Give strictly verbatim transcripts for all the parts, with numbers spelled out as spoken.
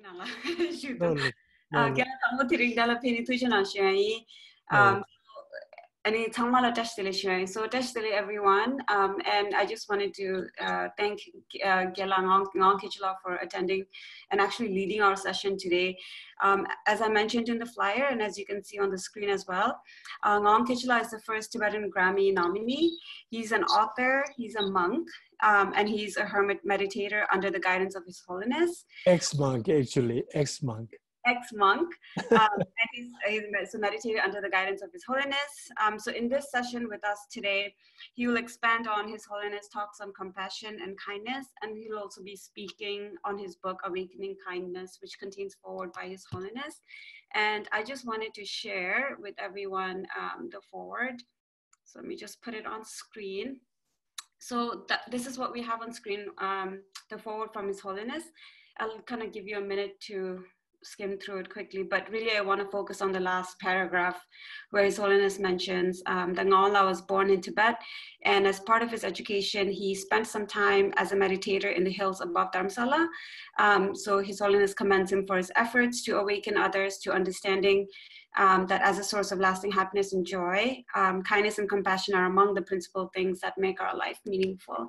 ནང་ལ་ཞུ་དང་། ཨ། རྒན་ལགས་དང་པོ་དེ་རིང་འདི་ལ་ཕེབས་ནས་ཐུགས་རྗེ་གནང་ཞུ་ཡ་ཡིན། ཨམ། ཨ་ནི་ཚང་མ་ལ་བཀྲ་ཤིས་བདེ་ལེགས་ཞུ་ཡ་ཡིན། So བཀྲ་ཤིས་བདེ་ལེགས་everyone. Um, and I just wanted to uh, thank uh, རྒན་ལགས་ངག་དབང་མཁས་གྲུབ་ལགས for attending and actually leading our session today. Um, as I mentioned in the flyer and as you can see on the screen as well, uh, ངག་དབང་མཁས་གྲུབ་ལགས is the first Tibetan Grammy nominee. He's an author, he's a monk, um, and he's a hermit meditator under the guidance of His Holiness. Ex-monk, actually, ex-monk. Ex-monk. Um, and he's, he's med- so meditated under the guidance of His Holiness. Um, so in this session with us today, he will expand on His Holiness' talks on compassion and kindness, and he'll also be speaking on his book, Awakening Kindness, which contains foreword by His Holiness. And I just wanted to share with everyone um, the foreword. So let me just put it on screen. So th- this is what we have on screen, um, the foreword from His Holiness. I'll kind of give you a minute to skim through it quickly, but really I want to focus on the last paragraph where His Holiness mentions um, that Ngawang Lawa was born in Tibet, and as part of his education, he spent some time as a meditator in the hills above Dharamsala. Um, so His Holiness commends him for his efforts to awaken others to understanding um, that as a source of lasting happiness and joy, um, kindness and compassion are among the principal things that make our life meaningful.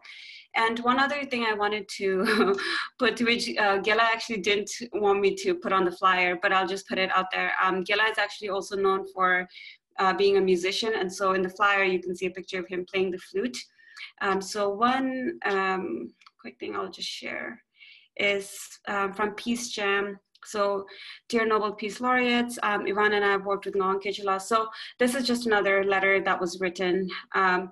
And one other thing I wanted to put, which uh, རྒན་ལགས actually didn't want me to put on the flyer, but I'll just put it out there. Um, རྒན་ལགས is actually also known for uh, being a musician, and so in the flyer you can see a picture of him playing the flute. Um, so one um, quick thing I'll just share is um, from Peace Jam. So, dear Nobel Peace Laureates, um, Yvonne and I have worked with Ngawang Kechula. So, this is just another letter that was written um,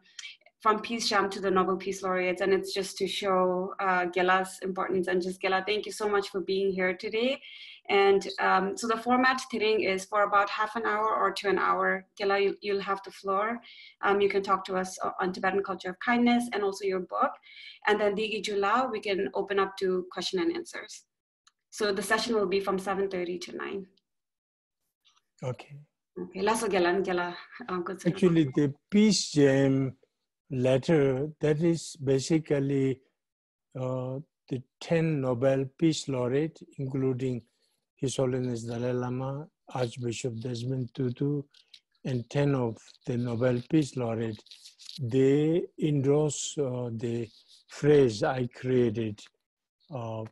from Peace Jam to the Nobel Peace Laureates, and it's just to show uh, རྒན་ལགས་importance and just རྒན་ལགས, thank you so much for being here today. And um, so the format today is for about half an hour or to an hour. རྒན་ལགས, you, you'll have the floor. Um, you can talk to us o- on Tibetan Culture of Kindness and also your book. And then འདི་གི་མཇུག་ལ་we can open up to question and answers. So the session will be from seven thirty to nine. Okay. Okay. ལགས་སོ། རྒན་ལགས། རྒན་ལགས། ཨ། འགོ་འཛུགས། Actually, the Peace Jam letter, that is basically uh, the ten Nobel Peace Laureate, including His Holiness Dalai Lama, Archbishop Desmond Tutu, and ten of the Nobel Peace Laureate, they endorse uh, the phrase I created, uh,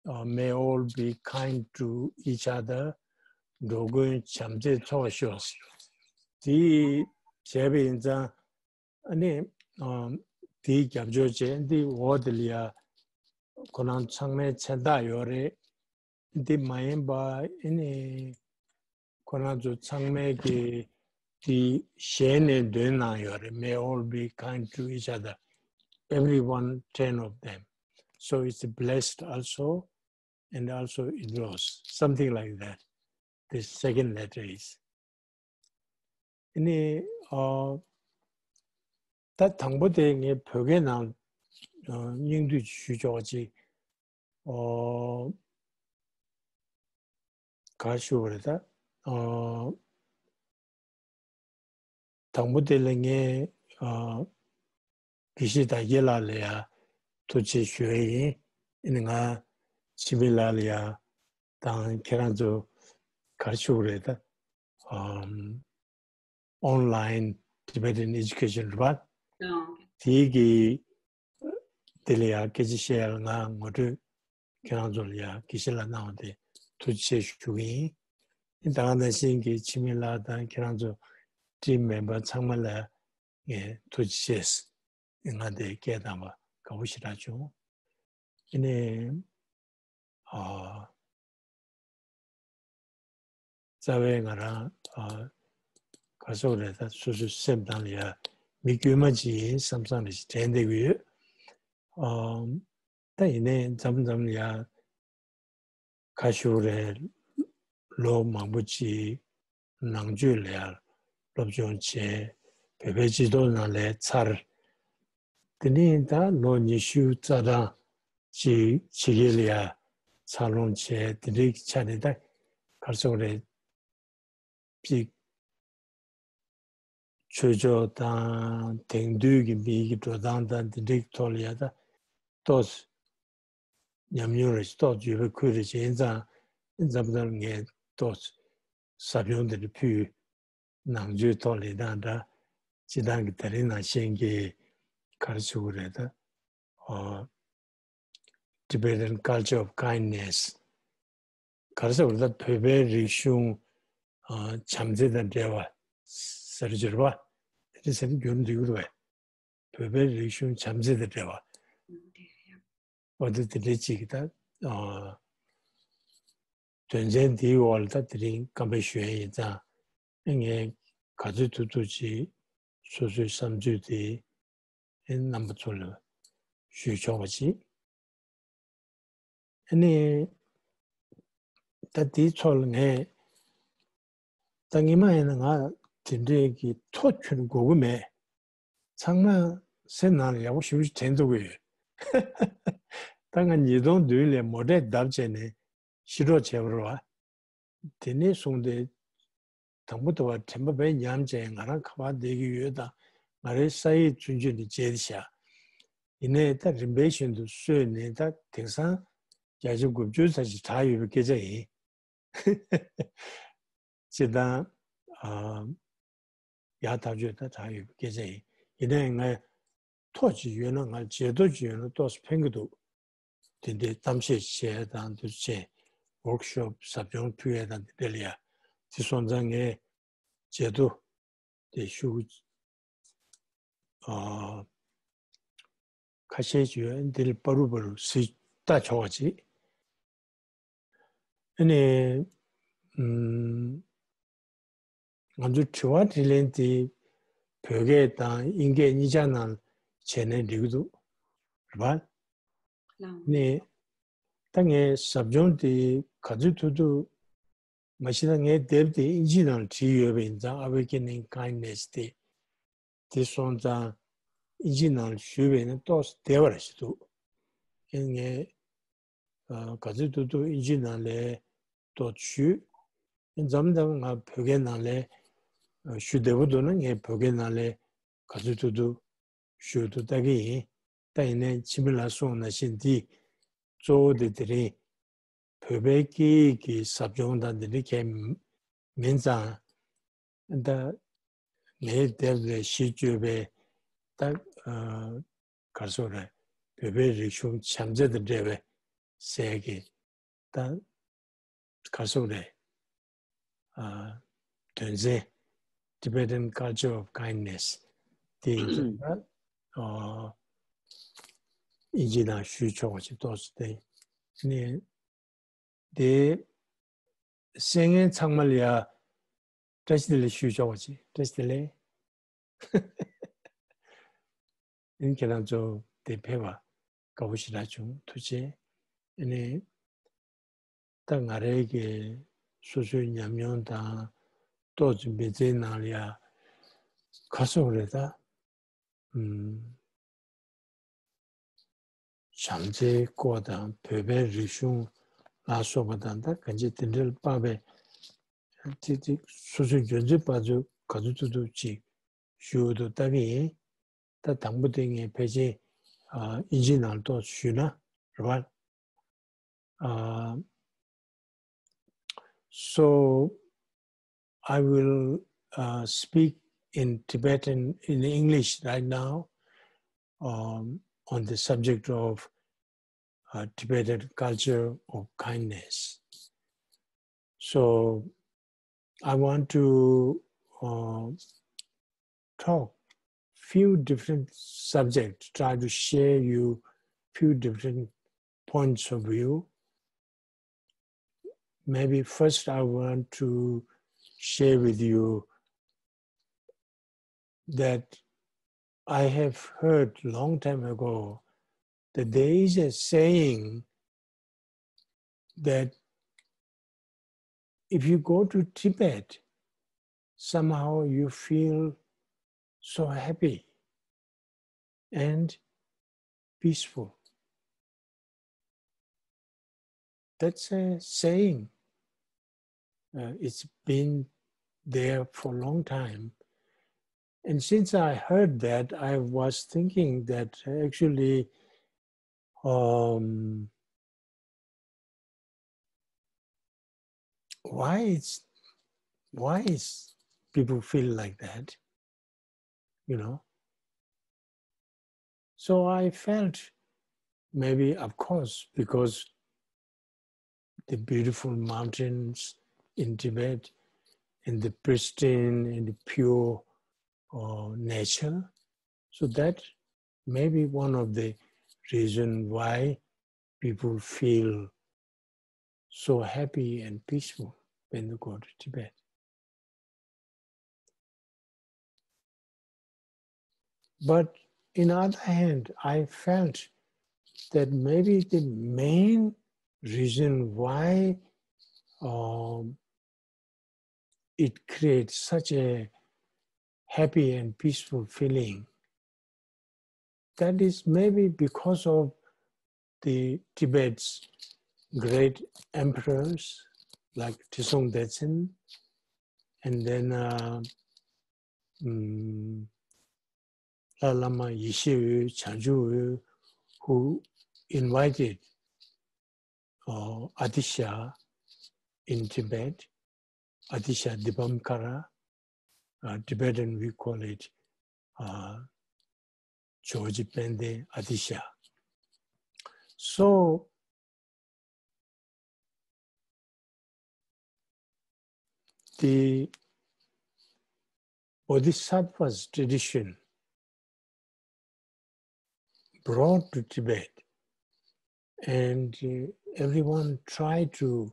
uh, may all be kind to each other. འགྲོ་ཀུན་བྱམས་བརྩེས་ཚོགས་ཤོག་དེ་བྱས་པ་ཡིན་ཙང་། ཨ་ནི། ཨམ། དེའི་རྒྱབ་སྐྱོར་བྱས། འདི་འོག་དེ་ལ་ཡ་ཁོ་རང་ཚང་མའི་མཚན་རྟགས་ཡོད་རེད། འདི་མ་ཡིན་པ་ཨ་ནི་ཁོ་རང་ཚོ་ཚང་མའི་གི་དེ་ཞལ་ནས་འདོན་གནང་ཡོད་རེད། May all be kind to each other, everyone, ten of them. So it's blessed also, and also endorsed, something like that. The second letter is. ཨ་ནི། ཨ། ད་དང་པོ་དེ་ངས་བོད་སྐད་ནང་ཨ་སྙིང་བསྡུས་ཞུ་ཆོག་ཅིག་ཨ། ག་ཞུ་བ་རེད་ད། ཨ། དང་པོ་དེ་ལ་ངས་ཨ་དགེ་བཤེས་དར་རྒྱས་ལགས་ལ་ཡ་ཐུགས་རྗེ་ཆེ་ཞུ་ཡས་ཡིན། ཨ་ནི་ང་འཆི་མེད་ལགས་ལ་ཡ་དང་ཁྱེད་རང་ཚོ་ག་རེ་ཞུ་དགོས་རེད་ད། ཨམ། Online Tibetan Education རེད་པ། ཨང་། དེའི་གི་དེ་ལ་ཡ་སྐད་ཆ་བཤད་ཡ་ལ་ང་ངོ་སྤྲོད་ཁྱེད་རང་ཚོ་ལ་ཡ་དགེ་བཤེས་ལགས་གནང་བ་དེ་ཐུགས་རྗེ་ཆེ་ཞུ་གི་ཡིན། ད་ག་ནང་བཞིན་གྱི་འཆི་མེད་ལགས་དང་ཁྱེད་རང་ཚོ་ཊིམ་མེམ་བར་ཚང་མ་ལ་ངས་ཐུགས་རྗེ་ཆེ་ང་དེ་སྐད་བཏང་བ་དགའ་པོ་ཞེ་དྲག་བྱུང་། དེ་ནས་ཨ། རྩ་བའི་ང་རང་ཨ་ག་སོག་རེད་ད། སོ་སོའི་སེམས་ནང་ལ་ཡ་མི་དཀྱུས་མ་ཅིག་ཡིན་བསམ་བསམ་རེ་ཞིག་དྲན་བསྡད་ཀྱི་ཡོད། ཨ། ད་ཡིན་ནའི་མཚམས་མཚམས་ལ་ཡ་ཁ་ཤུགས་རེ་ལོ་མང་པོ་ཅིག་ནང་ཆོས་ལ་ཡ་སློབ་སྦྱོང་བྱས། བོད་པའི་སྤྱི་ཚོགས་ནང་ལ་ཚར། དེ་ནས་ད་ལོ་ཉི་ཤུ་རྩ་གྲངས་ཅིག་ཕྱི་རྒྱལ་ལ་ཡ་འཚར་ལོངས་བྱས། དེ་འདྲའི་ཆ་ནས་ད་ག་རེ་ཟེར་དགོས་རེད། ཅིག་ཆོས་ཕྱོགས་དང་དེང་དུས་ཀྱི་མིའི་གི་འགྲོ་སྟངས་དང་དེ་འདྲའི་ཐོག་ལ་ཡ་ད་ཏོག་ཙམ་ཉམས་མྱོང་རེ་ཞིག་ཏོག་ཙམ་ཡོད་པའི་ཁུལ་རེ་ཞིག་ཡིན་ཙང་། འཛམ་བུ་གླིང་ངས་ཏོག་ཟབ་སྦྱོང་འདི་འདྲ་ཕུལ། ནང་ཆོས་ཐོག་ལ་ཡིན་ད་འདྲ། སྤྱི་བཏང་གི་དེ་རིང་ནང་བཞིན་གྱི་ག་རེ་ཟེར་དགོས་རེད་ད། ཨ། Tibetan Culture of Kindness། ག་རེ་ཟེར་དགོས་རེད་ད། བོད་པའི་རིག་གཞུང་། ཨ། བྱམས་བརྩེ་དང་འབྲེལ་བ་ཟེར་བརྗོད་པ། དེ་འདྲ་ཟེར་ན་འགྱུར་འགྲོ་གི་རེད་པས། བོད་པའི་རིག་གཞུང་བྱམས་བརྩེ་དང་འབྲེལ་བ། འོ་དེ་དེ་འདྲའི་ཅིག་ད། ཨ། དོན་ཚན་འདིའི་འོག་ལ་ད་དེ་རིང་སྐད་འབོད་ཞུ་ཡ་ཡིན་ཙང་། ངས་ག་ཚོད་ཐུབ་ཐུབ་ཅིག་སོ་སོའི་བསམ་ཚུལ་དེ་རྣམ་པ་ཚོ་ལ་ཞུས་ཆོག་པ་ཅིག་ཨ་ནི། ད་དེའི་ཚོགས་ལ་ངས། ད་སྔོན་མ་ཡིན་ན་ང་དེ་འདྲའི་གི་ཐོ་ཁྱོན་དགོས་ཀྱི་མེད། ཚང་མ་སེམས་ནང་ལ་ཡག་པོ་ཞེ་པོ་ཞིག་དྲན་ཐུབ་ཀྱི་ཡོད། ད་ང་ཉིས་སྟོང་བདུན་ལོའི་མོ་ཊས་བརྡབ་བྱས་ནས་ཕྱིར་ལོག་བྱས་པ་རེད་པ། དེ་ནས་བཟུང་སྟེ། དང་པོ་དེ་བ་དྲན་པ་དཔེ་ཉམས་བྱས། ང་རང་ག་པར་བསྡད་ཀྱི་ཡོད་དང་། ང་རའི་ས་ཡིག་ཚུན་ཆད་ནས་བརྗེད་བཞག་ཡིན་ནའི་ད་རིམ་པས་བཞིན་དུ་གསོས་ནས། ད་དེང་སང་བརྒྱ་ཆ་དགུ་བཅུ་ཙམ་ཞིག་དྲག་ཡོད་པའི་སྐད་ཆ་ཡིན། སྤྱིར་བཏང་། ཨ། ཡག་ཐག་ཆོད་ད་དྲག་ཡོད་པའི་སྐད་ཆ་ཡིན། ཡིན་ནའི་ང་ཐོ་ཅིག་ཡོད་ན། ང་བརྗེད་ཐོ་ཅིག་ཡོད་ན་ཏོག་ཙམ་ཕན་གྱི་འདུག་དེ་འདྲའི་གཏམ་བཤད་བྱས་དང་། དུས་ཆེན་ཝོརྐ་ཤོབ་ཟབ་སྦྱོང་ཕུལ་ཡས་དང་དེ་འདྲ་ལ་ཡ། དེ་སོང་ཙང་ངས་བརྗེད་ཐོ་དེ་ཤོག་གུ། ཨ། ཁ་ཤས་ཅིག་ཡོད། འདི་ལ་བར་དུ་བར་དུ་གཟིགས་ལྟ་ཆོག་པ་ཅིག་ཨ་ནི། ཨུམ། ང་ཚོ་དྲི་བ་དྲིས་ལན་དེ་བོད་སྐད་དང་དབྱིན་སྐད་གཉིས་ཆ་ནང་བྱས་ན་འགྲིག་གི་འདུག་རེད་པ། ལགས། ནས། ད་ངས་ཟབ་སྦྱོང་དེ་ག་ཚོད་ཐུབ་ཐུབ། མ་གཞི་ད་ངའི་དེབ་དེ་དབྱིན་ཇི་ནང་བྲིས་ཡོད་པ་ཡིན་ཙང་། Awakening Kindness དེ། དེ་སོང་ཙང་དབྱིན་ཇི་ནང་ཞུས་པ་ཡིན་ན་ཏོག་ཙམ་བདེ་བ་རེད་ཞུ་འདུག་ཨེ་ངས། ཨ། ག་ཚོད་ཐུབ་ཐུབ་དབྱིན་ཇི་ནང་ལ་ཏོག་ཞུས། ཨེ་མཚམས་མཚམས་ང་བོད་སྐད་ནང་ལ་ཞུ་བདེ་པོ་འདུག་ན། ངས་བོད་སྐད་ནང་ལ་ག་ཚོད་ཐུབ་ཐུབ་ཞུ་འདུག་ལྟ་གི་ཡིན། ད་ཡིན་ནའི་འཆི་མེད་ལགས་གསུངས་ནང་བཞིན་འདི་གཙོ་བོ་དེ་དེ་རིང་བོད་པའི་སྐད་ཡིག་གི་ཟབ་སྦྱོང་དང་འདི་འདྲ་གང་ཡང་མིན་ཙང་། ད་ངའི་དེབ་ལ་གཞི་བཅོལ་བའི། ད། ཨ། ག་རེ་ཟེར་དགོས་རེད། བོད་པའི་རིག་གཞུང་བྱམས་བརྩེ་དང་འབྲེལ་བའི་ཟེར་གྱི། ད་ག་རེ་ཟེར་དགོས་རེད། ཨ། དོན་ཚན། Tibetan Culture of Kindness དེ་ཡིན་ཙང་། ཨ། དབྱིན་ཇི་ནང་ཞུས་ཆོག་པ་ཞིག་ཏོག་ཙམ་དེ་ནས། དེ་གསན་མཁན་ཚང་མ་ལ་ཡ་བཀྲ་ཤིས་བདེ་ལེགས་ཞུ་ཆོག་པ་ཅིག་བཀྲ་ཤིས་བདེ་ལེགས། ཨིན། ཁྱེད་རང་ཚོ་དེ་ཕེབས་པ་དགའ་པོ་ཞེ་དྲག་བྱུང་། ཐུགས་རྗེ་ཆེ། ཨ་ནི། ད་ང་རའི་གི་སོ་སོའི་ཉམས་མྱོང་དང་ཏོག་ཙམ་འབད་བརྩོན་གནང་ལ་ཡ། ག་སོགས་རེད་ད། ཨུམ། བྱམས་བརྩེའི་སྐོར་དང་། བོད་པའི་རིག་གཞུང་ལ་སོགས་པ་དང་། ད་གང་ཅི་དེ་འདྲ་ལ་དཔག་པའི་ཏིག་ཏིག་སོ་སོའི་འཇོན་ཚོད་དཔག་ཚོད་ག་ཚོད་ཐུབ་ཐུབ་ཅིག་ཞུ་འདུག་ལྟ་གི་ཡིན། ད་དང་པོ་དེ་ངས་ཕལ་ཆེར། ཨ། དབྱིན་ཇི་ནང་ཏོག་ཞུས་ན་རེད་པ། Uh, so I will, uh, speak in Tibetan, in English right now, um, on the subject of, uh, Tibetan culture of kindness. So I want to, uh, talk few different subjects, try to share you few different points of view. Maybe first I want to share with you that I have heard long time ago that there is a saying that if you go to Tibet, somehow you feel so happy and peaceful. That's a saying. Uh, it's been there for a long time. And since I heard that, I was thinking that actually, um, why is why is people feel like that? You know. So I felt maybe, of course, because the beautiful mountains in Tibet and the pristine and the pure uh, nature. So that may be one of the reason why people feel so happy and peaceful when they go to Tibet. But in other hand, I felt that maybe the main reason why um, it creates such a happy and peaceful feeling, that is maybe because of the Tibet's great emperors like Trisong Detsen, and then uh, um, Dalai Lama Yeshe Oyu, Changju Oyu, who invited uh, Atisha in Tibet, Atisha Dipankara, uh, Tibetan we call it uh, George Pende Atisha. So the Bodhisattva's tradition brought to Tibet, and uh, everyone tried to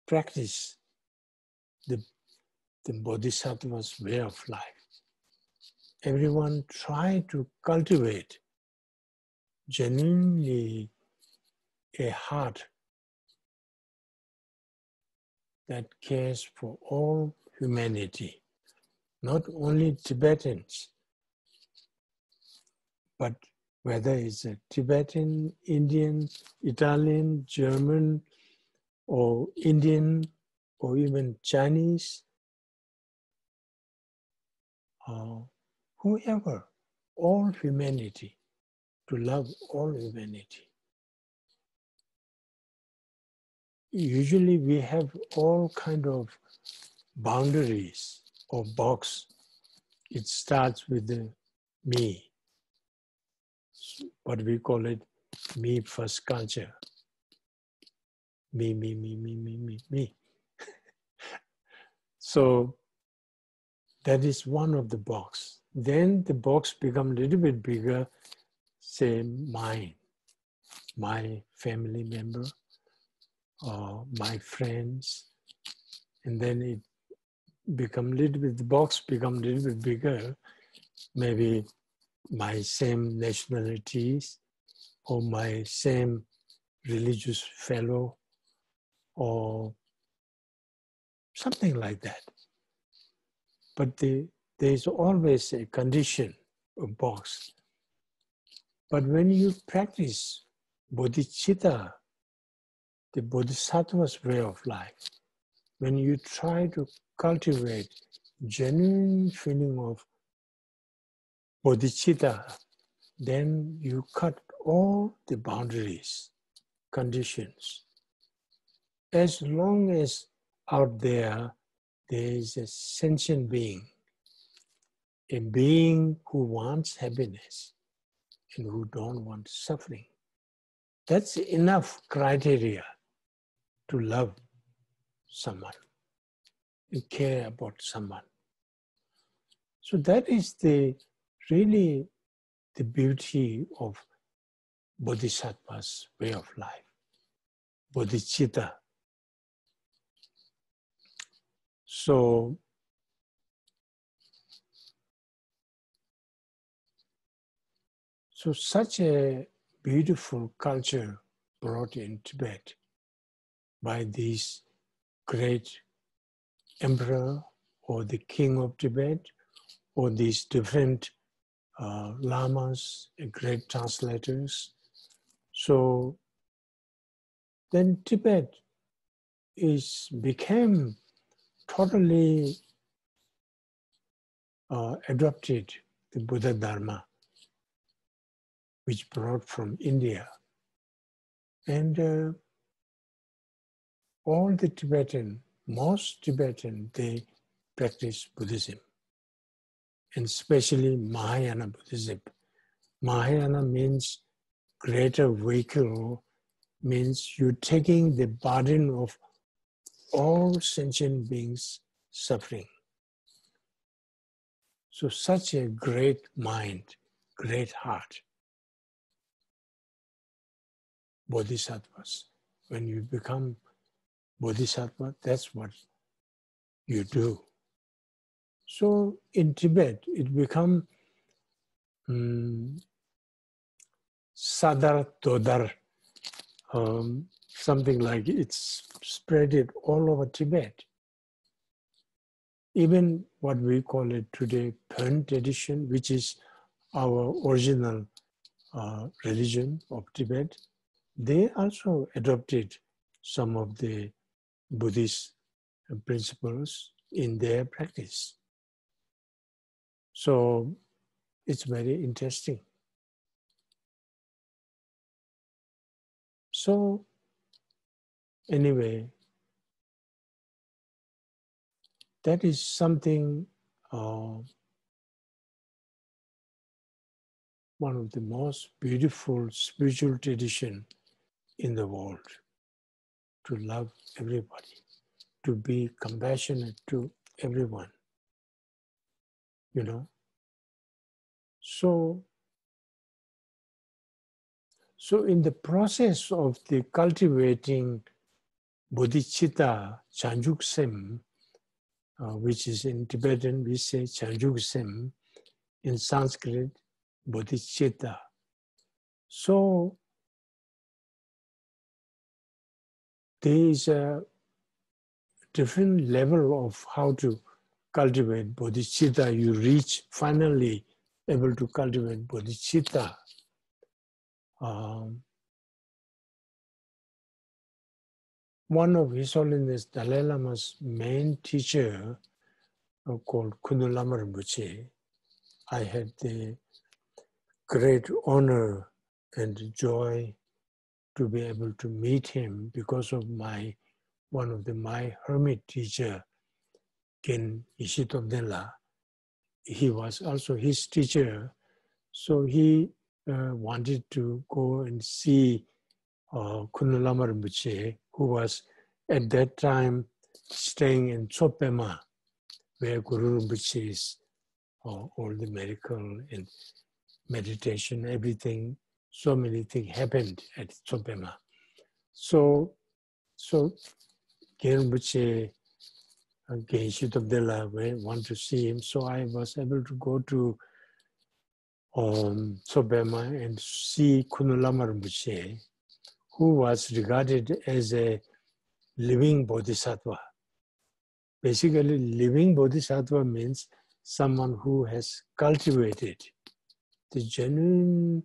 practice the, the Bodhisattva's way of life. Everyone tried to cultivate genuinely a heart that cares for all humanity, not only Tibetans, but whether it's a Tibetan, Indian, Italian, German, or Indian, or even Chinese, uh, whoever, all humanity, to love all humanity. Usually we have all kind of boundaries or box. It starts with the me, what we call it, me first culture. Me, me, me, me, me, me, me. So that is one of the box. Then the box become a little bit bigger, say mine, my family member, uh, my friends, and then it become little bit, the box become little bit bigger, maybe my same nationalities or my same religious fellow or something like that. But the, there is always a condition, a box. But when you practice bodhicitta, the bodhisattva's way of life, when you try to cultivate genuine feeling of bodhicitta, then you cut all the boundaries, conditions. As long as out there, there is a sentient being, a being who wants happiness and who don't want suffering. That's enough criteria to love someone, to care about someone. So that is the really the beauty of Bodhisattva's way of life, bodhicitta. So, so such a beautiful culture brought in Tibet by these great emperor or the king of Tibet or these different uh, lamas, great translators. So then Tibet is became totally uh, adopted the Buddha Dharma, which brought from India. And uh, all the Tibetan most Tibetans, they practice Buddhism, and especially Mahayana Buddhism. Mahayana means greater vehicle, means you're taking the burden of all sentient beings' suffering. So such a great mind, great heart. Bodhisattvas. When you become Bodhisattva, that's what you do. So in Tibet, it become um, Sadar Todar, um, something like it's spread it all over Tibet. Even what we call it today, Pön tradition, which is our original uh, religion of Tibet, they also adopted some of the Buddhist principles in their practice. So it's very interesting. So anyway, that is something, uh, one of the most beautiful spiritual tradition in the world, to love everybody, to be compassionate to everyone, you know. So, so in the process of the cultivating bodhicitta, བྱང་ཆུབ་སེམས, uh, which is in Tibetan we say བྱང་ཆུབ་སེམས, in Sanskrit bodhicitta. So there is a different level of how to cultivate bodhicitta. You reach finally able to cultivate bodhicitta. Um, one of His Holiness Dalai Lama's main teacher, uh, called Khundo Lama Rinpoche, I had the great honor and joy to be able to meet him because of my, one of the, my hermit teacher, Ken Yeshe Topden La. He was also his teacher. So he uh, wanted to go and see uh, Khundo Lama Rinpoche, who was at that time staying in Tsopema, where Guru Rinpoche is, uh, all the miracle and meditation, everything, so many things happened at Tsopema. So, so Ken Rinpoche, uh, Ken Yeshe Topden La, we want to see him. So I was able to go to um, Tsopema and see Khundo Lama Rinpoche, who was regarded as a living bodhisattva. Basically, living bodhisattva means someone who has cultivated the genuine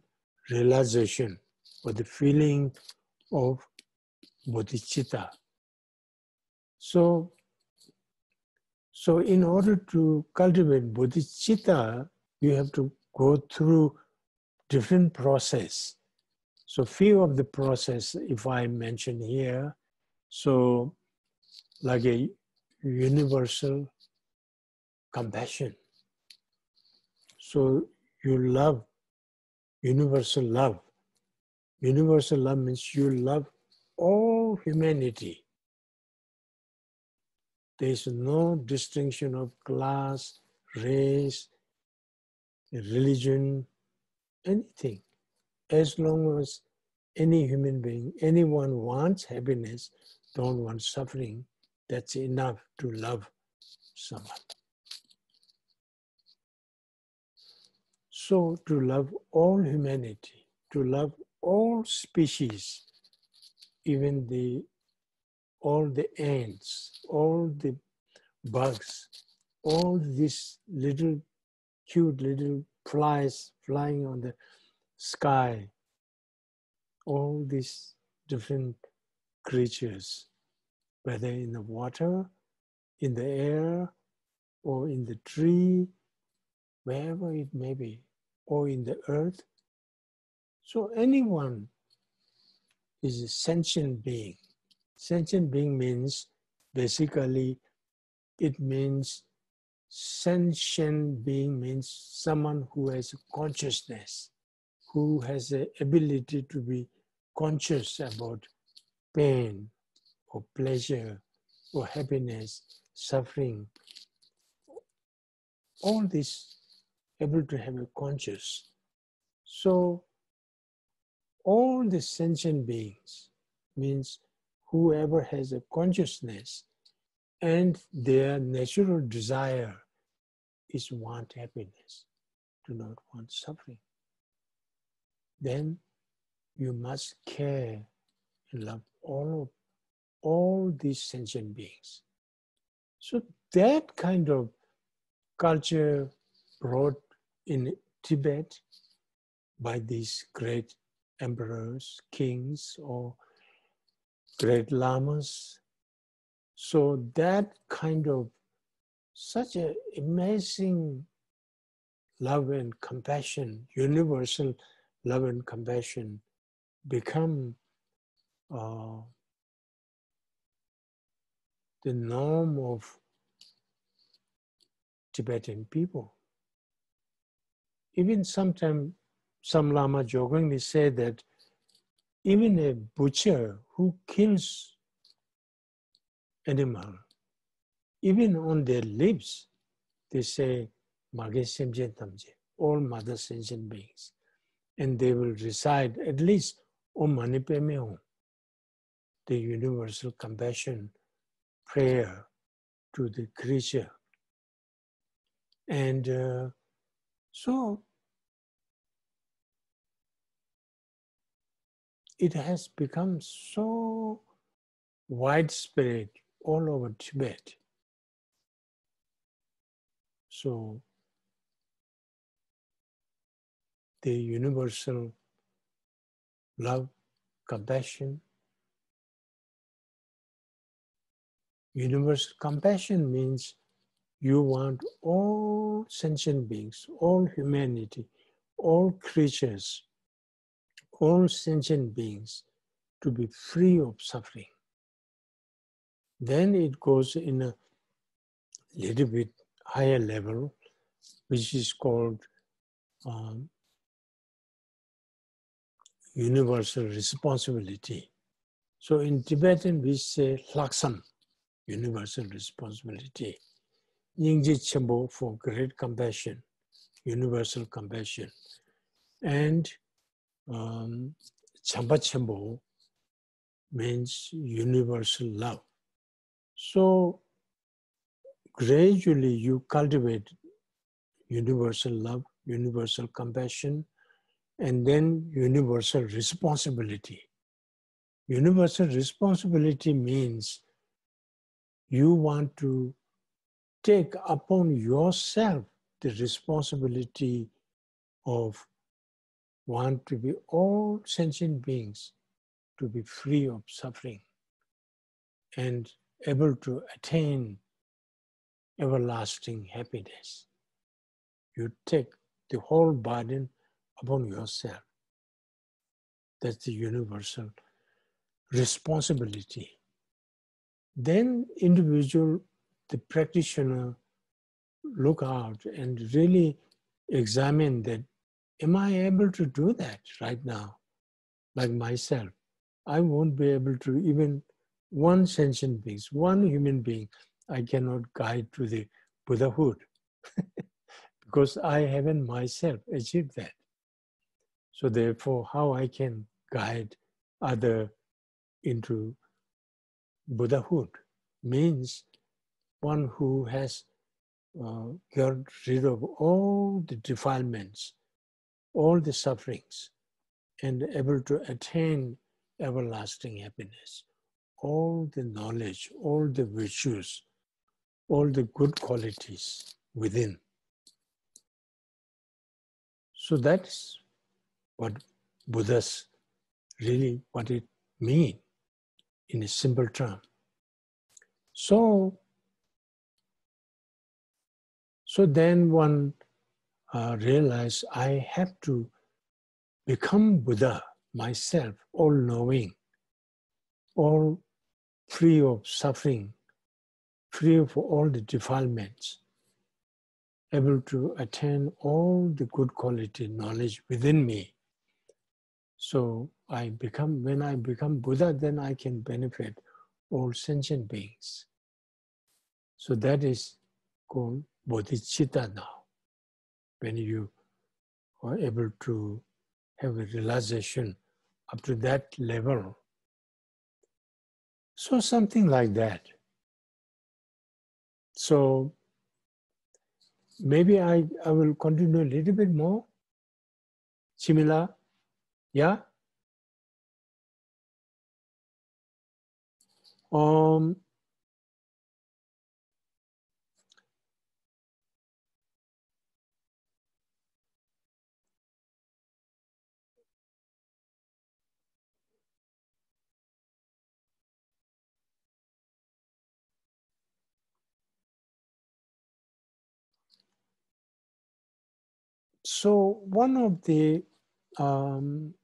realization or the feeling of bodhicitta. So, so in order to cultivate bodhicitta, you have to go through different process. So few of the process, if I mention here, so like a universal compassion. So you love universal love. Universal love means you love all humanity. There is no distinction of class, race, religion, anything. As long as any human being, anyone wants happiness, don't want suffering, that's enough to love someone. So to love all humanity, to love all species, even the, all the ants, all the bugs, all these little cute little flies flying on the sky, all these different creatures, whether in the water, in the air, or in the tree, wherever it may be, or in the earth. So anyone is a sentient being. Sentient being means Basically, it means sentient being means someone who has a consciousness, who has the ability to be conscious about pain or pleasure or happiness, suffering, all this, able to have a conscious. So all the sentient beings means whoever has a consciousness and their natural desire is want happiness, do not want suffering. Then you must care and love all of all these sentient beings. So that kind of culture brought in Tibet by these great emperors, kings, or great lamas. So that kind of such an amazing love and compassion, universal love and compassion, become uh, the norm of Tibetan people. Even sometimes some Lama jokingly say that even a butcher who kills animal, even on their lips, they say, མ་རྒན་སེམས་ཅན་ཐམས་ཅད, all mother sentient beings. And they will recite at least Om Mani Padme Hum, the universal compassion prayer to the creature. And uh, so it has become so widespread all over Tibet. So the universal love, compassion. Universal compassion means you want all sentient beings, all humanity, all creatures, all sentient beings to be free of suffering. Then it goes in a little bit higher level, which is called um, universal responsibility. So in Tibetan, we say ལྷག་བསམ, universal responsibility. སྙིང་རྗེ་ཆེན་པོ, for great compassion, universal compassion. And um, བྱམས་པ་ཆེན་པོ means universal love. So gradually you cultivate universal love, universal compassion, and then universal responsibility. Universal responsibility means you want to take upon yourself the responsibility of want to be all sentient beings to be free of suffering and able to attain everlasting happiness. You take the whole burden upon yourself. That's the universal responsibility. Then individual, the practitioner, look out and really examine that, am I able to do that right now? Like myself, I won't be able to even one sentient being, one human being, I cannot guide to the Buddhahood because I haven't myself achieved that. So therefore, how I can guide other into Buddhahood means one who has uh, got rid of all the defilements, all the sufferings, and able to attain everlasting happiness. All the knowledge, all the virtues, all the good qualities within. So that's what Buddha's really what it mean in a simple term. So, so then one uh, realize I have to become Buddha myself, all knowing, all free of suffering, free of all the defilements, able to attain all the good quality knowledge within me. So I become, when I become Buddha, then I can benefit all sentient beings. So that is called bodhicitta now. When you are able to have a realization up to that level. So something like that. So maybe I, I will continue a little bit more. Chimila, yeah? Um, So one of the um,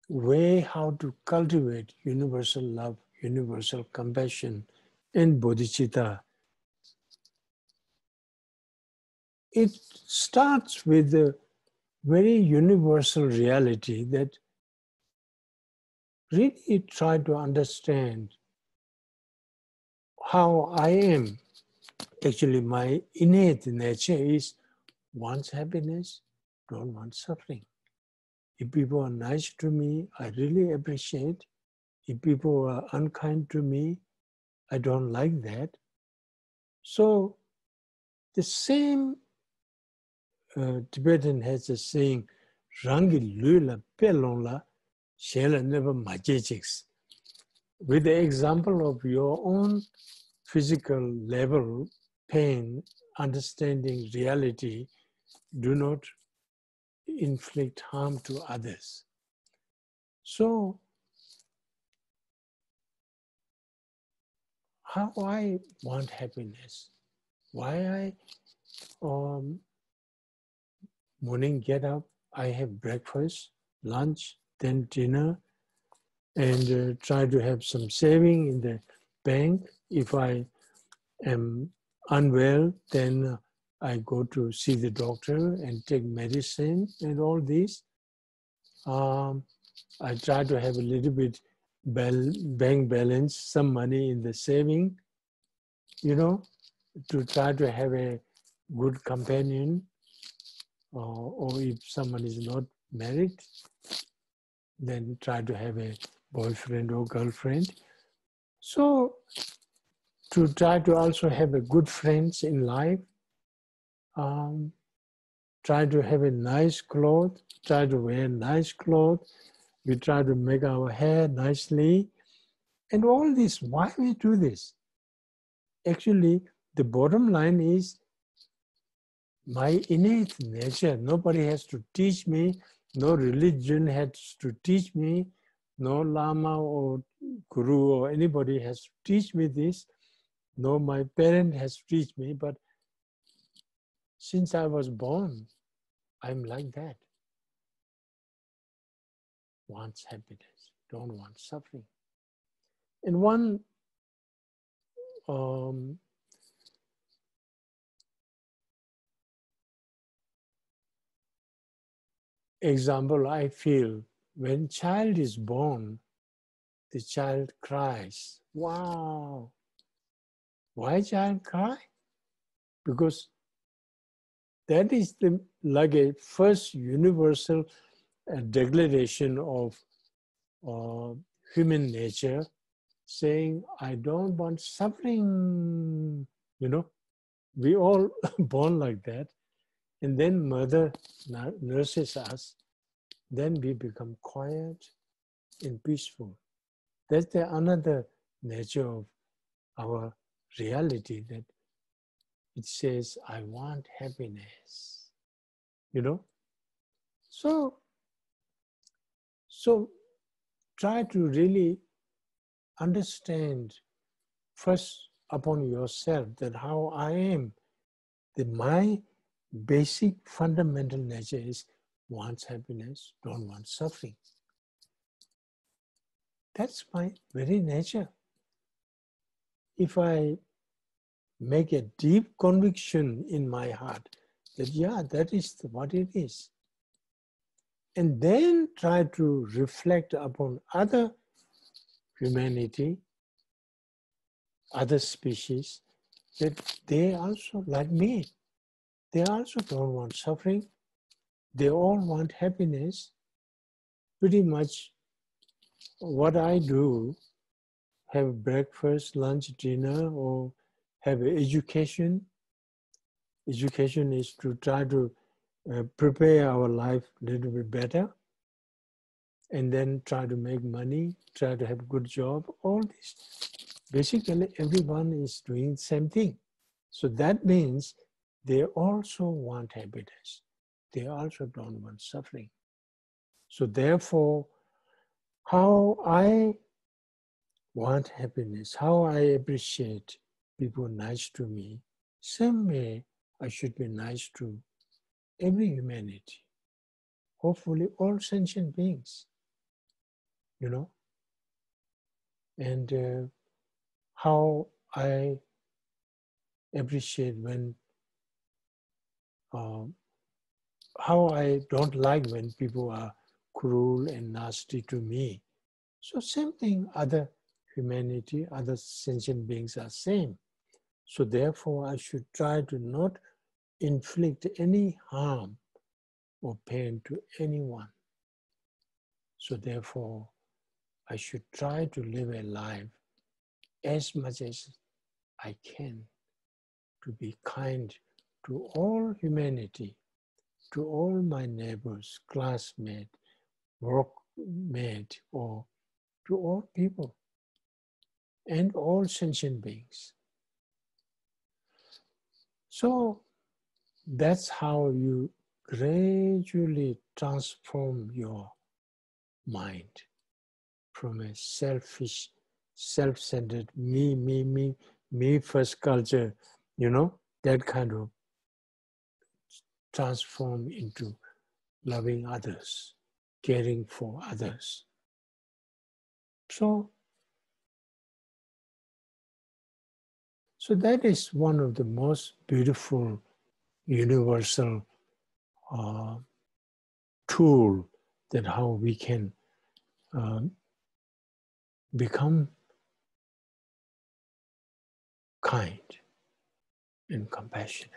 way how to cultivate universal love, universal compassion in bodhicitta, it starts with the very universal reality that really try to understand how I am. Actually, my innate nature is wants happiness, don't want suffering. If people are nice to me, I really appreciate. If people are unkind to me, I don't like that. So the same uh, Tibetan has a saying, རང་གི་ལུས་ལ་དཔེ་ལོངས་ལ་གཞན་ལ་གནོད་པ་མ་སྐྱེལ་ཅིག. With the example of your own physical level, pain, understanding reality, do not inflict harm to others. So, how I want happiness, why I um, morning get up, I have breakfast, lunch, then dinner, and uh, try to have some saving in the bank. If I am unwell, then I go to see the doctor and take medicine and all this. Um, I try to have a little bit bal- bank balance, some money in the saving, you know, to try to have a good companion, uh, or if someone is not married, then try to have a boyfriend or girlfriend. So to try to also have a good friends in life, um, try to have a nice cloth, try to wear nice clothes. We try to make our hair nicely. And all this, why we do this? Actually, the bottom line is my innate nature. Nobody has to teach me. No religion has to teach me. No lama or guru or anybody has to teach me this. No, my parent has to teach me. But since I was born, I'm like that. Wants happiness, don't want suffering. And one um, example I feel, when child is born, the child cries. Wow. Why child cry? Because that is the, like, a first universal uh, declaration of uh, human nature, saying, "I don't want suffering." You know, we all born like that. And then mother nurses us. Then we become quiet and peaceful. That's the another nature of our reality, that it says, "I want happiness." You know? So, so try to really understand first upon yourself that how I am, that my basic fundamental nature is wants happiness, don't want suffering. That's my very nature. If I make a deep conviction in my heart that, yeah, that is what it is, and then try to reflect upon other humanity, other species, that they also, like me, they also don't want suffering. They all want happiness. Pretty much what I do, have breakfast, lunch, dinner, or have education. Education is to try to uh, prepare our life a little bit better, and then try to make money, try to have a good job, all this. Basically, everyone is doing the same thing. So that means they also want happiness. They also don't want suffering. So therefore, how I want happiness, how I appreciate people nice to me, same way I should be nice to every humanity. Hopefully, all sentient beings, you know. And uh, how I appreciate when, uh, how I don't like when people are cruel and nasty to me. So same thing, other humanity, other sentient beings are same. So therefore, I should try to not inflict any harm or pain to anyone. So therefore, I should try to live a life as much as I can to be kind to all humanity, to all my neighbors, classmate, workmate, or to all people and all sentient beings. So that's how you gradually transform your mind from a selfish, self-centered, me, me, me, me first culture, you know, that kind of transform into loving others, caring for others. So, so that is one of the most beautiful universal uh, tool that how we can uh, become kind and compassionate.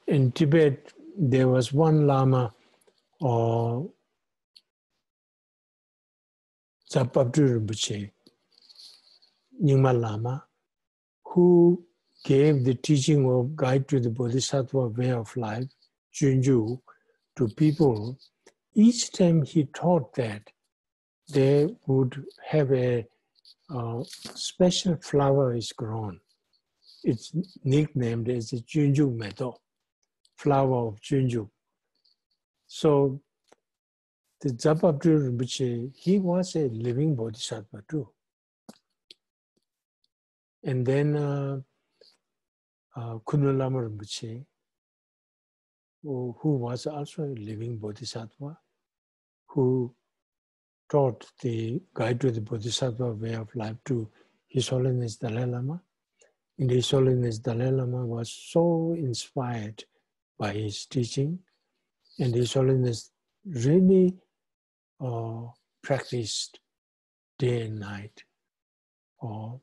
In Tibet, there was one Lama, or Dza Baptri Rinpoche, Nyingma Lama, who gave the teaching of Guide to the Bodhisattva Way of Life, Junju, to people. Each time he taught that, they would have a uh, special flower is grown. It's nicknamed as the Junju Meto, flower of Junju. So the Dza Baptri Rinpoche, he was a living bodhisattva too. And then uh, uh, Khunen Lama Rinpoche, who, who was also a living bodhisattva, who taught the Guide to the Bodhisattva Way of Life to His Holiness Dalai Lama. And His Holiness Dalai Lama was so inspired by his teaching, and His Holiness really uh, practiced day and night or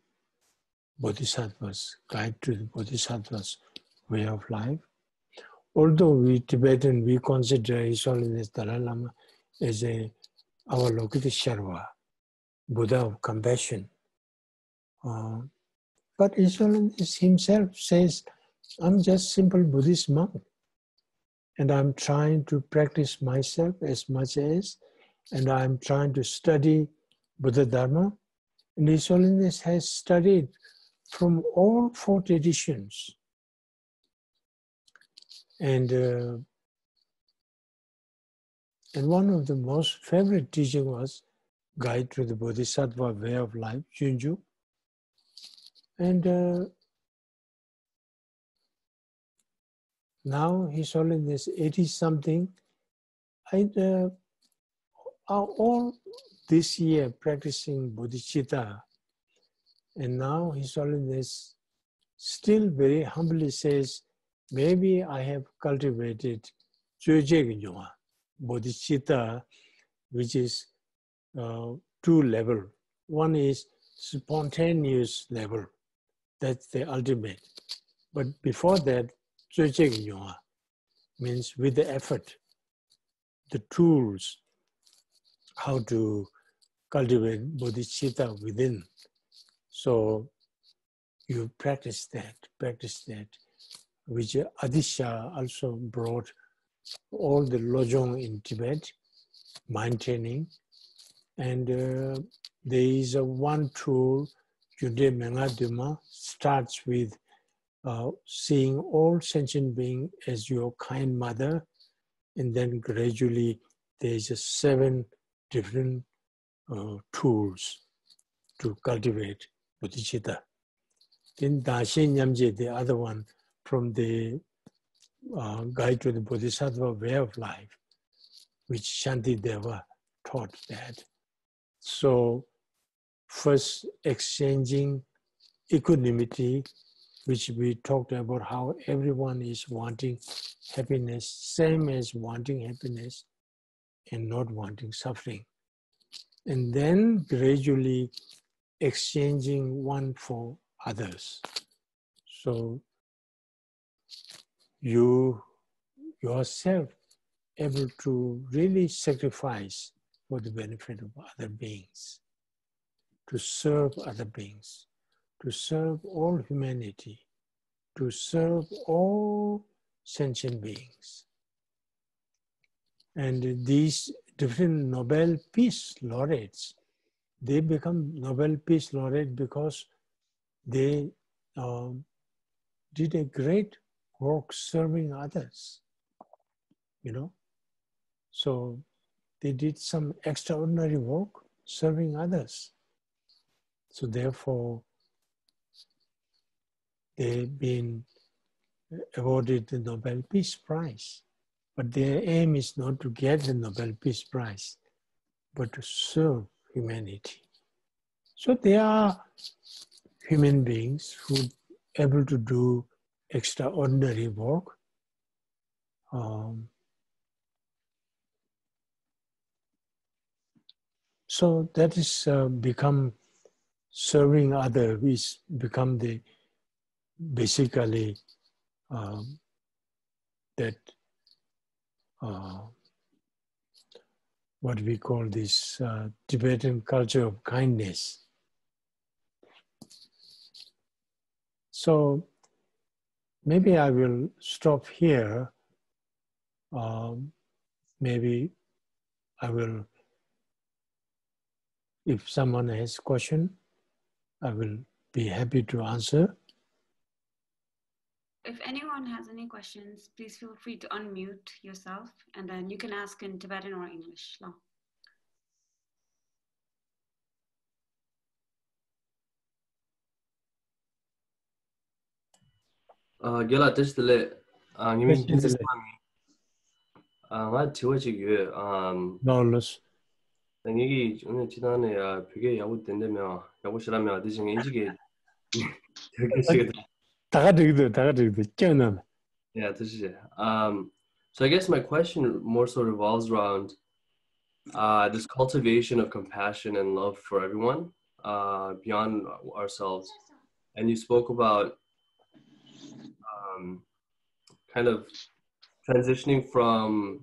Bodhisattva's Guide to the Bodhisattva's Way of Life. Although we Tibetan, we consider His Holiness Dalai Lama as a Avalokitesvara, Buddha of compassion. Uh, but His Holiness himself says, I'm just simple Buddhist monk. And I'm trying to practice myself as much as, and I'm trying to study Buddha Dharma. And His Holiness has studied from all four traditions. And, uh, and one of the most favorite teaching was Guide to the Bodhisattva Way of Life, Junju. And uh, now His Holiness eighty something, I uh, are all this year practicing bodhicitta, and now His Holiness still very humbly says, maybe I have cultivated စူးစမ်းခြင်း bodhicitta, which is uh, two level. One is spontaneous level. That's the ultimate. But before that, စူးစမ်းခြင်း means with the effort, the tools, how to cultivate bodhicitta within. So you practice that, practice that, which Atisha also brought all the Lojong in Tibet, mind training. And uh, there is a one tool, Gyude Menga Duma, starts with uh, seeing all sentient being as your kind mother, and then gradually there is a seven different uh, tools to cultivate bodhicitta. Then Dashi Nyamje, the other one from the uh, Guide to the Bodhisattva Way of Life, which Shanti Deva taught that. So first exchanging equanimity, which we talked about how everyone is wanting happiness, same as wanting happiness and not wanting suffering. And then gradually exchanging one for others. So you yourself able to really sacrifice for the benefit of other beings, to serve other beings, to serve all humanity, to serve all sentient beings. And these different Nobel Peace Laureates, they become Nobel Peace Laureate because they um, did a great work serving others, you know. So they did some extraordinary work serving others. So therefore, they've been awarded the Nobel Peace Prize. But their aim is not to get the Nobel Peace Prize, but to serve humanity. So they are human beings who able to do extraordinary work. Um, so that is uh, become serving other is become the basically um, that uh, what we call this uh, Tibetan culture of kindness. So maybe I will stop here. Um, maybe I will, if someone has question, I will be happy to answer. If anyone has any questions, please feel free to unmute yourself and then you can ask in Tibetan or English. རྒན་ལགས་བཀྲ་ཤིས་བདེ་ལེགས། ང་མིང་ཅིན་ཙི་སི་ལ་ཡིན། ང་དྲི་བ་ཅིག་ཡོད། ལགས་ལགས། ངེད་ཀྱིས་ངས་སྤྱི་བཏང་ནས་བོད་སྐད་ཡག་པོ་དེ་འདྲ་མེད་པ། ཡག་པོ་ཞེ་དྲག་མེད་པ། དེ་བཞིན་ངས་ཨིན་ཇི་སྐད་བོད་སྐད་ཤེས་ཀྱི་འདུག་ད་ག་འགྲིག་འདུག་ད་ག་འགྲིག་འདུག་སྐྱོན་གནང་། Yeah, ཐུགས་རྗེ་ཆེ། Um, so I guess my question more so revolves around uh, this cultivation of compassion and love for everyone uh, beyond ourselves. And you spoke about um, kind of transitioning from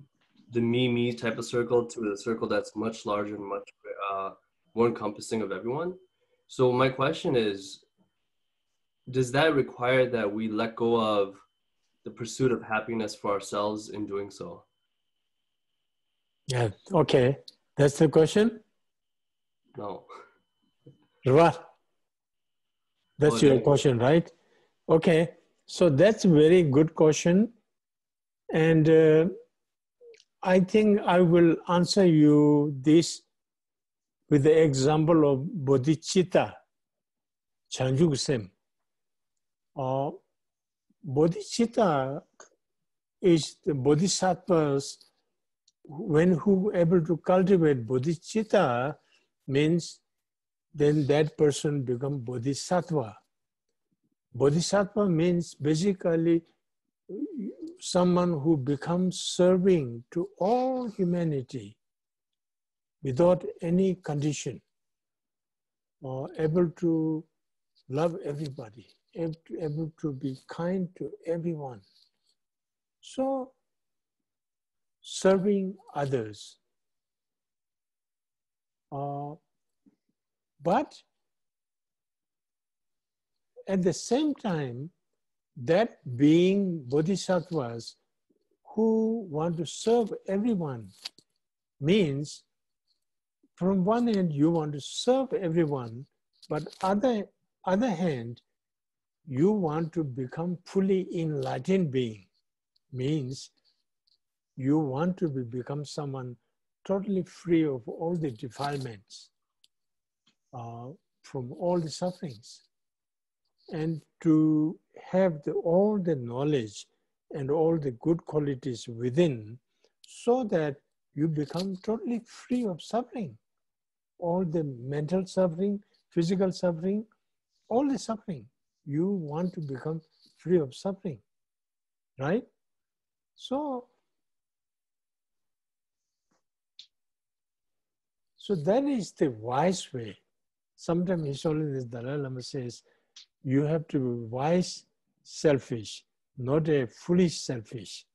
the me, me type of circle to a circle that's much larger and much uh, more encompassing of everyone. So my question is, does that require that we let go of the pursuit of happiness for ourselves in doing so? Yeah, okay. That's the question? No. Right. That's your question, right? Okay. So that's a very good question. And uh, I think I will answer you this with the example of bodhicitta, བྱང་ཆུབ་སེམས། Uh, bodhicitta is the bodhisattva's when who able to cultivate bodhicitta means then that person become bodhisattva. Bodhisattva means basically someone who becomes serving to all humanity without any condition, or able to love everybody, ab- able to be kind to everyone. So, serving others. Uh, but at the same time, that being bodhisattvas who want to serve everyone means, from one hand, you want to serve everyone, but other other hand, you want to become fully enlightened being means you want to be, become someone totally free of all the defilements, uh, from all the sufferings, and to have the, all the knowledge and all the good qualities within, so that you become totally free of suffering, all the mental suffering, physical suffering, all the suffering. You want to become free of suffering, right? So, so that is the wise way. Sometimes His Holiness Dalai Lama says, you have to be wise, selfish, not a foolish selfish.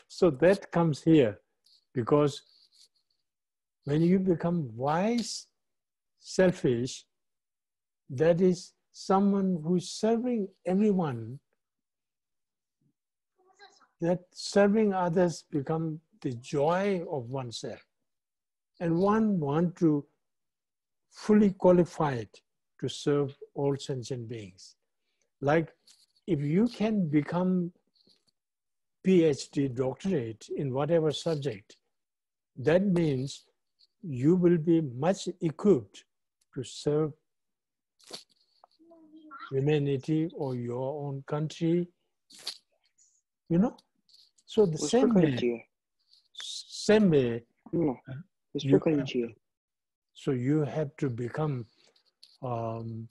So that comes here, because when you become wise, selfish, that is someone who is serving everyone, that serving others become the joy of oneself. And one want to fully qualified to serve all sentient beings. Like, if you can become P H D doctorate in whatever subject, that means you will be much equipped to serve humanity or your own country. You know? So the same way, same way, you have to, so you have to become, um,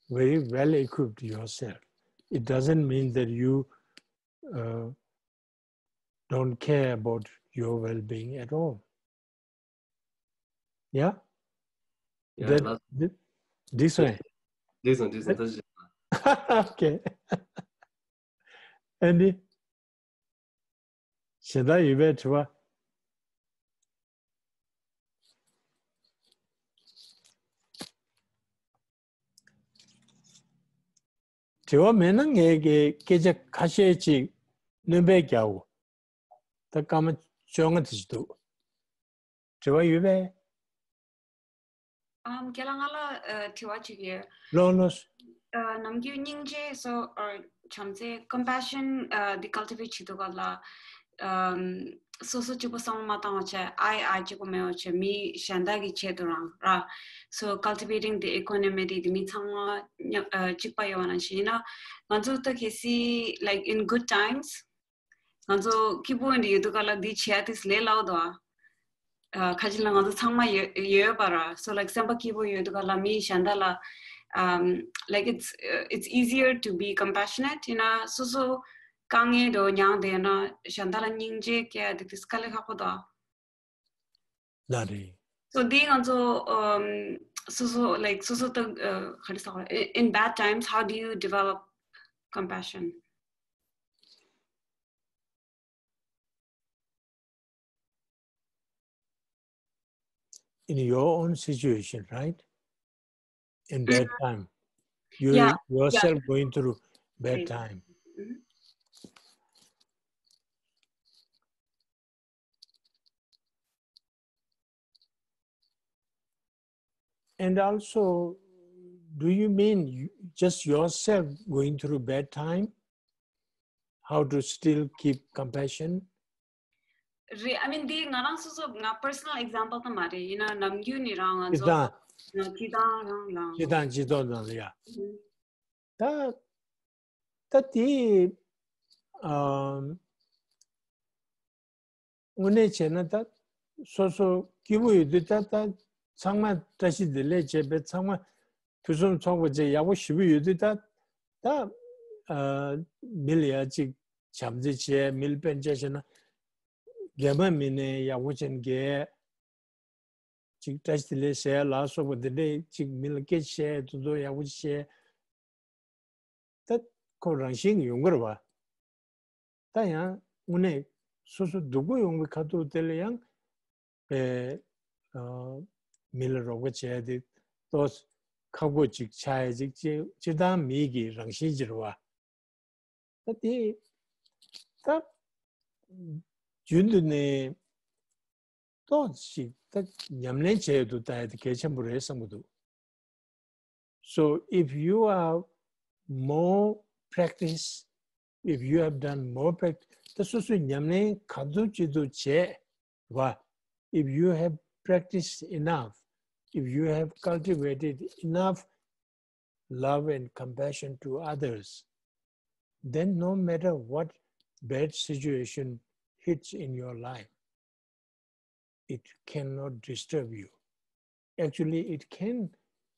very well equipped yourself. It doesn't mean that you, uh, don't care about your well-being at all. Yeah? Yeah, that, thi- this way. This one, this one, that's just Okay. Andy? གཞན་དག་ཡོད་པའི་དྲི་བ། དྲི་བ་མེད་ན་ངས་ཀྱི་སྐད་ཆ་ཁ་ཤས་ཅིག་སྣོན་པ་རྒྱག་གོ། ད་སྐར་མ་བཅོ་ལྔ་དེ་ཅིག་འདུག་དྲི་བ་ཡོད་པས། ཨམ། ཁྱེད་ལ་ང་ལ་ཨ་དྲི་བ་ཅིག་ཡོད། ལགས་ལགས། ཨ་ནམ་རྒྱུན་སྙིང་རྗེ་སོགས་ཨ་བྱམས་བརྩེ་compassion ཨ་འདི་cultivate བྱེད་དུས་སྐབས་ལ་ཨམ་སོ་སོ་གཅིག་པོ་བསམ་བློ་མ་བཏང་བ་བྱས། I I གཅིག་པོ་མེད་པ་བྱས། མི་གཞན་དག་གི་ཆེད་དུ་རང་ར། So cultivating the equanimity དེ་མི་ཚང་མ་མཉམ་ཨ་གཅིག་པ་ཡོད་པ་ནང་བཞིན་ཡིན་ན། ང་ཚོ་ད་གལ་སྲིད་like in good times ང་ཚོ་སྐྱིད་པོ་འདི་ཡོད་དུས་སྐབས་ལ་འདི་བྱས་ཏེ་ལས་སླ་པོ་འདུག་ཨ། ཁ་ཅིག་ལ་ང་ཚོ་ཚང་མ་ཡོད་ཡོད་པ་ར། So like སེམས་པ་སྐྱིད་པོ་ཡོད་དུས་སྐབས་ལ་མི་གཞན་དག་ལ་ཨམ་like it's uh, it's easier to be compassionate ཡིན་ན་སོ་སོ་དཀའ་ངལ་འདྲ་མྱངས་བསྡད་ན་གཞན་དག་ལ་སྙིང་རྗེ་སྐྱེ་ཡ་དེ་དེ་དཀའ་ལས་ཁག་པོ་འདུག་ཨ། ལགས་རེད། So འདི་ང་ཚོ་ཨམ་སོ་སོ་like སོ་སོ་ད་ཨ་ག་རེ་ཟེར་དགོས་རེད། In bad times, how do you develop compassion? In your own situation, right? In bad time. You Yeah, yeah. yourself going through bad Right. time. Mhm. And also, do you mean you, just yourself going through bad time? How to still keep compassion? རེད། I mean འདི་ང་རང་སོ་སོ་ང་personal example ད་མ་རེད། ཡིན་ན་ནམ་རྒྱུན་ནི་རང་ང་ཚོ་སྤྱི་བཏང་སྤྱི་བཏང་རང་རང་སྤྱི་བཏང་སྤྱི་ཚོགས་ནང་ལ་ཡ། ཨུ། ད་ད་དེ་ ཨམ། དངོས་གནས་བྱས་ན་ད་སོ་སོ་སྐྱིད་པོ་ཡོད་དུས་ད་ད་ཚང་མ་བཀྲ་ཤིས་བདེ་ལེགས་བྱས་པས་ཚང་མ་ཕུན་སུམ་ཚོགས་པ་བྱས་ཡག་པོ་ཞེ་པོ་ཡོད་དུས་ད་ད་ཨ་མི་ལ་ཡ་ཅིག་བྱམས་བརྩེ་བྱས། མི་ལ་དཔེར་ན་ཆ་བཞག་ན་རྒན་མ་མི་ནས་ཡག་པོ་བྱས་ནས་རྒྱས། ཅིག་བཀྲ་ཤིས་བདེ་ལེགས་ཟེར་ལ་སོགས་པ་འདི་འདྲས་ཅིག་མི་ལ་སྐད་ཆ་བཤད། དུ་དུ་ཡག་པོ་བཤད། ད་ཁོ་རང་བཞིན་གྱིས་ཡོང་གི་རེད་བ། ད་ཡང་དངོས་གནས་སོ་སོ་སྡུག་པོ་ཡོང་བའི་ཁ་ཐུག་དེ་ལ་ཡང་པའི་ཨ་མི་ལ་རོགས་པ་བྱས་ཏེ་ཏོག་ཁག་པོ་ཅིག་ཆགས་ཡ་ཅིག་སྤྱིར་སྤྱིར་བཏང་མི་གི་རང་བཞིན་ཅིག་རེད་བ། ད་དེ་ད་རྒྱུན་དུ་ནས་ཏོག་ཅིག་ད་ཉམས་ལེན་བྱས་འདུག་ད་དེ་གལ་ཆེན་པོ་རེད་བསམ་གྱི་འདུག So if you are more practice, if you have done more practice, ད་སོ་སོས་ཉམས་ལེན་ག་ཚོད་ཅི་ཐུབ་བྱས་བ། If you have practiced enough, if you have cultivated enough love and compassion to others, then no matter what bad situation hits in your life, it cannot disturb you. Actually, it can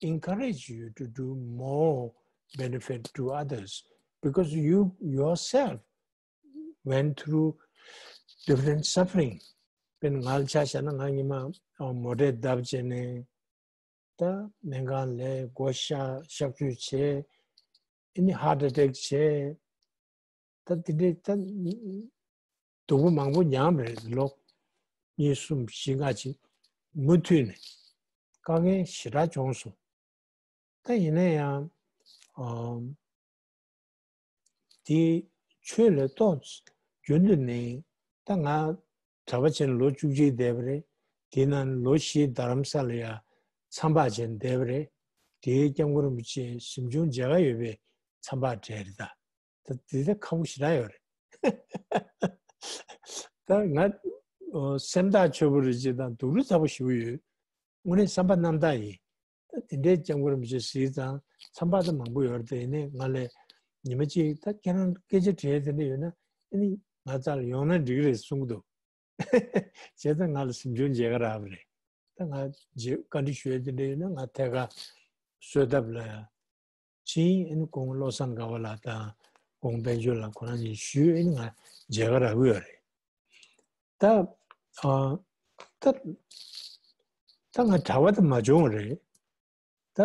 encourage you to do more benefit to others because you yourself went through different suffering. དཔེར་ན་ང་ལ་ཆ་བཞག་ན་ང་ཉི་མ་མོ་ཊའི་བརྡབ་བྱས་ནས་ད་སྨན་ཁང་ལ་མགོ་གཤག་གཤག་བཅོས་བྱས། ཨ་ནི་heart attack བྱས། ད་དེ་འདྲའི་ད་སྡུག་པོ་མང་པོ་མྱངས་པ་རེད། ལོ་གཉིས་གསུམ་བཞི་ལྔ་ཅིག་མུ་མཐུད་ནས་དཀའ་ངལ་ཞེ་དྲག་བྱུང་སོང་། ད་ཡིན་ན་ཡང་ཨམ། དེ་ཆོས་ལ་ཏོག་རྒྱུན་དུ་ནས་ད་ང་གྲྭ་པ་བྱས་ནས་ལོ་བཅུ་གཅིག་བསྡད་པ་རེད། དེའི་ནང་ལོ་བཞི་རྡ་རམ་ས་ལ་ཡ་མཚམས་པ་བྱས་ནས་བསྡད་པ་རེད། དེའི་སྐྱབས་མགོན་རིན་པོ་ཆེ་གཟིམ་ཆུང་མཇལ་ཁ་ཡོད་པའི་མཚམས་པ་གྲས་རེད་ད། ད་དེ་ད་ཁག་པོ་ཞེ་དྲག་ཡོད་རེད། ད་ང་ཨོ་སེམས་ཐག་ཆོད་པོ་རེད་ཅེས་དང་སྡུག་རུས་ཚ་པོ་ཞེ་པོ་ཡོད། དངོས་གནས་བསམ་པ་རྣམ་དག་ཡིན། ད་དེ་འདྲའི་སྐྱབས་མགོན་རིན་པོ་ཆེ་གཟིགས་ཙང་མཚམས་པ་ད་མང་པོ་ཡོད་རེད། དེ་ནས་ང་ལས་ཉི་མ་གཅིག་ད་ཁྱེད་རང་སྐད་ཆ་དྲིས་དེ་འདྲ་ཡོད་ན་ཨ་ནི་ང་རྩ་ལ་ཡོང་ན་འགྲིག་གི་རེད་གསུང་གི་འདུག་བྱས་ཙང་ང་ལ་གཟིམ་ཆུང་མཇལ་ཁ་རག་པ་རེད། ད་ང་རྗེས་བཀའ་འདྲི་ཞུ་ཡ་དེ་འདྲ་ཡོད་ན་ང་ཐད་ཀར་གསོལ་ཐབ་ལ་ཕྱིན། ཨ་ནི་ཁོང་བློ་བཟང་དགའ་བ་ལགས་དང་ཁོང་དཔལ་འབྱོར་ལགས་ཁོ་རང་གཉིས་ཞུས། ཨ་ནི་ང་མཇལ་ཁ་རག་གི་ཡོད་རེད། ད་ཨ་ད་ད་ང་གྲྭ་པ་དེ་མ་བྱུང་བ་རེད། ད་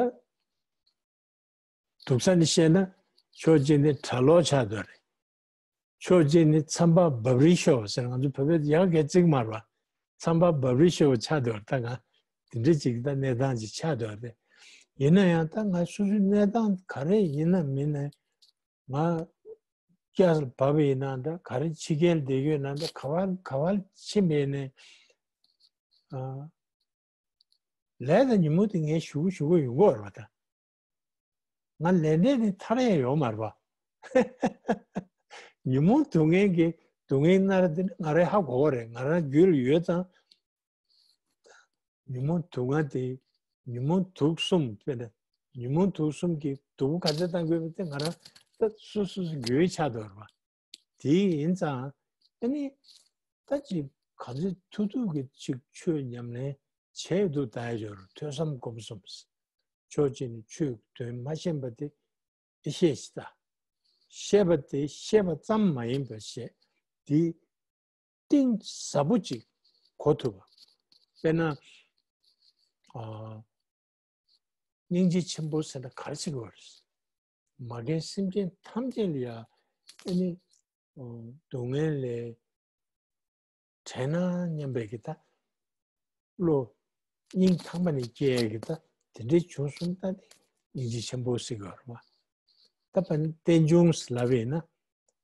སྡུག་ས་ནས་བཤད་ན་ཕྱོགས་གཅིག་ནས་གྲྭ་ལོག་ཆགས་འདུག་རེད། ཕྱོགས་གཅིག་ནས་མཚམས་པ་འབབ་རིལ་ཤོར་བ་ཟེར། ང་ཚོ་བོད་པས་ཡག་གི་བརྩི་གི་མ་རེད་པ། མཚམས་པ་འབབ་རིལ་ཤོར་བ་ཆགས་འདུག་རེད། ད་ང་དེ་འདྲ་ཅིག་ད་གནས་སྟངས་ཅིག་ཆགས་འདུག་རེད། ཡིན་ན་ཡང་ད་ང་སོ་སོའི་གནས་སྟངས་ག་རེ་ཡིན་ན་མིན་ན་ང་སྐྱ་སར་བབས་པ་ཡིན་ན་འདྲ། ག་རེ་ཕྱི་རྒྱལ་བསྡད་ཡོད་ན་འདྲ། ག་བར་ག་བར་ཕྱིན་པ་ཡིན་ནའི་ཨ། ལས་དང་ཉོན་མོངས་དེ་ངས་ཞུ་གི་ཞུ་གི་ཡོང་གི་ཡོད་རེད་པ། ད་ང་ལས་འབྲས་དེ་ཐར་ཡས་ཡོད་མ་རེད་པ། ཉོན་མོངས་སྡུག་བསྔལ་གྱི་སྡུག་བསྔལ་སྣ་རལ་དེ་ང་རང་ཧ་གོ་བ་རེད། ང་རང་རྒྱུད་ལ་ཡོད་ཙང་། ཉོན་མོངས་དུག་ལྔ་དེ་ཉོན་མོངས་དུག་གསུམ་དཔེར་ན་ཉོན་མོངས་དུག་གསུམ་གྱི་སྡུག་པོ་ག་ཚོད་བཏང་དགོས་པ་དེ་ང་རང་ད་སོ་སོ་སོ་རྒྱུས་ཆགས་འདུག་རེད་པ། དེ་ཡིན་ཙང་ཨ་ནི་ད་ཅིག་ག་ཚོད་ཐུབ་ཐུབ་ཀྱི་ཅིག་ཆོས་ཉམས་ལེན་བྱས་འདུག་ད་ཡ་འབྱོར་ཐོས་བསམ་སྒོམ་གསུམ། ཕྱོགས་གཅིག་ནས་ཆོས་ཀྱི་དོན་མ་ཤེས་པ་དེ་ཨེ་ཤེས་ཤིག་ད། ཤེས་པ་དེ་ཤེས་པ་ཙམ་མ་ཡིན་པར་བཤད། དེ་གཏིང་ཟབ་པོ་ཅིག་གོ་ཐུབ་པ། དཔེར་ན་ཨ། སྙིང་རྗེ་ཆེན་པོ་ཟེར་ན་ག་རེ་ཟེར་དགོས་རེད། མ་རྒན་སེམས་ཅན་ཐམས་ཅད་ལ་ཡ་ཨ་ནི་ཨོ་སྡུག་བསྔལ་ལས་བྲལ་ན་སྙམ་པའི་གི་ད་བློ་སྙིང་ཐག་པ་ནས་སྐྱེ་ཡ་གི་ད་དེ་འདྲའི་བྱུང་སོང་ད་ནི་སྙིང་རྗེ་ཆེན་པོ་ཟེར་དགོས་རེད་པ། ད་དཔེར་ན་རྟེན་འབྱུང་ཟེར་ལབ་པ་ཡིན་ན་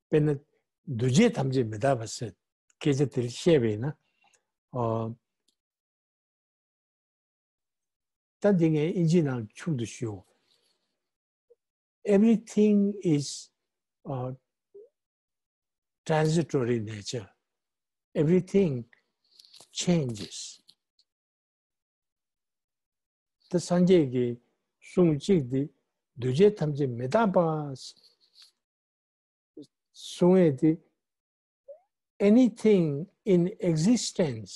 དཔེར་ན་འདུ་བྱེད་ཐམས་ཅད་མི་རྟག་པ་ཟེར་སྐད་ཆ་དེ་བཤད་པ་ཡིན་ན་ཨོ། ད་འདི་ངས་ཨིན་ཇི་ནང་ཆུང་དུ་ཞུ། Everything is uh, transitory nature. Everything changes. ད་སངས་རྒྱས་ཀྱི་གསུང་གཅིག་འདི་འདུ་བྱེད་ཐམས་ཅད་མི་རྟག་པ། གསུང་ཡས་དེ། Anything in existence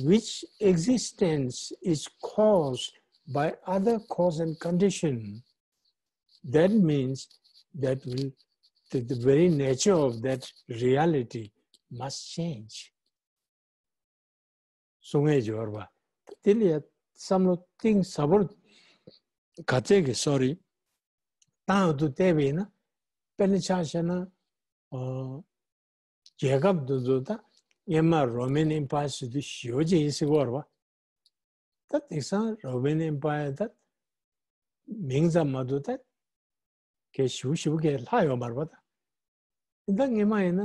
which existence is caused by other cause and condition, that means that will, that the very nature of that reality must change. གསུང་ཡས་སྦྱོར་བ། དེ་ལ་ཡ་བསམ་བློ་གཏིང་ཟབ་པོར་ག་ཚད་ཀྱི་སོ་རེད། བཏང་ཡོད་དུ་བལྟས་པ་ཡིན་ན། དཔེར་ན་ཆ་བཞག་ན། ཨོ། རྒྱལ་ཁབ་འདི་ཚོ་ད་སྔན་མ་Roman Empire ཟེར་དུས་ཞེ་པོ་ཅིག་ཡིན་སྲིད་ཀྱི་ཡོད་རེད་པ། ད་དེང་སང་Roman Empire ད་མིང་ཙམ་མ་གཏོགས་ད་གལ་ཞེ་པོ་ཞེ་པོ་གལ་ལྷག་ཡོད་མ་རེད་པ་ད། ད་སྔན་མ་ཡིན་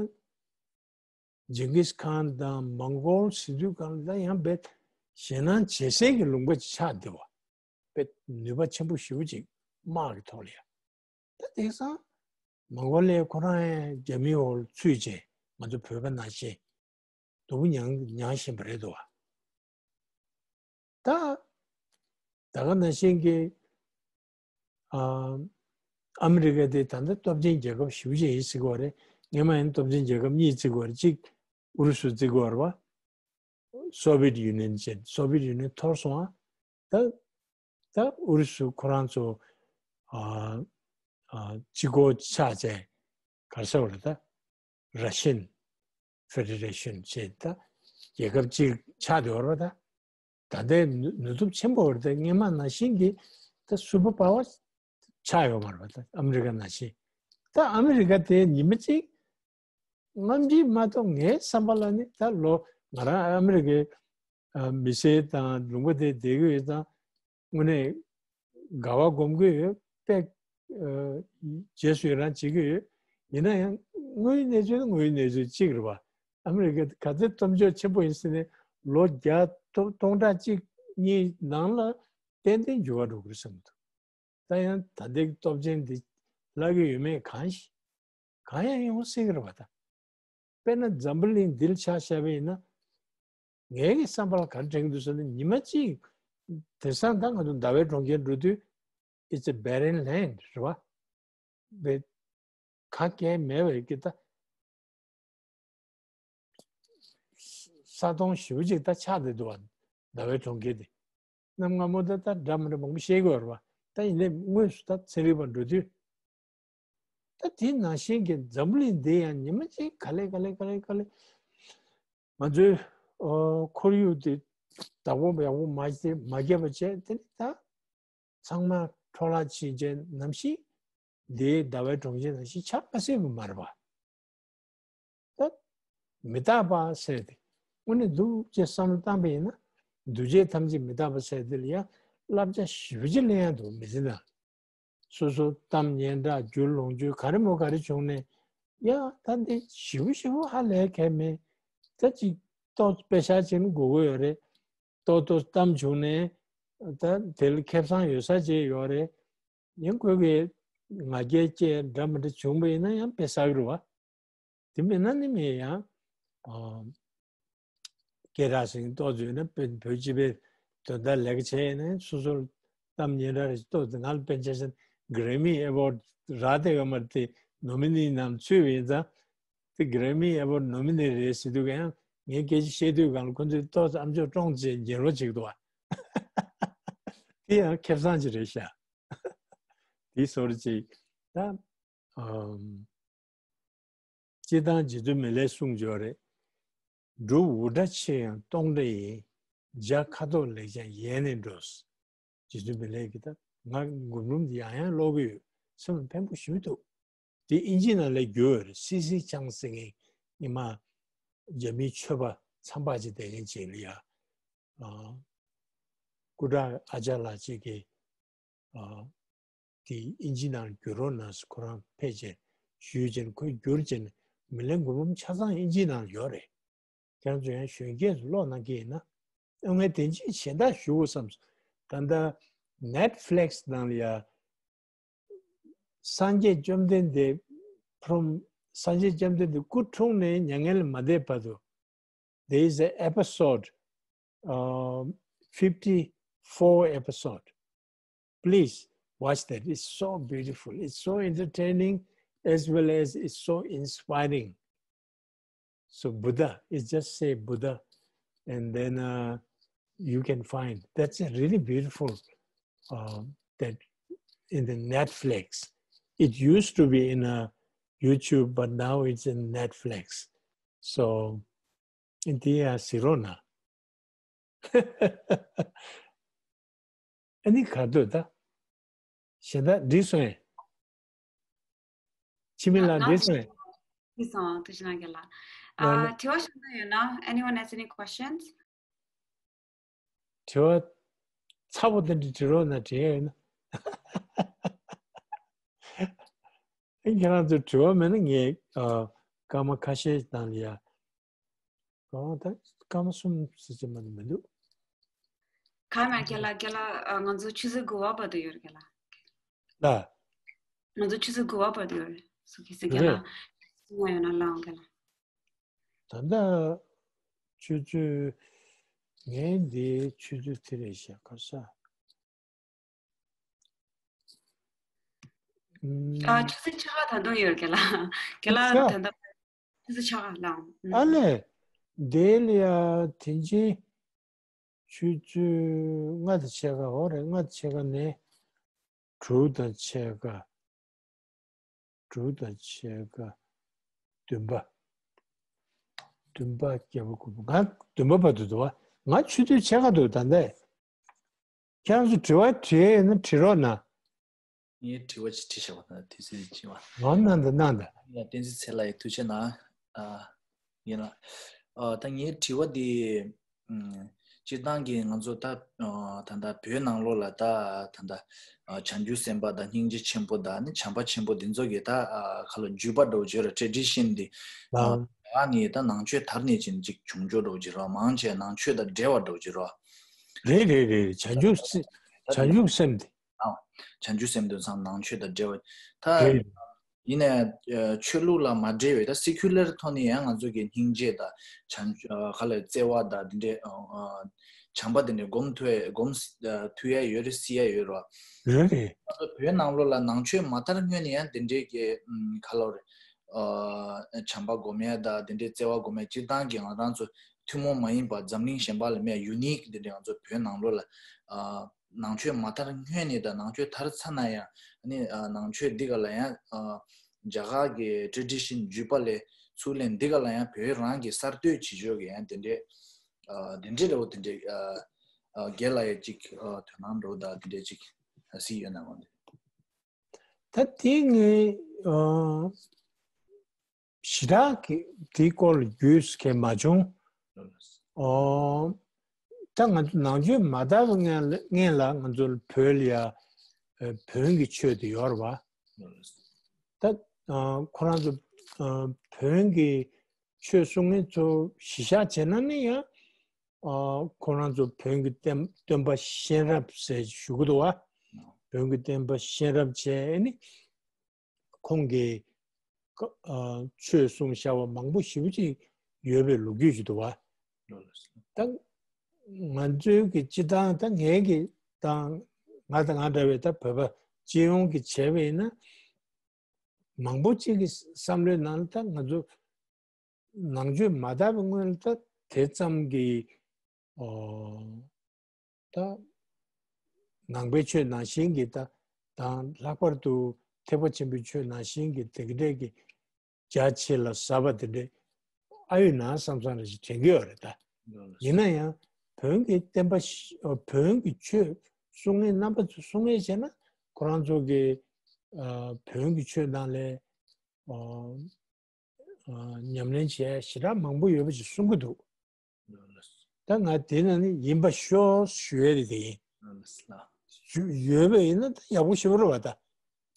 ན་Genghis Khan དང་མོང་གོལ་ཟེར་དུས་སྒང་ལ་ད་ཡང་དཔེ་ཞེད་སྣང་བྱེད་སའི་གི་ལུང་པ་ཅིག་ཆགས་བསྡད་པ། དཔེ་ནུས་པ་ཆེན་པོ་ཞེ་པོ་ཅིག་དམག་གི་ཐོག་ལ་ཡ། ད་དེང་སང་མོང་གོ་ལི་ཁོ་རང་ཡང་རྒྱ་མིའི་འོག་ལ་ཚུད་བྱས་ང་ཚོ་བོད་པ་ནང་བཞིན་སྡུག་པོ་མྱངས་མྱངས་བཞིན་པ་རེད་འདུག་བ། ད་ད་ག་ནང་བཞིན་གྱི་ཨ་ཨ་མི་རི་ཀ་དེ་ད་ལྟ་སྟོབས་ཆེན་རྒྱལ་ཁབ་ཞེ་པོ་ཅིག་ཡིན་ཟེར་གྱི་ཡོད་རེད། སྔན་མ་ཡིན་སྟོབས་ཆེན་རྒྱལ་ཁབ་གཉིས་བརྩི་གི་ཡོད་རེད། གཅིག་ཨུ་རུ་སུ་བརྩི་གི་ཡོད་རེད་བ། Soviet Union ཅན། Soviet Union འཐོར་སོང་ཨ། ད་ད་ཨུ་རུ་སུ་ཁོ་རང་ཚོ་ཨ་ཨ་གཅིག་པོ་ཆགས་བྱས་ག་རེ་ཟེར་བ་རེད་ད། Russian Federation ཅེས་ད་རྒྱལ་ཁབ་གཅིག་ཆགས་བསྡད་ཡོད་རེད་བ་ད། ད་ལྟའི་ནུས་ནུས་སྟོབས་ཆེན་པོ་རེད་དེ། སྔན་མ་ནང་བཞིན་གྱི་ད་super power ཆགས་ཡོད་མ་རེད་པ། ད་ཨ་མི་རི་ཀ་ནང་བཞིན། ད་ཨ་མི་རི་ཀ་དེ་ཉི་མ་གཅིག་རྔམ་བརྗིད་མ་གཏོགས་ངའི་བསམ་པ་ལ་ནི། ད་ལོ་ང་རང་ཨ་མི་རི་ཀའི་ཨ་མི་སེར་དང་ལུང་པ་དེ་བསྡད་ཀྱི་ཡོད་ཙང་དངོས་གནས་དགའ་བ་སྒོམ་གྱི་ཡོད། དཔེ་ཨ་རྗེས་སུ་ཡི་རང་བྱེད་ཀྱི་ཡོད། ཡིན་ན་ཡང་དངོས་ཡོད་གནས་ཚུལ་ནི་དངོས་ཡོད་གནས་ཚུལ་གཅིག་རེད་བ། ཨ་མི་རི་ཀ་ག་ཚོད་སྟོབས་འབྱོར་ཆེན་པོ་ཡིན་ཟེར་ནས་ལོ་བརྒྱ་སྟོང་སྟོང་ཕྲག་གཅིག་གཉིས་ནང་ལ་ཏན་ཏན་འགྱུར་བ་འགྲོ་གི་རེད་བསམ་གྱི་འདུག་ད་ཡང་ད་ལྟའི་སྟོབས་ཆེན་འདི་བརླག་གི་ཡོད་མེད་གང་ཤེས། གང་ཡང་ཡོང་སྲིད་ཀྱི་རེད་བ་ད། དཔེར་ན་འཛམ་བུ་གླིང་འདི་ལ་ཆ་བཞག་པ་ཡིན་ན། ངའི་གི་བསམ་པ་ལ་ག་རེ་དྲན་གྱི་འདུག་ཟེར་ན། ཉི་མ་གཅིག་དེང་སང་ད་ང་ཚོ་ཟླ་བའི་གྲོང་ཁྱེར་འགྲོ་དུས། It's a barren land རེད་བ། བའི་ག་གས་མེད་པའི་གི་ད་ས་སྟོང་ཞེ་པོ་ཅིག་ད་ཆགས་བསྡད་འདུག་བ། ཟླ་བའི་གྲོང་ཁྱེར་དེ། གནམ་སྔ་མོ་ད་ད་འདྲ་མི་འདྲ་མང་པོ་བཤད་ཀྱི་ཡོད་རེད་བ། ད་ཡིན་ནའི་དངོས་སུ་ད་ཚན་རིག་པ་འགྲོ་དུས། ད་དེ་ནང་བཞིན་གྱི་འཛམ་བུ་གླིང་འདི་ཡང་ཉི་མ་གཅིག་ག་ལེ་ག་ལེ་ག་ལེ་ག་ལེ། ང་ཚོའི་ཨོ་ཁོར་ཡུག་དེ་བདག་པོ་ཡག་པོ་མ་བྱས་མ་བརྒྱབ་པ་བྱས། དེ་ནི་ད་ཚང་མ་འཕྲོ་བརླག་ཕྱིན་བྱས་ནམ་ཞིག་འདིའི་ཟླ་བའི་གྲོང་ཁྱེར་ནང་བཞིན་ཆགས་མ་སྲིད་པ་མ་རེད་པ། ད་མི་རྟག་པ་ཟེར་དེ་དངོས་གནས་འདུག་ཅེས་བསམ་བློ་བཏང་པ་ཡིན་ན། འདུ་བྱེད་ཐམས་ཅད་མི་རྟག་པ་ཟེར་དེ་ལ་ཡང་བསླབ་བྱ་ཞེ་པོ་ཅིག་ལེན་ཡག་འདུག་མི་ཚེ་ནང་། སོ་སོ་གཏམ་སྙན་གྲགས་རྒྱུ་ལོངས་སྤྱོད་ག་རེ་མོ་ག་རེ་བྱུང་ནས། ཡ་ད་འདི་ཞེ་པོ་ཞེ་པོ་ཧ་ལས་གལ་མེད། ད་ཅིག་ཏོག་དཔེ་ཤག་ཅིག་ནི་དགོས་ཀྱི་ཡོད་རེད། ཏོག་ཏོག་གཏམ་བྱུང་ནས་ད་དེ་ལ་ཁེ་བཟང་ཡོད་ས་ཅིག་ཡོད་རེད། ཡང་ཁོས་གི་ང་རྒྱལ་སྐྱེ་འདྲ་མི་འདྲ་བྱུང་བ་ཡིན་ན་ཡང་དཔེ་བསགས་ཀྱི་རེད་བ། དེ་མིན་ན་ནི་མེད་ཡང་། ཨ། སྐད་གྲགས་ཟིན་ཏོག་ཙམ་ཡོད་ན་བོད་བོད་སྤྱི་པའི་དོན་དག་ལས་ཀ་བྱས་ཡིན་ན་སོ་སོར་གཏམ་སྙན་གྲགས་རེ་ཏོག་ཙམ། ང་ལ་དཔེར་ན་ཆ་བཞག་ན་Grammy Award རག་བསྡད་ཡོད་མ་རེད་དེ། ནོ་མི་ནི་ནང་ཚུད་པ་ཡིན་ཙང་། དེ་Grammy Award ནོ་མི་ནི་རེད་ཟེར་དུས་ཀ་ཡང་ངས་སྐད་ཆ་བཤད་དུས་སྒང་ལ་ཁོ་ཚོས་ཏོག་ཙམ་ཨམ་ཅོག་ཀྲོང་བྱས་ཉན་རོགས་བྱེད་ཀྱི་འདུག་བ། དེ་ཡང་ཁེ་བཟང་ཅིག་རེད་ཤག་དེ་སོར་ཅིག་ད། ཨམ། སྤྱིར་བཏང་རྗེ་བཙུན་མི་ལས་གསུངས་ཡོད་རེད། འབྲུ་འུར་སྒྲ་ཆེ་ཡང་སྟོང་སྒྲ་ཡིན། བྱ་ཁ་དོག་ལེགས་ཀྱང་ཡལ་ནས་འགྲོ། རྗེ་བཙུན་མི་ལས་ཀྱིས་ད་ང་མགུར་འབུམ་འདི་ཡང་ཡང་ཀློག་གི་ཡོད། སེམས་ལ་ཕན་པོ་ཞེ་པོ་འདུག་དེ་ཨིན་ཇི་ནང་ལ་བསྒྱུར་ཡོད་རེད། སི་སི་ཆང་ཟེར་མཁན་ཉི་མ་རྒྱ་མིའི་ཆོས་པ་མཚམས་པ་ཅིག་བསྡད་མཁན་ཅིག་ལ་ཡ། ཨ། སྐུ་དྲག་ཨ་ཅག་ལགས་ཅིག་གིས། ཨ། དེ་ཨིན་ཇི་ནང་བསྒྱུར་རོགས་གནང་ཟེར་ཁོ་རང་ཕེབས་བྱས་ཞུས་བྱས་ནས་ཁོས་བསྒྱུར་བྱས་ནས་མི་ལའི་མགུར་འབུམ་ཆ་ཚང་ཨིན་ཇི་ནང་ཡོད་རེད། ཁྱེད་རང་ཚོ་ཡང་གཞོན་སྐྱེས་ཚོ་ཀློག་གནང་གི་ཡིན་ན། ཨ། ངས་དེ་འདྲ་ཞུ་གཞན་དག་ཞུ་དགོས་བསམ་སོང་། ད་ལྟ་Netflix ནང་ལ་ཡ། སངས་རྒྱས་བཅོམ་ལྡན་འདས་from སངས་རྒྱས་བཅོམ་ལྡན་འདས་སྐུ་འཁྲུངས་ནས་མྱ་ངན་ལས་མ་འདས་བར་དུ། There is an episode, um, fifty-four episode. Please watch that. It's so beautiful. It's so entertaining as well as it's so inspiring. So Buddha, it just say Buddha, and then uh, you can find. That's a really beautiful uh, that in the Netflix. It used to be in a YouTube, but now it's in Netflix. So in the uh, Sirona. ཨ་ནི་ག་འདོད་ད། གཞན་དག་འགྲིག་སོང་ངས། འཆི་མེད་ལགས་འགྲིག་སོང་ངས། འགྲིག་སོང་། ཐུགས་རྗེ་གནང་རྒན་ལགས། ཨ་དྲི་བ་གཞན་དག་ཡོད་ན། Anyone has any questions? དྲི་བ་ཚ་པོ་དེ་འདྲ་དྲི་རོགས་གནང་། དྲི་ཡ་ཡོད་ན། ཨ་ཁྱེད་རང་ཚོ་དྲི་བ་མེད་ན་ངས་ཨ་སྐར་མ་ཁ་ཤས་ནང་ལ་ཡ། ཨོ་ད་སྐར་མ་གསུམ་ཟེར་གྱི་མ་མི་འདུག་ག་མ་རྒན་ལགས། རྒན་ལགས་ང་ཚོ་ཆུ་ཚོད་དགུ་པ་བར་དུ་ཡོད་རེད་རྒན་ལགས། ལ། ང་ཚོ་ཆུ་ཚོད་དགུ་པ་བར་དུ་ཡོད་རེད། སུ་གི་སི་རྒན་ལགས། རེད། སུ་ཡོད་ན་ལའང་རྒན་ལགས། ད་ལྟ་ཆུ་ཚོད་ངའི་འདི་ཆུ་ཚོད་དེ་རེད་ཤག་ག་ས། ཨ་ཆུ་ཚོད་ཕྱེད་ཀ་ད་དུང་ཡོད་རེད་རྒན་ལགས། རྒན་ལགས་ད་ལྟ་ཆུ་ཚོད་ཕྱེད་ཀ་ལའང་། ཨ་ལས། དེ་ལ་ཡ་དེ་འཕྱི་ཆུ་ཚོད་ལྔ་དང་ཕྱེད་ཀ། འོ་རེད། ལྔ་དང་ཕྱེད་ཀ་ནས་དྲུག་དང་ཕྱེད་ཀ། དྲུག་དང་ཕྱེད་ཀ། བདུན་པ། བདུན་པ། བརྒྱད་པ། དགུ་པ། ང་བདུན་པ་བར་དུ་འདུག་བ། ང་ཆུ་ཚོད་ཕྱེད་ཀ་འདུག་ད་ལྟ། ཁྱེད་རང་ཚོ་དྲི་བ་དྲི་ཡས་ཡོད་ན་དྲི་རོགས་གནང་། ངས་དྲི་བ་ཅིག་དྲིས་བཞག་པ་དང་དུས་ཚོད་ཅིག་བ། ང་གནང་དང་གནང་དང་། ཡ་བསྟན་འཛིན་ཚེ་ལགས་ཡ་ཐུགས་རྗེ་གནང་། ཨ་ཡིན་ལ། ཨ་ད་ངའི་དྲི་བ་འདི། ཨམ། སྤྱིར་བཏང་གི་ང་ཚོ་ད་ཨ་ད་ལྟ་བོད་ནང་ལོགས་ལ་ད་ད་ལྟ་ཨ་བྱང་ཆུབ་སེམས་དཔའ་དང་སྙིང་རྗེ་ཆེན་པོ་དང་ནི་བྱམས་པ་ཆེན་པོ་འདི་ཚོ་གི་ད་ཨ་ག་ལ་བརྒྱུད་པ་འདྲ་བོ་བརྗོད་ར། ཊེ་ཌི་ཤན་འདི། ཨ་ཨ་ནི་ད་ནང་ཆོས་དར་ནས་ཅིག་ཅིག་བྱུང་ཆོག་འདྲ་བོ་བརྗོད་ར། མང་ཆེ་ནང་ཆོས་དང་འབྲེལ་བ་འདྲ་བོ་བརྗོད་ར། རེད་རེད་རེད། བྱང་ཆུབ་སེམས། བྱང་ཆུབ་སེམས་དེ། ཨང་། བྱང་ཆུབ་སེམས་དོན་ཚང་ནང་ཆོས་དང་འབྲེལ་བ། ད་རེད། ཡིན་ནའི་ཨ་ཆོས་ལུགས་ལ་མ་འབྲེལ་བའི་ད་སེ་ཀུ་ལར་ཐོག་ནས་ཡང་ང་ཚོ་གི་སྙིང་རྗེ་དང་བྱང་ཨ་ག་ལ་བརྩེ་བ་དང་དེ་འདྲའི་ཨ་ཨ་བྱམས་པ་དེ་འདྲའི་སྒོམ་ཐུབ་ཡ་སྒོམ་ཨ་ཐུབ་ཡ་ཡོད་རེད། སྲིད་ཡ་ཡོད་རེད། རེད་རེད། ང་ཚོ་བོད་ནང་ལོགས་ལ་ནང་ཆོས་མ་དར་སྔོན་ནས་ཡང་དེ་འདྲའི་གི་ཨམ་ག་ལ་རེད། ཨ་བྱམས་པ་སྒོམ་ཡ་དང་དེ་འདྲའི་བརྩེ་བ་སྒོམ་ཡ། སྤྱིར་བཏང་གི་ང་རང་ཚོ་ཐུན་མོང་མ་ཡིན་པ་འཛམ་གླིང་གཞན་པ་ལ་མེད་ཡུ་ནིག་དེ་འདྲའི་ང་ཚོ་བོད་ནང་ལོགས་ལ་ཨ་ནང་ཆོས་མ་དར་སྔོན་ནས་དང་ནང་ཆོས་དར་ཚར་ན་ཡང་ནི་ཨ་ནང་ཆོས་འདི་ག་ལ་ཡང་ཨ་རྒྱ་གར་གྱི་ཊེ་ཌི་ཤན་བརྒྱུད་པ་ལས་ཚུར་ལེན་འདི་ག་ལ་ཡང་བོད་རང་གི་གསར་གཏོད་བྱེད་ཕྱོགས་ཀྱི་ཡང་དེ་འདྲའི་ཨ་དེ་འདྲའི་འདྲ་བོ་དེ་འདྲའི་ཨ་ཨ་རྒན་ལགས་ཡ་ཅིག་ཨ་དོ་སྣང་འདྲ་བོ་དང་དེ་འདྲའི་ཅིག་གཟིགས་ཡོད་ན་འོང་། ད་དེ་ངས་ཨ་ཞེ་དྲག་གི་དེའི་སྐོར་ལ་རྒྱུས་གལ་མ་བྱུང་། ཨོ། ད་ང་ཚོ་ནང་ཆོས་མ་དར་བའི་སྔོན་ལ་སྔོན་ལ་ང་ཚོ་བོད་ལ་ཡ་ཨ་བོན་གྱི་ཆོས་དེ་ཡོད་རེད་བ། ད་ཨ་ཁོ་རང་ཚོ་ཨ་བོན་གྱི་ཆོས་གསུང་མཁན་ཚོ་གཞི་བཞག་བྱས་ན་ནི་ཡང་ཨ་ཁོ་རང་ཚོ་བོན་གྱི་བསྟན་སྟོན་པ་གཤེན་རབ་ཟེར་ཞུ་གི་འདུག་བ། བོན་གྱི་བསྟན་པ་གཤེན་རབ་བྱས་ནི་ཁོང་གིས་ཨ་ཆོས་གསུངས་བཞག་པ་མང་པོ་ཞེ་པོ་ཅིག་ཡོད་པའི་ལོ་རྒྱུས་ཤིག་འདུག་བ། ད་ང་ཚོའི་གི་སྤྱིར་བཏང་ད་ངའི་གི་དང་ང་དང་ང་འདྲ་བའི་ད་བོད་པ་སྤྱི་ཡོངས་ཀྱི་བྱས་པ་ཡིན་ན། མང་པོ་གཅིག་གི་བསམ་བློའི་ནང་ལ་ད་ང་ཚོ་ནང་ཆོས་མ་དར་བའི་སྔོན་ལ་ད་དེ་ཙམ་གྱི་ཨོ་ད་ནང་པའི་ཆོས་ནང་བཞིན་གྱི་ད་དང་ལྷག་པར་དུ་ཐེག་པ་ཆེན་པོའི་ཆོས་ནང་བཞིན་གྱི་དེ་འདྲས་ཀྱི་རྒྱ་ཆེ་ལ་ཟབ་པ་དེ་འདྲས་ཨ་ཡོད་ན་བསམ་བསམ་རེ་ཞིག་དྲན་གྱི་ཡོད་རེད་ད། ཡིན་ན་ཡང་བོན་གྱི་བསྟན་པ་ཤ་བོན་གྱི་ཆོས་གསུང་མཁན་རྣམ་པ་ཚོས་གསུང་མཁན་བྱས་ན་ཁོ་རང་ཚོ་གི་ཨ་བོན་གྱི་ཆོས་ནང་ལས་ཨ་ཨ་ཉམས་ལེན་བྱས་ཞེ་དྲག་མང་པོ་ཡོད་པ་ཞིག་གསུང་གི་འདུག་ད་ང་དེ་ནང་ནས་ཡིན་པ་ཤོག་ཞུ་ཡས་རེད་དེ་ཡིན། ཞུ་ཡོད་པ་ཡིན་ན་ད་ཡག་པོ་ཞེ་པོ་རེད་བ། ད་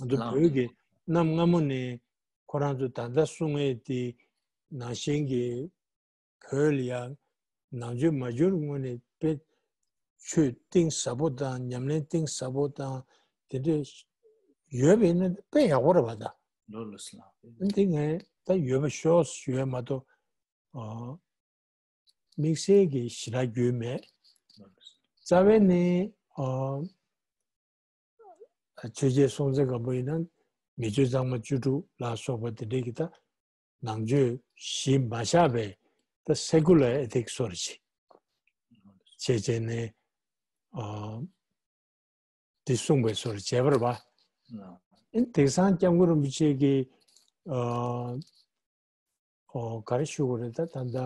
ང་ཚོ་ལགས། བོད་ཀྱི་གནམ་སྔ་མོ་ནས་ཁོ་རང་ཚོ་ད་ལྟ་གསུང་ཡས་དེ་ནང་བཞིན་གྱི་བོད་ལ་ཡང་ནང་ཆོས་མ་འགྱུར་སྔོན་ནས་དཔེ་ཆོས་གཏིང་ཟབ་པོ་དང་ཉམས་ལེན་གཏིང་ཟབ་པོ་དང་དེ་འདྲས་ཡོད་པ་ཡིན་ན་དཔེ་ཡག་པོ་རེད་བ་ད། ལོ་ལོ་སི་ལ། འདི་ངས་ད་ཡོད་པ་ཤོག་ཞུ་ཡས་མ་གཏོགས་ཨ་དམིགས་བསལ་གྱི་ཞེ་དྲག་རྒྱུས་མེད། རྩ་བའི་ནི་ཨ་ ཆོས་རྒྱལ་སྲོང་བཙན་སྒམ་པོ་ཡིན་ན་མི་ཆོས་གཙང་མ་བཅུ་དྲུག་ལ་སོགས་པ་དེ་འདྲའི་གི་ད་ནང་ཆོས་གཞི་མ་བཞག་པའི་ད་སེ་ཀུ་ལར་ཨེ་ཐིག་སི་སོར་ཅིག་བྱས་བྱས་ནས་ཨ་འདི་གསུངས་པའི་སོར་བྱས་པ་རེད་པ། ཨ་ནི་དེང་སང་སྐྱབས་མགོན་རིན་པོ་ཆེ་གིས་ཨ་ཨོ་ག་རེ་ཞུ་དགོས་རེད་ད་ད་ལྟ་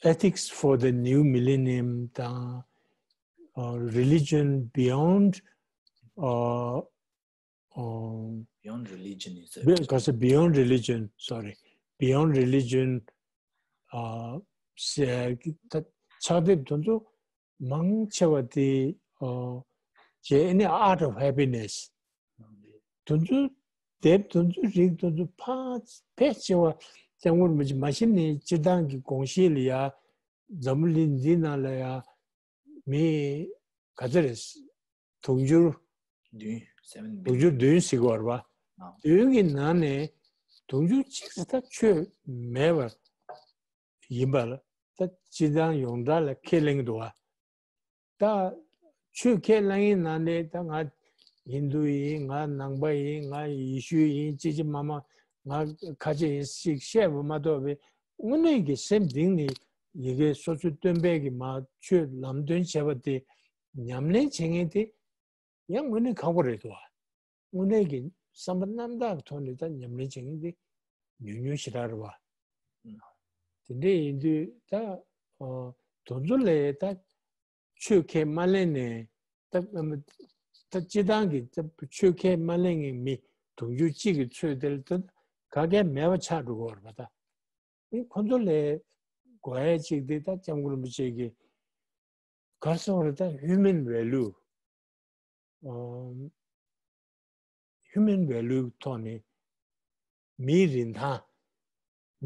ཨམ་Ethics for the New Millennium དང་ཨ་Religion Beyond ཨ་ཨ་Beyond religion is a ག་ས་Beyond Religion, sorry, Beyond Religion ཨ་ཟེར་གི་ད་ཕྱག་དེབ་དེ་ཚོ་མང་ཆེ་བ་དེ་ཨ་བྱས་ཨ་ནི་Art of Happiness དེ་ཚོ་དེབ་དེ་ཚོ་རིགས་དེ་ཚོ་ཕ་ཕལ་ཆེ་བ་སྐྱབས་མགོན་རིན་པོ་ཆེ་མ་གཞི་ནས་སྤྱིར་བཏང་གི་དགོངས་གཞི་ལ་ཡ་འཛམ་བུ་གླིང་འདི་ནང་ལ་ཡ་མི་ག་ཚོད་རེད། དུང་ཕྱུར་བདུན། seven དུང་billion ཕྱུར་བདུན་ཟེར་གྱི་ཡོད་རེད་པ། ཨ། བདུན་གྱི་ནང་ནས་དུང་ཕྱུར་གཅིག་ཙམ་ད་ཆོས་མེད་པ་ཡིན་པ་ལ་ད་སྤྱིར་བཏང་ཡོངས་གྲགས་ལ་ཁས་ལེན་གྱི་འདུག་པ། ད་ཆོས་ཁས་ལེན་མཁན་ནང་ནས་ད་ང་ཧིན་རྡུ་ཡིན། ང་ནང་པ་ཡིན། ང་ཡེ་ཤུ་ཡིན། ཅི་ཅི་མ་མ་ང་ཁ་ཆེ་ཡིན་ཞིག་བཤད་པ་མ་གཏོགས་པའི་དངོས་གནས་ཀྱི་སེམས་གཏིང་ནས་ཡི་གེ་སོ་སོའི་སྟོན་པས་ཀྱི་མ་ཆོས་ལམ་སྟོན་བྱས་པ་དེ་ཉམས་ལེན་བྱེད་མཁན་དེ་ཡང་དངོས་གནས་ཁག་པོ་རེད་འདུག་པ། དངོས་གནས་ཀྱི་བསམ་པ་རྣམ་དག་གི་ཐོག་ནས་ད་ཉམས་ལེན་བྱེད་མཁན་དེ་ཉུང་ཉུང་ཞེ་དྲག་རེད་པ། དེ་འདྲ་ཡིན་དུས་ད་ཨ་དེ་ཚོ་ལས་ད་ཆོས་ཁས་མ་ལེན་ནས་ད་ད་སྤྱིར་བཏང་གི་ད་ཆོས་ཁས་མ་ལེན་མཁན་མི་དུང་ཕྱུར་གཅིག་གི་ཚོད་དེ་ལ་ད་ག་གེ་མེད་པ་ཆགས་འགྲོ་གི་ཡོད་རེད་པ། ད་ཨེ་ཁོ་ཚོ་ལས་དགོས་ཡ་གཅིག་དེ་ད་སྐྱབས་མགོན་རིན་པོ་ཆེ་གིས་ག་རེ་ཟེར་དགོས་རེད། ད་human value ཨམ་human value ཐོག་ནས་མིའི་རིན་ཐང་།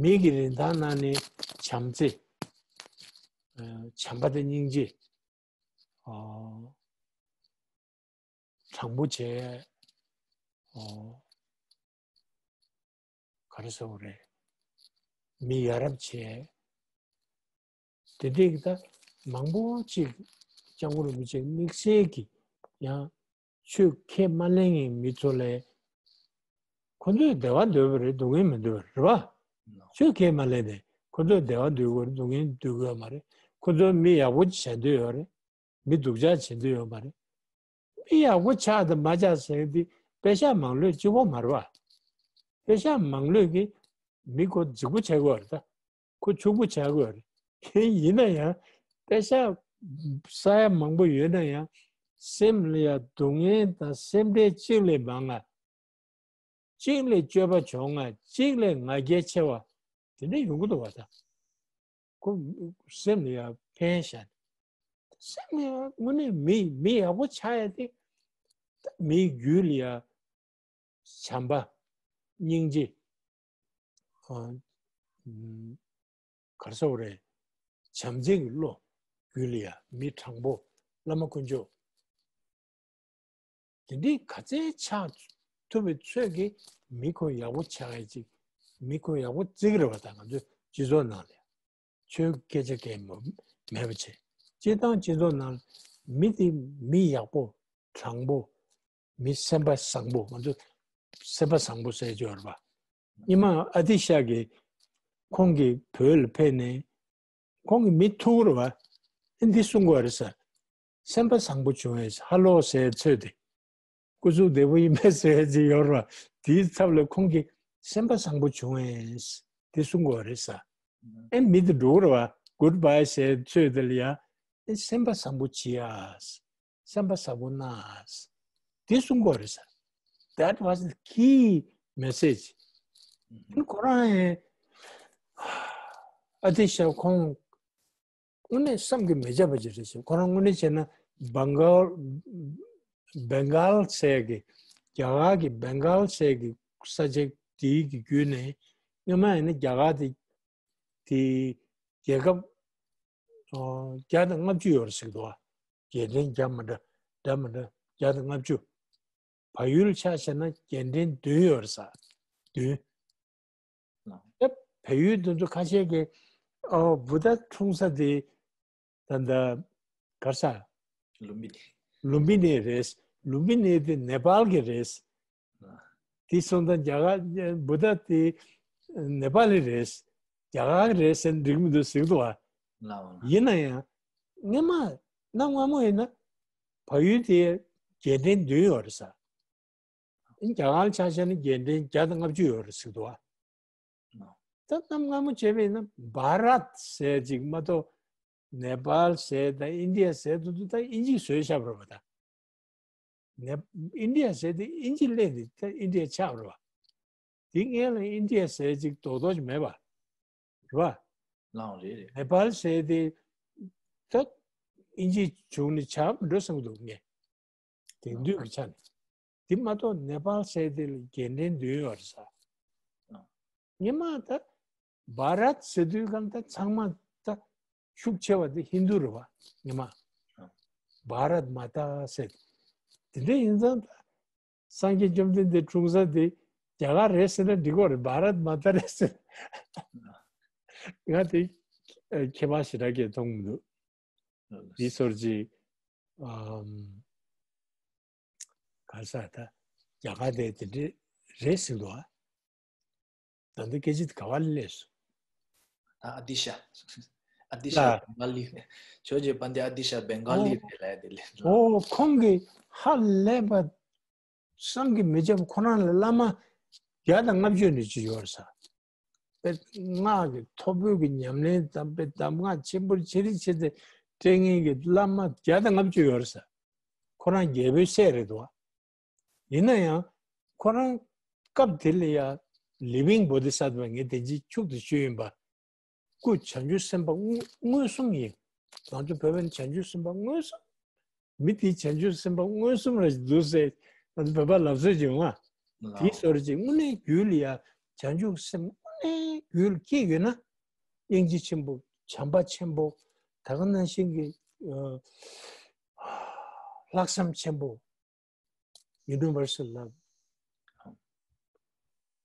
མི་གི་རིན་ཐང་ནང་ནས་བྱམས་བརྩེ། ཨ་བྱམས་པ་དང་སྙིང་རྗེ། ཨ་དྲང་པོ་བྱས། ཨ་ག་རེ་ཟེར་དགོས་རེད། མི་ཡ་རབས་བྱས། དེ་འདྲའི་གི་ད་མང་པོ་ཅིག་སྐྱབས་མགོན་རིན་པོ་ཆེ་དམིགས་བསལ་གྱི་ཡང་ཆོས་ཁས་མ་ལེན་མཁན་མི་ཚོ་ལ་ཁོ་ཚོས་བདེ་བ་འདོད་པ་རེད། སྡུག་བསྔལ་མི་འདོད་པ་རེད་པ། ཆོས་ཁས་མ་ལེན་ནས་ཁོ་ཚོས་བདེ་བ་འདོད་ཀྱི་ཡོད་རེད། སྡུག་བསྔལ་འདོད་ཀྱི་ཡོད་མ་རེད། ཁོ་ཚོས་མི་ཡག་པོ་བྱེད་འདོད་ཡོད་རེད། མི་སྡུག་ཅག་བྱེད་འདོད་ཡོད་མ་རེད། མི་ཡག་པོ་ཆགས་དང་མ་ཆགས་ཟེར་མཁན་དེ་པེ་ཤག་མང་ལོས་གཅིག་པོ་མ་རེད་པ། པེ་ཤག་མང་ལོས་ཀྱིས་མི་ཁོ་རྫིག་པོ་བྱེད་དགོས་རེད། ད་ཁོ་ཕྱུག་པོ་བྱེད་དགོས་རེད། ཡིན་ན་ཡང་པེ་ཤག་ས་ཡ་མང་པོ་ཡོད་ན་ཡང་སེམས་ལ་ཡང་སྡུག་བསྔལ་དང་སེམས་ཁྲལ་གཅིག་ལས་མང་ང་། གཅིག་ལས་སྤྱོད་པ་བྱུང་ང་། གཅིག་ལས་ང་རྒྱལ་ཆེ་བ་དེ་འདྲ་ཡོང་གི་འདུག་པ། ད་ཁོ་སེམས་ལ་ཡང་ཕན་ཤག། སེམས་ལ་ཡང་དངོས་གནས་མི་མི་ཡག་པོ་ཆགས་ཡ་དེ་ད་མིའི་རྒྱུད་ལ་ཡང་བྱམས་པ། སྙིང་རྗེ། ཨ་ཨམ་ག་རེ་ཟེར་དགོས་རེད། བྱམས་བརྩེ་གི་བློ། རྒྱུད་ལ་ཡ་མི་དྲང་པོ། བླ་མ་དཀོན་མཆོག་དེ་འདྲའི་ག་ཚད་ཆགས་ཐུབ་པའི་ཚོད་ཀྱིས་མི་ཁོ་ཡག་པོ་ཆགས་ཡ་ཅིག་མི་ཁོ་ཡག་པོ་བརྩི་གི་རེད་པ། ད་ང་ཚོའི་སྤྱི་ཚོགས་ནང་ལ་ཡ། ཆོས་སྐད་ཆ་གང་ཡང་མེད་པ་བྱས། སྤྱིར་བཏང་སྤྱི་ཚོགས་ནང་མི་དེ་མི་ཡག་པོ། དྲང་པོ། མི་སེམས་པ་བཟང་པོ། ང་ཚོ་སེམས་པ་བཟང་པོ་ཟེར་གྱི་ཡོད་རེད་པ། སྔོན་མ་ཨ་ཏི་ཤ་གིས་ཁོང་གིས་བོད་ལ་ཕེབས་ནས་ཁོང་གིས་མི་ཐུག་རེད་པ། ཨེ་འདི་གསུང་དགོས་རེད་ཟེར། སེམས་པ་བཟང་པོ་བྱུང་བས་ཧ་ལོ་ཟེར་ཚོད་དེ། སྐུ་གཟུགས་བདེ་པོ་ཡིན་པས་ཟེར་ཅིག་ཡོད་རེད་པ། དེའི་ཚབ་ལ་ཁོང་གིས་སེམས་པ་བཟང་པོ་བྱུང་བས་དེ་གསུང་དགོས་རེད་ཟེར། ཨེ་མི་དེ་འགྲོ་གི་རེད་པ། Goodbye ཟེར་ཚོད་དེ་ལ་ཡ། ཨེ་སེམས་པ་བཟང་པོ་བྱེད་ཨ། སེམས་པ་བཟང་པོ་གནང་ཨ། དེ་གསུང་དགོས་རེད་ཟེར། That was the key message. ཨེ་ཁོ་རང་ཨེ་ཨ་ཏི་ཤ་ཁོང་དངོས་གནས་བསམ་གྱིས་མི་ཁྱབ་པ་ཅིག་རེད་ཟེར། ཁོ་རང་དངོས་གནས་བྱས་ན་བེང་གལ། བེང་གལ་ཟེར་གི། རྒྱ་གར་གྱི་བེང་གལ་ཟེར་གི་ས་ཆ་དེའི་གི་བརྒྱུད་ནས་སྔོན་མ་ཡིན་ན་རྒྱ་གར་དེ་དེ་རྒྱལ་ཁབ་ཨོ་བརྒྱ་དང་ལྔ་བཅུ་ཡོད་རེད་ཟེར་གི་འདུག་པ། རྒྱལ་ཕྲན་བརྒྱ་མ་འདྲ་འདྲ་མ་འདྲ་བརྒྱ་དང་ལྔ་བཅུ། བལ་ཡུལ་ཆ་བཞག་ན་རྒྱལ་ཕྲན་བདུན་ཡོད་རེད་ཟེར། བདུན། ཨ། ད་བལ་ཡུལ་དེ་ཚོ་ཁ་ཤས་ཀྱིས་ཨོ་བུདྡྷ་འཁྲུངས་ས་དེ་ད་ལྟ་ག་རེ་ཟེར། ལུམ་བི་ནི། ལུམ་བི་ནི་རེད། ལུམ་བི་ནི་དེ་ནེ་པཱལ་གྱི་རེད། དེ་སོང་ཙང་རྒྱ་གར་བུདྡྷ་དེ་ནེ་པཱ་ལི་རེད། རྒྱ་གར་གྱི་རེད་ཟེར་ན་འགྲིག་མི་འདུག་ཟེར་གྱི་འདུག་བ། ལགས་འོང་། ཡིན་ན་ཡང་སྔོན་མ་གནའ་སྔ་མོ་ཡིན་ན་བལ་ཡུལ་དེ་རྒྱལ་ཕྲན་བདུན་ཡོད་རེད་ཟེར། རྒྱ་གར་ཆ་བཞག་ན་རྒྱལ་ཕྲན་བརྒྱ་དང་ལྔ་བཅུ་ཡོད་རེད་ཟེར་གྱི་འདུག་བ། ད་གནའ་སྔ་མོ་བྱས་པ་ཡིན་ན་བྷ་རད་ཟེར་ཅིག་མ་གཏོགས་ནེ་པཱལ་ཟེར་དང་ཨིན་ཌི་ཡ་ཟེར་དུ་དུ་ད་ཨིན་ཇི་བཟོས་བཞག་པ་རེད་པ། ད་ནེ་ཨིན་ཌི་ཡ་ཟེར་དེ་ཨིན་ཇི་སླེབས་ཏེ་ད་ཨིན་ཌི་ཡ་ཆགས་པ་རེད་པ། དེ་སྔོན་ལ་ཨིན་ཌི་ཡ་ཟེར་ཅིག་རྡོག་རྡོག་ཅིག་མེད་པ་རེད་པ། ལགས་འོང་། རེད་རེད། ནེ་པཱལ་ཟེར་དེ་ད་ཨིན་ཇི་བྱུང་ནས་ཆགས་འགྲོ་བསམ་གྱི་འདུག་ངས། དེང་དུས་ཀྱི་ཆ་ནས། དེ་མ་གཏོགས་ནེ་པཱལ་ཟེར་དེ་ལ་རྒྱལ་ཕྲན་བདུན་ཡོད་རེད་ཟེར། སྔོན་མ་ད་བྷ་རད་ཟེར་དུས་གང་ད་ཚང་མ་ད་ཤུགས་ཆེ་བ་དེ་ཧིན་རྡུ་རེད་པ། སྔོན་མ་བྷ་རད་མ་ཏཱ་ཟེར། དེ་འདྲ་ཡིན་ཙང་ད་སངས་རྒྱས་བཅོམ་ལྡན་འདས་འཁྲུངས་ས་དེ་རྒྱ་གར་རེད་ཟེར་ན་འགྲིག་གི་རེད། བྷ་རད་མ་ཏཱ་རེད་ཟེར། ང་དེ་ཁྱད་པར་ཞེ་དྲག་གི་མཐོང་མི་འདུག། འདི་ཚོར་ཅིག་ཨམ། ག་ས་ད་རྒྱ་གར་དེ་དེ་འདྲ་རེད་ཟེར་འདུག་ཨ། ད་འདི་སྐད་ཆ་དེ་ག་བ་ལ་སླེབས་སོང་། ད་ཨ་ཏི་ཤ། ཨ་ཏི་ཤ་ལ། བེང་ག་ལི། ཇོ་རྗེ་དཔལ་ལྡན་ཨ་ཏི་ཤ་བེང་ག་ལི་ཨོ། རེད་ལབ་དེ་ལས། ཨོ་ཁོང་གིས་ཧ་ལས་པ་བསམ་གྱིས་མི་ཁྱབ། ཁོ་རང་ལ་བླ་མ་བརྒྱ་དང་ལྔ་བཅུ་ནས་ཅིག་ཡོད་ས། དཔེ་སྔགས་ཀྱི་ཐོར་བུ་གི་ཉམས་ལེན་དང་དཔེ་གདམས་ངག་ཆེན་པོ་ཆེ་རིགས་ཆེ་དེ་སྤྲད་མཁན་གྱི་བླ་མ་བརྒྱ་དང་ལྔ་བཅུ་ཡོད་རེད་ས། ཁོ་རང་རྒྱལ་པོའི་སྲས་རེད་འདུག་བ། ཡིན་ན་ཡང་ཁོ་རང་སྐབས་དེ་ལ་ཡ་ལི་བིང་བོ་དྷི་སཏྭ་ངས་དེ་རྗེས་ཕྱུག་ཏུ་བཅུག་ཡིན་པ། སྐུ་བྱང་ཆུབ་སེམས་དཔའ་དངོས་དངོས་གསུམ་ཡིན། ང་ཚོ་བོད་པ་ནི་བྱང་ཆུབ་སེམས་དཔའ་མངོན་སུམ། མི་དེ་བྱང་ཆུབ་སེམས་དཔའ་མངོན་སུམ་ར་ཞིག་འདུག་ཟེར། ང་ཚོ་བོད་པ་ལབ་སྲོལ་ཅིག་ཡོང་ང་། དེའི་ལགས། སོར་ཅིག་དངོས་གནས་རྒྱུད་ལ་ཡ་བྱང་ཆུབ་སེམས་དངོས་གནས་རྒྱུད་ལ་སྐྱེས་ཡོད་ན། སྙིང་རྗེ་ཆེན་པོ། བྱམས་པ་ཆེན་པོ། ད་ག་ནང་བཞིན་གྱི་ཨ་ལྷག་བསམ་ཆེན་པོ། Universal love,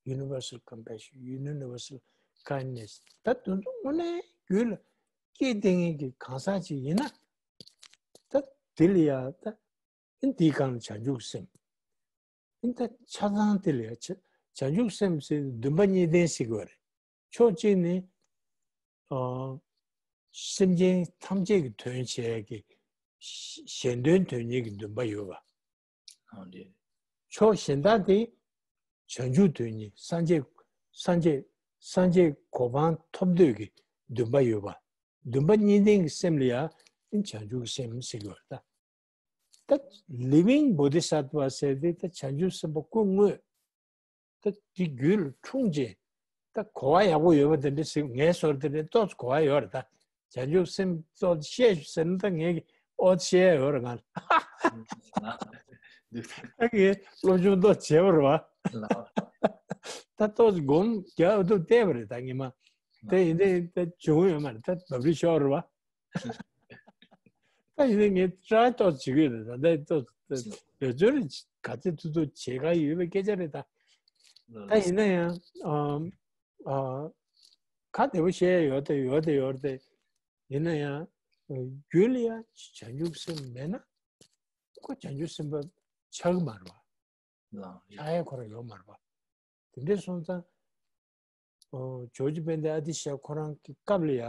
universal compassion, universal kindness. ད་དུང་དུང་དངོས་གནས་རྒྱུད་ལ་སྐྱེས་བསྡད་མཁན་གྱི་གང་ཟག་ཅིག་ཡིན་ན། ད་དེ་ལ་ཡ་ད་ཨིན་དེའི་སྒང་ལ་བྱང་ཆུབ་སེམས། ཨིན་ད་ཆ་ཚང་དེ་ལ་ཡ་བྱ་བྱང་ཆུབ་སེམས་ཟེར་འདུན་པ་གཉིས་ལྡན་ཟེར་གྱི་ཡོད་རེད། ཕྱོགས་གཅིག་ནི་ཨ་སེམས་ཅན་ཐམས་ཅད་ཀྱི་དོན་བྱེད་ཀྱི་གཞན་དོན་དོན་གཉེར་གྱི་འདུན་པ་ཡོད་པ། ཨ་ནི། ཕྱོགས་གཞན་དག་དེ་བྱང་ཆུབ་དོན་གཉེར། སངས་རྒྱས་སངས་རྒྱས་སངས་རྒྱས་གོ་འཕང་ཐོབ་འདོད་ཀྱི་འདུན་པ་ཡོད་པ། འདུན་པ་གཉིས་ལྡན་གྱི་སེམས་ལ་ཡང་བྱང་ཆུབ་སེམས་ཟེར་གྱི་ཡོད་རེད་ད། ད་ལི་བིང་བོ་དྷི་སཏྭ་ཟེར་དེ་ད་བྱང་ཆུབ་སེམས་དཔའ་སྐུ་དངོས། ད་དེ་རྒྱུད་ལ་འཁྲུངས་རྗེས་ད་གོ་བ་ཡག་པོ་ཡོད་པ་དེ་འདྲ་ཟེར། ངའི་ཟུར་དེ་འདྲ་ཏོག་ཙམ་གོ་བ་ཡོད་རེད་ད། བྱང་ཆུབ་སེམས་ཏོག་ཙམ་བཤད་ཤོག་ཟེར་ན་ད་ངས་ཀྱི་ཨོ་བཤད་ཡ་ཡོད་རེད་ང་ལ། ད་ངས་སློབ་སྦྱོང་ཏོག་ཙམ་བྱས་པ་རེད་བ། ད་ཏོག་ཙམ་སྒོམ་རྒྱག་ཐུབ་བལྟས་པ་རེད་ད་ངས་མ། ད་ཡིན་ནའི་ད་བྱུང་ཡོད་མ་རེད། ད་བབ་རི་ཤོར་བ། ད་ཡིན་ནའི་ངས་ཊ་རའེ་ཏོག་ཙམ་བྱེད་ཀྱི་ཡོད་རེད། ད་ལྟ་ཏོག་ཙམ་བེད་སྤྱོད་ག་ཚོད་ཐུབ་ཐུབ་བྱེད་ག་ཡོད་པའི་སྐད་ཆ་རེད་ད། ད་ཡིན་ན་ཡང་ཨ་ཨ་ཁ་བདེ་པོ་བཤད་ཡ་ཡོད་དེ་ཡོད་དེ་ཡོད་དེ། ཡིན་ན་ཡང་རྒྱུད་ལ་ཡང་བྱང་ཆུབ་སེམས་མེད་ན་ཁོ་བྱང་ཆུབ་སེམས་དཔའ་ཆགས་ཀྱི་མ་རེད་བ། ལགས། ཆགས་ཡ་ཁོ་རང་ཡོད་མ་རེད་བ། དེ་འདྲ་སོང་ཙང་ཨོ་ཇོ་རྗེ་དཔལ་ལྡན་ཨ་ཏི་ཤ་ཁོ་རང་གི་སྐབས་ལ་ཡ་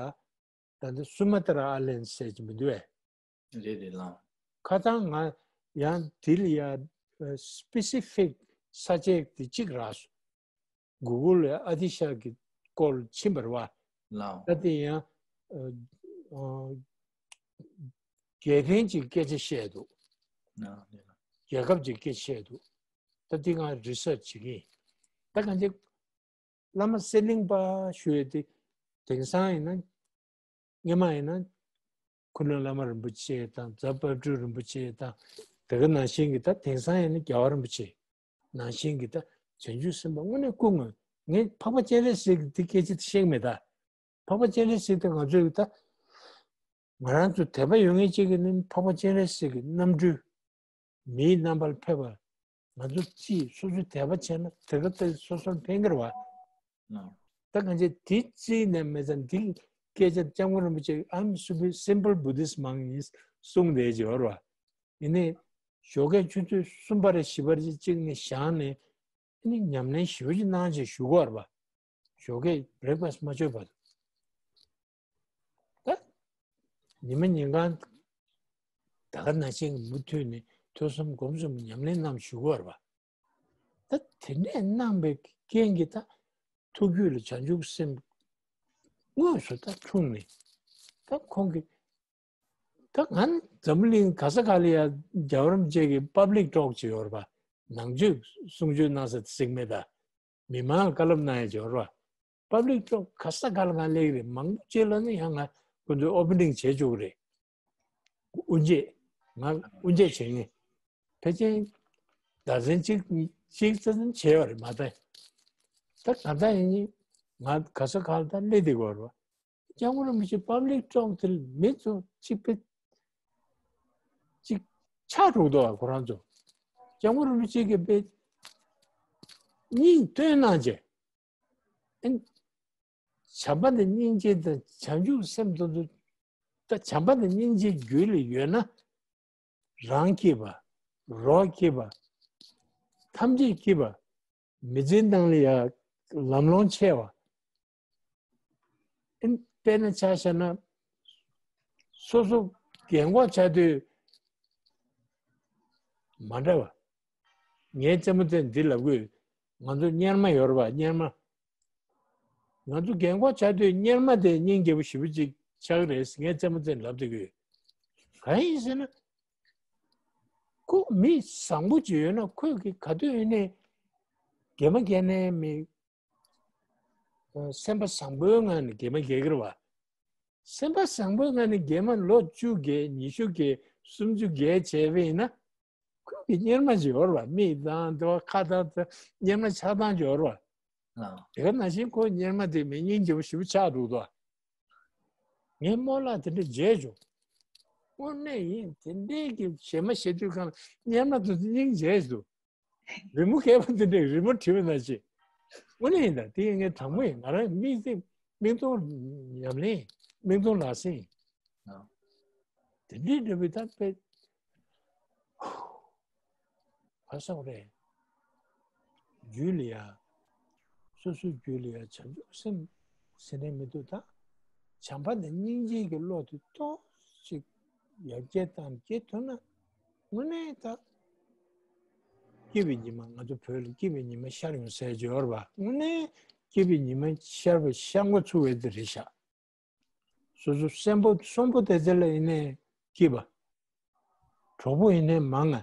ད་ལྟ་སུ་མ་ཏྲ་ཨའི་ལེན་ཌ་ཟེར་གྱི་མི་འདུག་བས། རེད་རེད་ལགས། ཁ་སང་ང་ཡང་དེ་ལ་ཡ་སི་པེ་སི་ཕིག་ས་བཅད་དེ་གཅིག་རག་སོང་། གུ་གུལ་ལ་ཨ་ཏི་ཤ་གི་སྐོར་ཕྱིན་པ་རེད་བ། ལགས། ད་དེ་ཡང་ཨ་ཨ་རྒྱལ་ཕྲན་གྱི་སྐད་ཆ་བཤད་འདུག། ལགས། རྒྱལ་ཁབ་ཀྱི་སྐད་ཆ་བཤད་འདུག། ད་དེ་ང་རི་སར་ཆི་བྱེད་ཀྱི་ཡིན། ད་གང་ཅི་བླ་མ་གསེར་གླིང་པ་ཞུ་ཡས་དེ་དེང་སང་ཡིན་ན། སྔོན་མ་ཡིན་ན་ཁུ་ནུ་བླ་མ་རིན་པོ་ཆེ་དང་རྫ་དཔལ་སྤྲུལ་རིན་པོ་ཆེ་དང་དེ་ག་ནང་བཞིན་གྱི་ད་དེང་སང་ཡིན་ན་རྒྱལ་བ་རིན་པོ་ཆེ་ནང་བཞིན་གྱི་ད་བྱང་ཆུབ་སེམས་དཔའ་དངོས་གནས་སྐུ་དངོས། ངས་འཕགས་པ་སྤྱན་རས་གཟིགས་ཀྱི་དེ་སྐད་ཆ་དེ་བཤད་ཀྱི་མེད་ད། འཕགས་པ་སྤྱན་རས་གཟིགས་དེ་ང་ཚོས་ཀྱི་ད་ང་རང་ཚོ་དད་པ་ཡོད་མཁན་གཅིག་གི་ནི་འཕགས་པ་སྤྱན་རས་གཟིགས་ཀྱི་རྣམ་སྤྲུལ། མིའི་རྣམ་པར་ཕེབས་པ། ང་ཚོ་རྩིས་སོ་སོའི་དད་པ་བྱས་ན་དེ་ག་ལྟ་སོ་སོར་ཕན་གྱི་རེད་བ། ད་གང་ཅི་དེ་རྩིས་ནས་མེད་ཙང་འདི་སྐད་ཆ་སྐྱབས་མགོན་རིན་པོ་ཆེ་I'm simple Buddhist monk ཡིན་གསུངས་བསྡད་ཀྱི་ཡོད་རེད་བ། ཡིན་ནའི་ཞོགས་ཀས་ཆུ་ཚོད་གསུམ་པ་རེ་བཞི་པ་རེ་གཅིག་ནས་བཞག་ནས་ཨ་ནི་ཉམས་ལེན་ཞེ་པོ་ཅིག་གནང་བྱས་བཞུགས་ཀྱི་ཡོད་རེད་པ། ཞོགས་ཀས་བྷི་རེག་ཕ་སི་མ་མཆོད་བར་དུ། ད་ཉི་མ་ཉིན་གང་ད་ག་ནང་བཞིན་མུ་མཐུད་ནས་ཐོས་བསམ་སྒོམ་གསུམ་ཉམས་ལེན་གནང་བཞུགས་ཀྱི་ཡོད་རེད་པ། ད་དེ་འདྲས་གནང་བའི་རྐྱེན་གྱིས་ད་ཐུགས་རྒྱུད་ལ་བྱང་ཆུབ་སེམས་དངོས་སུ་ད་འཁྲུངས་ནས། ད་ཁོང་གིས་ད་ང་འཛམ་བུ་གླིང་ག་ས་ག་ལ་ཡ་རྒྱལ་བ་རིན་པོ་ཆེ་གི་པབ་ལིག་ཊོག་ཅིག་ཡོད་རེད་པ། ནང་ཆོས་གསུང་ཆོས་གནང་ས་དེ་གཟིགས་མེད་ད། མི་མང་ལ་བཀའ་སློབ་གནང་ཡ་ཅིག་ཡོད་རེད་པ། པབ་ལིག་ཊོག་ག་ས་ག་ལ་ང་སླེབས་ཀྱི་རེད། མང་པོ་ཅིག་ལ་ནི་ཡང་ང་ཁོ་ཚོས་ཨོ་པེ་ནིང་བྱེད་བཅུག་གི་རེད། དབུ་འབྱེད། ང་དབུ་འབྱེད་བྱེད་ངེས། ཕལ་ཆེར་ཟླ་ཚན་གཅིག་གཅིག་ཙམ་བྱས་པ་རེད་མ་གཏོགས། ད་གང་ལྟར་ཡིན་ནའི་ང་ག་ས་ག་ལ་ད་སླེབས་བསྡད་ཀྱི་ཡོད་རེད་པ། སྐྱབས་མགོན་རིན་པོ་ཆེ་པབ་ལིག་ཊོག་དེ་ལ་མི་ཚོ་གཅིག་པེ་གཅིག་ཆགས་འགྲོ་གི་འདུག་པ། ཁོ་རང་ཚོ་སྐྱབས་མགོན་རིན་པོ་ཆེ་གིས་དཔེ་སྙིང་བཏོན་གནང་བྱས། ཨན། བྱམས་པ་དང་སྙིང་རྗེ་དང་བྱང་ཆུབ་སེམས་དེ་ཚོ། ད་བྱམས་པ་དང་སྙིང་རྗེ་རྒྱུད་ལ་ཡོད་ན། རང་སྐྱིད་པ། རོགས་སྐྱིད་པ། ཐམས་ཅད་སྐྱིད་པ། མི་ཚེའི་ནང་ལ་ཡང་ལམ་ལྷོང་ཆེ་བ། ཨིན། དཔེར་ན་ཆ་བཞག་ན། སོ་སོ་རྒན་གོག་ཆགས་དུས་མ་འདྲ་བ། ངའི་རྩེད་མོ་རྩེ་འདི་ལབ་དགོས། ང་ཚོ་གཉེར་མ་ཡོད་རེད་པ། གཉེར་མ། ང་ཚོ་རྒན་གོག་ཆགས་དུས་གཉེར་མ་དེ་སྙིང་རྗེ་པོ་ཞེ་པོ་ཅིག་ཆགས་ཀྱི་རེད། ངའི་རྩེད་མོ་རྩེ་ལབ་བསྡད་ཀྱི་ཡོད། གང་ཡིན་ཟེར་ན། ཁོ་མི་བཟང་པོ་ཅིག་ཡོད་ན་ཁོས་གི་ག་དུས་ཡིན་ནའི་གད་མོ་བགད་ནའི་མི། སེམས་པ་བཟང་པོའི་ངང་ནས་གད་མོ་བགད་ཀྱི་རེད་པ། སེམས་པ་བཟང་པོའི་ངང་ནས་གད་མོ་ལོ་བཅུ་བགད། ཉི་ཤུ་བགད། སུམ་ཅུ་བགད་བྱས་པ་ཡིན་ན། ཁོ་གི་གཉེར་མ་ཅིག་ཡོད་རེད་པ། མིག་དང་དེ་བ་ཁ་དང་དེ་གཉེར་མ་ཆགས་སྟངས་ཅིག་ཡོད་རེད་པ། ཨ། དེ་ག་ནང་བཞིན་ཁོ་གཉེར་མ་དེ་མི་སྙིང་རྗེ་པོ་ཞེ་པོ་ཆགས་འདུག་དོ། ངས་རྨོ་ལགས་དེ་འདྲ་མཇལ་བྱུང་། དངོས་གནས་ཡིན། དེ་འདྲའི་གི་གཞས་མ་གཞས་དུས་གང་ལ་གཉེར་མ་དེ་ཚོ་སྙིང་རྗེ་འདུག་རི་མོ་བརྒྱབ་པ་དེ་འདྲའི་རི་མོ་བྲིས་པ་ནང་བཞིན། དངོས་གནས་ཡིན་ད། དེ་ངས་དྲང་མོ་ཡིན། ང་རང་མིག་སྟེང་མིག་མཐོང་ཉམས་ལེན། མིག་མཐོང་ལག་ཟིན་ཡིན། ཨ། དེ་འདྲའི་འདྲ་བའི་ད་དཔེ་ག་ཟེར་དགོས་རེད། རྒྱུད་ལ་ཡ། སོ་སོའི་རྒྱུད་ལ་ཡ་བྱང་ཆུབ་སེམས་ཟེར་ནས་མི་འདུག་ད། བྱམས་པ་དང་སྙིང་རྗེ་གི་བློ་དེ་ཏོག་ཙམ་ཡར་རྒྱས་བཏང་སྐྱེ་ཐུབ་ན། དངོས་གནས་ད། སྐྱིད་པའི་ཉི་མ། ང་ཚོ་བོད་ལ་སྐྱིད་པའི་ཉི་མ་ཤར་ཡོང་ཟེར་གྱི་ཡོད་རེད་པ། དངོས་གནས་སྐྱིད་པའི་ཉི་མ་ཤར་བའི་ཤར་འགོ་ཚུགས་པ་དེ་རེད་ཤག་སོ་སོ་གསོན་པོ་གསོན་པོ་དེ་ཚོ་ལ་ཡིན་ནའི་སྐྱིད་པ། གྲོགས་པོ་ཡིན་ནའི་མང་ང་།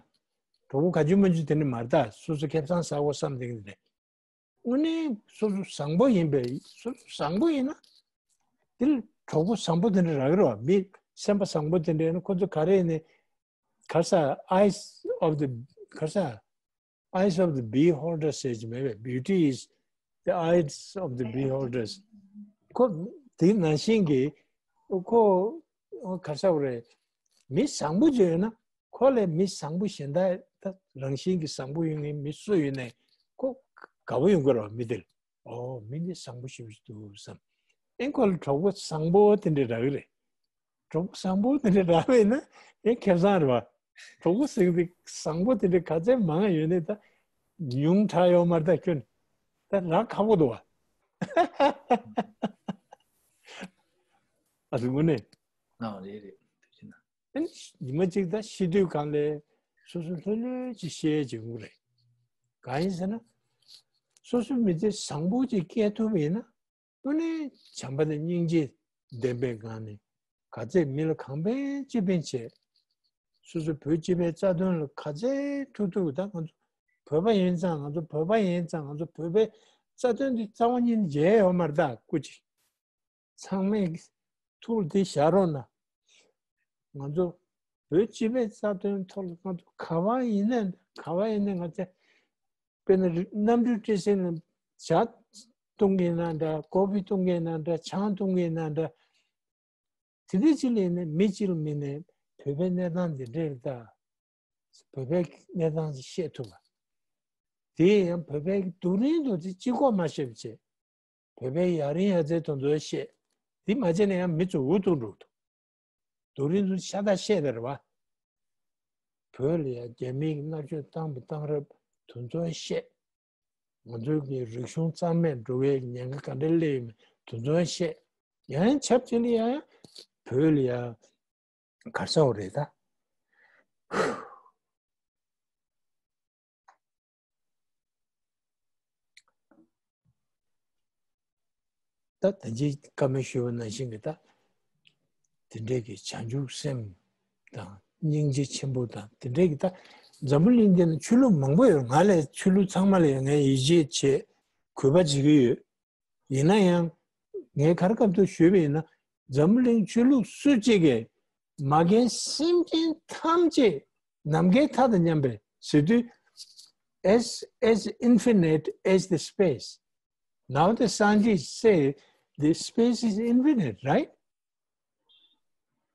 གྲོགས་པོ་ག་ཅུང་མ་ཅུང་དེ་འདྲ་མ་རེད་ད། སོ་སོ་ཁེ་བཟང་ཟ་དགོས་བསམ་དེ་འདྲ་རེད། དངོས་གནས་སོ་སོ་བཟང་པོ་ཡིན་པས། སོ་སོ་བཟང་པོ་ཡིན་ན། དེ་ལ་གྲོགས་པོ་བཟང་པོ་དེ་འདྲ་རག་གི་རེད་པ། མི་སེམས་པ་བཟང་པོ་དེ་འདྲ་ཡིན་ན་ཁོ་ཚོ་ག་རེ་ཡིན་ནའི། ག་ས་eyes of the ག་ས་eyes of the beholder ཟེར་གྱི་མེད་པས། Beauty is the eyes of the beholders. ཁོ་དེ་ནང་བཞིན་གྱི་ཁོ་ག་ས་རེད། མི་བཟང་པོ་ཅིག་ཡོད་ན་ཁོ་ལས་མི་བཟང་པོ་གཞན་དག་ད་རང་བཞིན་གྱི་བཟང་པོ་ཡོད་མཁན་མི་སུ་ཡོད་ནའི་ཁོ་དགའ་པོ་ཡོང་གི་རེད་པ། མི་དེ་ལ། ཨོ་མི་འདི་བཟང་པོ་ཞེ་པོ་ཞིག་འདུག་བསམ། ཨེ་ཁོ་ལ་གྲོགས་པོ་བཟང་པོ་དེ་འདྲ་རག་གི་རེད། གྲོགས་པོ་བཟང་པོ་དེ་འདྲ་རག་པས་ན་ཨེ་ཁེ་བཟང་རེད་པ། གྲོགས་པོ་ཟེར་གི་བཟང་པོ་དེ་འདྲ་ག་ཚད་མང་ཡོད་ནའི་ད་ཉུང་དྲགས་ཡོད་མ་རེད་ད། ཁྱོད་ད་རག་ཁག་པོ་འདུག་པ། ཨ་ཙི་དངོས་གནས། ཨ་རེད་རེད། དེ་བྱས་ན། ཨ་ནི་ཉི་མ་གཅིག་ད་ཤི་དུས་གང་ལས་སོ་སོ་ལྷོད་ལྷོད་ཅིག་ཤི་ཡ་ཅིག་ཡོང་གི་རེད། གང་ཡིན་ཟེར་ན། སོ་སོའི་མི་ཚེ་བཟང་པོ་ཅིག་སྐྱེལ་ཐུབ་པ་ཡིན་ན། དངོས་གནས་བྱམས་པ་དང་སྙིང་རྗེ་ལྡན་པའི་སྒང་ནས་ག་ཚད་མི་ལ་གང་ཕན་ཅི་ཕན་བྱས། སོ་སོ་བོད་སྤྱི་པའི་རྩ་དོན་ལ་ག་ཚད་ཐུབ་ཐུབ། ད་ང་ཚོ་བོད་པ་ཡིན་ཙང་། ང་ཚོ་བོད་པ་ཡིན་ཙང་ང་ཚོ་བོད་པའི་རྩ་དོན་འདི་རྩ་བ་ཉིད་ནས་བརྗེད་ཡོད་མ་རེད་ད། སྐུ་མཁྱེན། ཚང་མས་ཐུགས་ལ་དེ་བཞག་རོགས་གནང་། ང་ཚོ་བོད་སྤྱི་པའི་རྩ་དོན་ཐོག་ལ་ང་ཚོ་ག་པར་ཡིན་ན་ག་པར་ཡིན་ན་ང་ཚོ་དཔེར་ན་གནམ་གྲུའི་སྐྱེད་སྲིང་ལ་ཇ་བཏུང་གི་ཡིན་ན་འདྲ། ཀོ་ཕི་བཏུང་གི་ཡིན་ན་འདྲ། ཆང་བཏུང་གི་ཡིན་ན་འདྲ། དེ་འདྲ་ཅིག་ལ་ཡིན་ན་མི་གཅིག་ལ་མིན་ནས་བོད་པའི་གནས་སྟངས་འདི་འདྲ་རེད་ད། བོད་པའི་གནས་སྟངས་ཤིག་ཤེས་ཐུབ་པ། དེ་ཡང་བོད་པའི་སྡུག་རིང་དུ་དེ་གཅིག་པོ་མ་ཤེས་པ་བྱས། བོད་པའི་ཡ་རིང་ཡ་རྩེ་དེ་ཚོ་ཤེས། དེ་མ་བྱས་ན་ཡང་མི་ཚོ་འུ་ཐུག་འགྲོ་གི་འདུག་སྡུག་རིང་དུ་ཤ་སྟག་ཤེས་དེ་རེད་པ། བོད་ལ་ཡང་རྒྱ་མིས་མནར་གཅོད་བཏང་བའི་བཏང་རབས་དེ་ཚོ་བཤད། ང་ཚོའི་གི་རིག་གཞུང་གཙང་མས་འགྲོ་བའི་ཉེན་ཁ་ག་འདྲ་སླེབས་ཡོད་མེད་དེ་ཚོ་བཤད། ཡང་ཆབས་ཅིག་ལ་ཡང་བོད་ལ་ཡང་གར་ས་འོ་རེད་ད། ད་ད་ཅི་བཀའ་མོལ་ཞུས་པ་ནང་བཞིན་གྱི་ད་དེ་འདྲའི་གི་བྱང་ཆུབ་སེམས་དང་སྙིང་རྗེ་ཆེན་པོ་དང་དེ་འདྲའི་གི་ད་འཛམ་བུ་གླིང་འདི་ན་ཆོས་ལུགས་མང་པོ་ཡོད། ང་ལས་ཆོས་ལུགས་ཚང་མ་ལ་ཡང་ངས་ཡིད་ཆེས་བྱེད་གུས་པ་བྱེད་ཀྱི་ཡོད། ཡིན་ན་ཡང་ངས་ག་རེ་སྐབས་ཐོག་ཞུས་པ་ཡིན་ན། འཛམ་བུ་གླིང་ཆོས་ལུགས་སུ་གཅིག་གིས་མ་རྒན་སེམས་ཅན་ཐམས་ཅད་ནམ་མཁའི་མཐའ་དང་མཉམ་པའི་ཟེར་དུས། As as infinite as the space. Now the scientists say the space is infinite, right?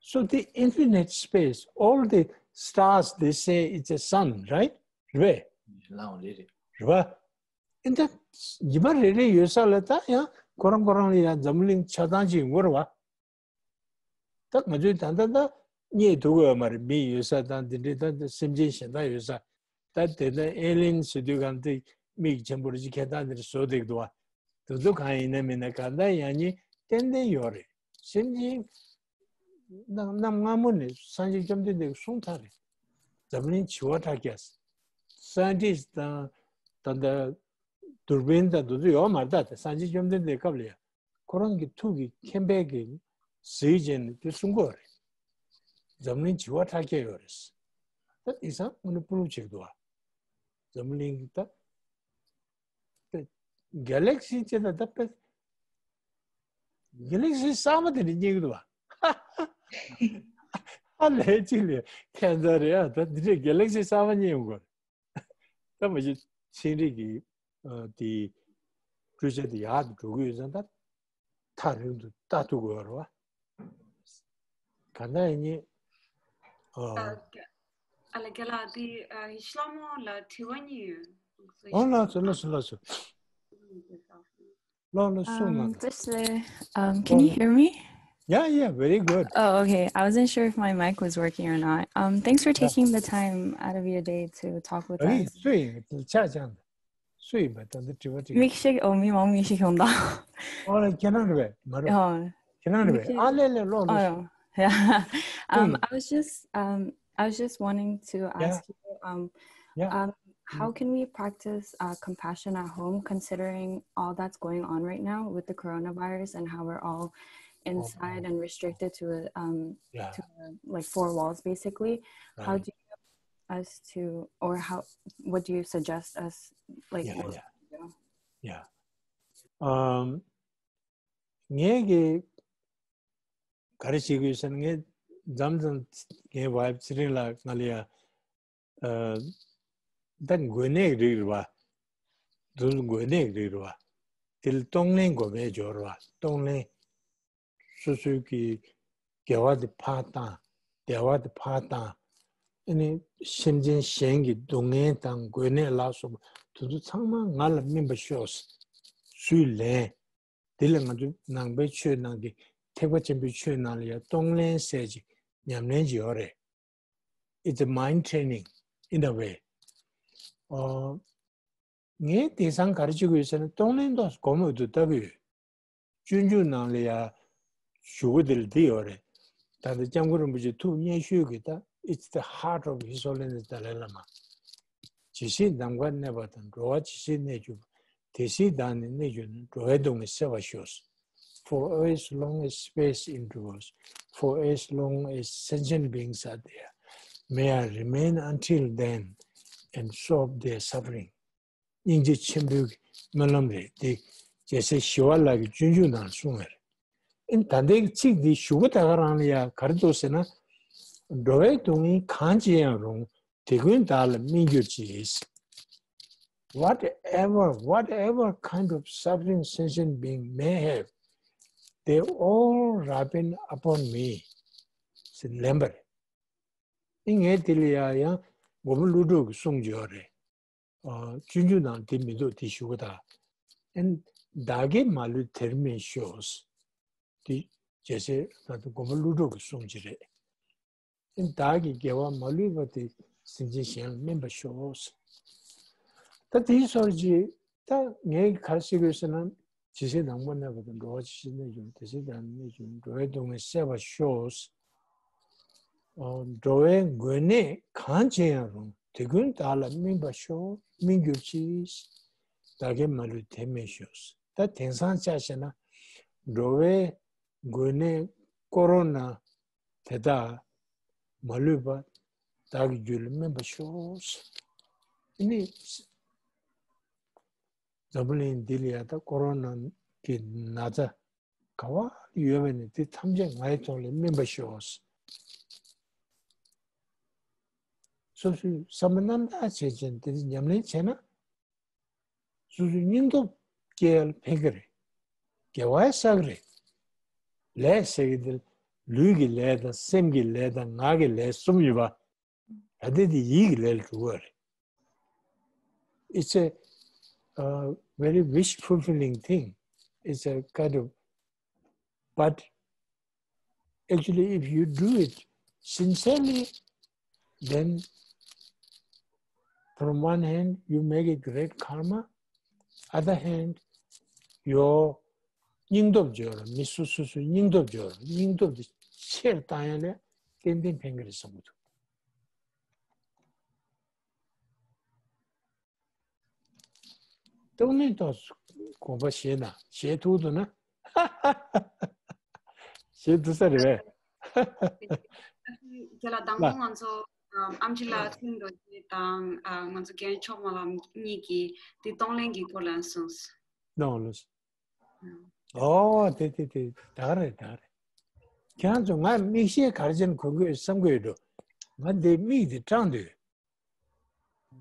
So the infinite space, all the stars, they say it's a sun, right? རེད་པས། རེད་པ། ཨེ་འདྲ་ཉི་མ་རེ་རེ་ཡོད་ས་ལ་ད་ཡང་ཁོ་རང་ཁོ་རང་ལ་ཡང་འཛམ་བུ་གླིང་ཆགས་སྡང་ཅིག་ཡོང་གི་རེད་པ། ད་ང་ཚོས་ད་ལྟ་ད་རྙེད་ཐུབ་ཀྱི་ཡོད་མ་རེད། མི་ཡོད་ས་དང་འདི་འདྲའི་ད་སེམས་ཅན་གཞན་དག་ཡོད་ས། ད་དེ་ད་ཨེ་ལི་ཡན་ཟེར་དུས་གང་དེ་མིག་ཆེན་པོ་རེ་ཅིག་ཁྱེད་ད་འདིར་བཟོ་བསྡད་འདུག་པ། དེ་ཚོ་གང་ཡིན་ན་མིན་ན་གང་ལྟར་ཡང་སྙིང་ཏན་ཏན་ཡོད་རེད། སེམས་ཅན་གནམ་གནམ་སྔ་མོ་ནས་སངས་རྒྱས་བཅོམ་ལྡན་འདས་ཀྱིས་གསུངས་ཚར་རེད། འཛམ་གླིང་བྱེ་བ་ཕྲག་བརྒྱ། སའེན་ཊིསི་དང་ད་ལྟ་དུར་བིན་དང་དེ་ཚོ་ཡོད་མ་རེད། ད་སངས་རྒྱས་བཅོམ་ལྡན་འདས་སྐབས་ལ་ཡང་ཁོ་རང་གི་ཐུགས་ཀྱི་མཁྱེན་པའི་གི་གཟིགས་བྱས་ནས་དེ་གསུང་གི་ཡོད་རེད། འཛམ་གླིང་བྱེ་བ་ཕྲག་བརྒྱ་ཡོད་རེད། ད་དེང་སང་དངོས་གནས་པུ་རུབ་བྱེད་ཀྱི་འདུག་པ། འཛམ་གླིང་གི་ད་ད་གེ་ལེག་སི་ཅེ་ད་ད་པེ་གེ་ལེག་སི་གསར་པ་དེ་འདྲ་རྙེད་ཀྱི་འདུག་པ། ཨ་ལས་ཅིག་ལས་ཁྱད་མཚར་རེད་ཨ། ད་འདི་འདྲའི་གེ་ལེག་སི་གསར་པ་རྙེད་ཡོང་གི་རེད། ད་མ་གཞི་ཚན་རིག་གི་ཨ་དེ་སྤྲོས་ཆ་དེ་ཡག་ཏུ་འགྲོ་གི་ཡོད་ཙང་ད་ཐག་རིང་དུ་ལྟ་ཐུབ་དགོས་རེད་པ། གང་ལྟར་ཡིན་ནའི་ཨ། ཨ་ལ་རྒན་ལགས་དེ་ཨ་ཤི་ལ་མོ་ལ་དྲི་བ་གཉིས་ཡོད། ཨོ་ལགས་སོ་ལགས་སོ་ལགས་སོ། ལགས་ལགས་གསུངས་གནང་། Um, just, uh, um, can you hear me? Yeah, yeah, very good. Oh, okay. I wasn't sure if my mic was working or not. Um, thanks for taking the time out of your day to talk with us. ཨེ་སུ་ཡིན། ཆ་ཆང་། སུ་ཡིན་པ་ད་འདི་དྲི་བ་དྲི། མིག་ཤེལ། ཨོ་མི་མང་མིག་ཤེལ་ཤོང་ད། ཨོ་ལ་ཁྱེད་རང་རེད་པས། མ་རེད། ཨོ། ཁྱེད་རང་རེད་པས། ཨ་ལས་ལས་ལོག་ལོག་ཤོག། Yeah. Um, I was just, um, I was just wanting to ask you, um, yeah, um, how can we practice uh, compassion at home, considering all that's going on right now with the coronavirus and how we're all inside and restricted to a, um, yeah, to a, like, four walls, basically? How do you us to, or how, what do you suggest us, like, yeah, yeah, yeah. Um, ངས་གི་ག་རེ་བྱེད་དགོས་ཟེར་ན། ངས་མཚམས་མཚམས་ངའི་ཝའིཕ་ཚེ་རིང་ལགས་ང་ལ་ཡ་ཨ་ད་འགོས་ནད་རིགས་རེད་པ། དེ་འགོས་ནད་རིགས་རེད་པ། དེ་ལ་གཏོང་ལེན་དགོས་པའི་སྦྱོར་བ། གཏོང་ལེན། སོ་སོའི་གི་དགེ་བ་དེ་ཕར་བཏང་། བདེ་བ་དེ་ཕར་བཏང་། ཨ་ནི་སེམས་ཅན་གཞན་གྱི་སྡུག་བསྔལ་དང་འགོས་ནད་ལ་སོགས་པ་དེ་ཚོ་ཚང་མ་ང་ལ་སྨིན་པར་ཤོག། ཚུར་ལེན། དེ་ལ་ང་ཚོ་ནང་པའི་ཆོས་ནང་གི་ཐེག་པ་ཆེན་པོའི་ཆོས་ནང་ལ་ཡང་གཏོང་ལེན་ཟེར་ཅིག་ཉམས་ལེན་ཅིག་ཡོད་རེད། It's a mind training in a way. ཨོ། ངས་དེང་སང་ག་རེ་བྱེད་དགོས་ཟེར་ན། གཏོང་ལེན་ཏོག་ཙམ་སྒོར་མོ་དུ་ལྟ་གི་ཡོད། སྤྱོད་འཇུག་ནང་ལ་ཡ་ཞུ་གི་དེ་ལ་འདི་ཡོད་རེད། ད་ལྟ་སྐྱབས་མགོན་རིན་པོ་ཆེ་ཐུགས་མཉེས་ཤོས་ཀྱི་ད། It's the heart of His Holiness Dalai Lama. ཇི་སྲིད་ནམ་མཁའ་གནས་པ་དང་། འགྲོ་བ་ཇི་སྲིད་གནས་གྱུར་པ། དེ་སྲིད་བདག་ནི་གནས་གྱུར་ནས། འགྲོ་བའི་སྡུག་བསྔལ་སེལ་བར་ཤོག། For as long as space endures, for as long as sentient beings are there, may I remain until then and solve their suffering. སྙིང་རྗེ་ཆེན་པོའི་སྨོན་ལམ་རེད་དེ། རྒྱལ་སྲས་ཞི་བ་ལྷ་གི་སྤྱོད་འཇུག་ནང་གསུངས་ཡོད་རེད། ཨིན། ད་ལྟའི་ཚིག་འདི་ཞུ་གི་ད་ག་རང་ལ་ཡ་ག་རེ་འདུག་ཟེར་ན། འགྲོ་བའི་སྡུག་བསྔལ་གང་ཅི་ཡང་རུང་། དེ་ཀུན་བདག་ལ་སྨིན་གྱུར་ཅིག། Whatever, whatever kind of suffering sentient being may have, they all ripen upon me. ཟེར་ལན་པ་རེད། ཨིན། ངས་དེ་ལ་ཡ་ཡང་མགོན་པོ་ཀླུ་སྒྲུབ་ཀྱི་གསུང་ཡོད་རེད། ཨ། སྤྱོད་འཇུག་ནང་དེ་མི་འདུག། དེ་ཞུ་གི་ད། ཨིན། བདག་གིས་མ་ལུས་དེར་སྨིན་ཤོག། དེ་རྒྱལ་སྲས་ད་ལྟ་མགོན་པོ་ཀླུ་སྒྲུབ་ཀྱི་གསུང་ཅིག་རེད། ཨིན། བདག་གིས་དགེ་བ་མ་ལུས་པ་དེ་ སེམས་ཅན་གཞན་ལ་སྨན་པར་ཤོག། ད་དེའི་སོར་གྱིས་ད་ངས་ག་རེ་བཤད་དགོས་ཟེར་ན། ཇི་སྲིད་ནང་པར་གནས་པ་དང་། འགྲོ་བ་ཇི་སྲིད་གནས་འགྱུར། དེ་སྲིད་ཀྱང་གནས་འགྱུར། འགྲོ་བའི་སྡུག་བསྔལ་སེལ་བར་ཤོག། འགྲོ་བའི་མགོན་གནས་གང་བྱེད་ཡང་རུང་། དེ་ཀུན་བདག་ལ་སྨིན་པར་ཤོག། སྨིན་གྱུར་ཅིག། བདག་གིས་མ་ལུས་དེ་སྨྲས་ཤོག། ད་དེང་སང་ཆ་བཞག་ན་འགྲོ་བའི་མགོན་གནས་ཀོ་རོ་ན་དེ་དག་མ་ལུས་པ་བདག་གི་རྒྱུད་ལ་སྨིན་པར་ཤོག། ཨ་ནི་འཛམ་བུ་གླིང་འདི་ལ་ཡ་ད་ཀོ་རོ་ན་གི་ན་ཚ་ག་བ་ཡོད་པ་ནི་དེ་ཐམས་ཅད་ང་ཡི་ཐོག་ལ་སྨིན་པར་ཤོག། སོ་སོའི་བསམ་པ་རྣམ་དག་བྱས་བྱས་དེ་ཉམས་ལེན་བྱས་ན། སོ་སོའི་སྙིང་སྟོབས་སྐྱེ་ཡ་ལ་ཕན་གྱི་རེད། དགེ་བ་བསགས་ཀྱི་རེད། ལས་ཟེར་གྱི་འདི་ལུས་ཀྱི་ལས་དང་། སེམས་ཀྱི་ལས་དང་། ངག་གི་ལས་གསུམ་ཡོད་པ། ད་ལྟ་དེ་ཡིད་ཀྱི་ལས་ལ་འགྲོ་གི་རེད། It's a uh, very wish fulfilling thing. It's a kind of, but actually, if you do it sincerely, then from one hand, you make a great karma. Other hand, your སྙིང་སྟོབས་སྦྱོར། མི་སོ་སོ་སོའི་སྙིང་སྟོབས་སྦྱོར། སྙིང་སྟོབས་དེ་ཆེར་བཏང་ཡ་ལ་ཏན་ཏན་ཕན་གྱི་རེད་བསམ་གྱི་འདུག། སྟོང་ཉིད་ཐོག་དགོངས་པ་བཞེས་ན། བཞེས་ཐུབ་འདུག་ན། བཞེས་ཐུབ་ས་རེད་པས། རྒན་ལགས། དང་པོ་ང་ཚོ་ཨམ་ཆི་ལགས། ཚེ་རིང་རྡོ་རྗེ་དང་ང་ཚོ་རྒན་ཕྱོགས་མ་ལགས་གཉིས་ཀྱིས་དེ་གཏོང་ལེན་གྱི་སྐོར་ལ་གསུངས། གནང་ལོས། ཨོ་དེ་དེ་དེ་ད་ག་རེད། ད་ག་རེད། ཁྱེད་རང་ཚོ་ང་མིག་ཤེལ་ག་རེ་བྱས་ནས་གོན་དགོས་བསམ་གྱི་ཡོད་འགྲོ། ང་འདི་མིག་དེ་སྐྲངས་འདུག།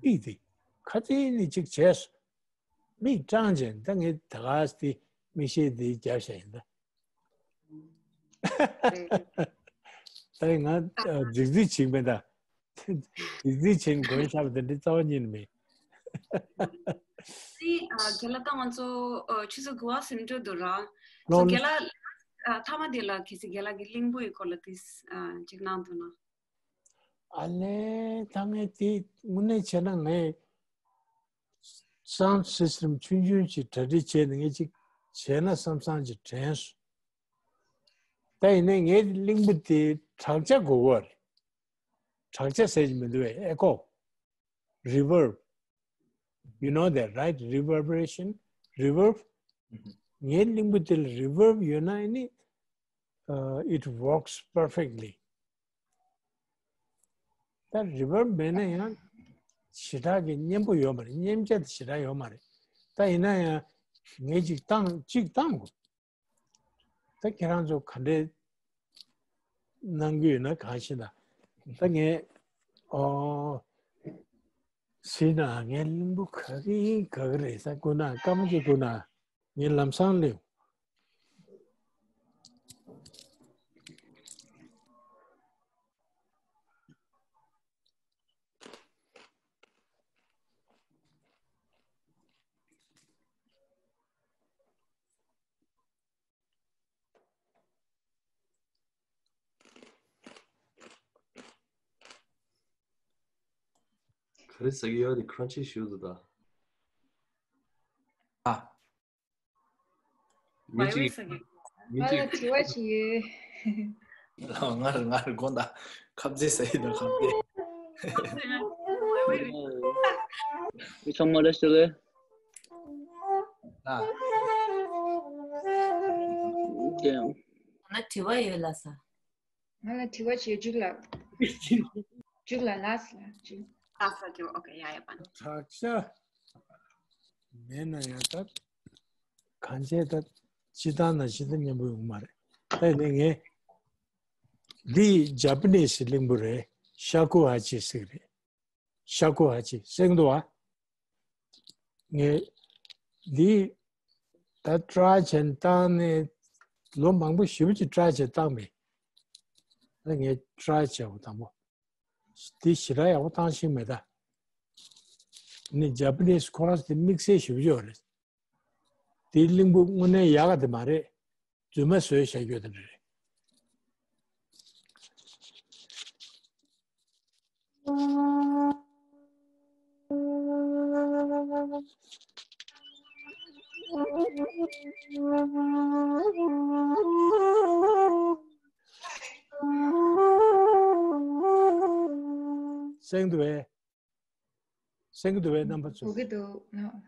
མིག་དེ་ཁ་ཚིག་ནི་གཅིག་བྱས་སོང་། མིག་སྐྲངས་བྱས། ད་ངས་ད་ག་སེ་མིག་ཤེལ་དེ་བརྒྱབ་བཞག་ཡིན་ད། ད་ང་རྫིག་རྫིག་བྱེད་མེད་ད། རྫིག་རྫིག་བྱས་ནས་གོན་བཞག་པ་དེ་འདྲའི་རྩ་བ་ཉིད་ནས་མེད། ཨ་ནི་རྒན་ལགས། ད་ང་ཚོ་ཆུ་ཚོད་དགུ་པ་ཟིན་འགྲོ་འདུག་ར། ལོ། རྒན་ལགས། མཐའ་མ་དེ་ལ་གལ་སྲིད་རྒན་ལགས་ཀྱིས་གླིང་བུ་ཡི་སྐོར་ལ་ཏིས་ཅིག་གནང་ཐུབ་ན། ཨ་ལས། ད་ངས་དེ་དངོས་གནས་བྱས་ན་ངས་sound system ཆུང་ཆུང་ཅིག་གྲ་སྒྲིག་བྱས་ནས་ངས་ཅིག་བྱས་ན་བསམ་བསམ་ཅིག་དྲན་སོང་། ད་ཡིན་ནའི་ངའི་གླིང་བུ་དེ་བྲག་ཅ་དགོས་པ་རེད། བྲག་ཅ་ཟེར་གྱི་མི་འདུག་པས། echo, reverb. You know that, right? Reverberation, reverb. ངའི་གླིང་བུ་དེ་ལ་reverb ཡོད་ན་ཨ་ནི་uh, it works perfectly. ད་reverb མེད་ན་ཡང་ཞེ་དྲག་གི་སྙན་པོ་ཡོད་མ་རེད། སྙན་ཆ་དེ་ཞེ་དྲག་ཡོད་མ་རེད། ད་ཡིན་ན་ཡང་ངས་ཅིག་བཏང་། ཅིག་བཏང་དགོས། ད་ཁྱེད་རང་ཚོ་ག་འདྲས་གནང་གི་ཡོད་ན་གང་ཤེས་ན། ད་ངས་ཨོ་ཟེར་ན་ངའི་གླིང་བུ་ག་གི་ག་གི་རེད་ས། ཀུན་ན་སྐར་མ་གཅིག་ཀུན་ན་ངས་ལམ་སང་སླེབས། ག་རེ་ཟ་གི་ཡོད་དེ་ཁ་ཆེ་ཞུ་འདུག་ད། ཨ། མི་གཅིག་མི་གཅིག་ང་ལ་དྲི་བ་ཞིག་ཡོད། ལགས། ང་རེད། ང་རེད། དགོངས་དག། ཁ་རྩང་ཟ་ཡི་ད། ཁ་རྩང་། མི་ཚང་མ་ལ་ཤོད་ལེ། ལགས། ང་ལ་དྲི་བ་ཡོད་ལགས་སོ། ང་ལ་དྲི་བ་ཞིག་ཡོད། འཇུག་ལགས། འཇུག་ལགས། ལགས་སོ། འཇུག་ལགས་སོ། འཇུག་ཨ་ས་འཇུག་ཨོ་ཁེ། ཡ་ཡ་པ། བྲག་ཅ་མེད་ན་ཡང་ད་གང་བྱས་ད་སྤྱིར་བཏང་ན་ཤིན་ཏུ་སྙན་པོ་ཡོང་མ་རེད། ད་ཡིན་ནའི་ངས་འདི་ཇ་པ་ནི་སི་གླིང་བུ་རེད། ཤ་ཀུ་ཧ་ཅི་ཟེར་གི་རེད། ཤ་ཀུ་ཧ་ཅི་གསན་འདུག་པ། ངས་འདི་ད་try བྱས་བཏང་ནས་ལོ་མང་པོ་ཞེ་པོ་ཅིག་try བྱས་བཏང་པས། ད་ངས་try བྱས་པ་དང་པོ། དེ་ཞེ་དྲག་ཡག་པོ་བཏང་ཤེས་མེད་ད། ནི་ཇ་པ་ནི་སི་ཁོ་རང་དེ་དམིགས་བསལ་ཞེ་པོ་ཅིག་ཡོད་རེད། དེའི་གླིང་བུ་དངོས་གནས་ཡག་ག་དེ་མ་རེད། རྫུན་མ་བཟོས་བཞག་ཡོད་དེ་འདྲ་རེད། གསན་གྱི་འདུག་པས། གསན་གྱི་འདུག་པས་རྣམ་པ་ཚོ། གོ་གི་འདུག་ཨ།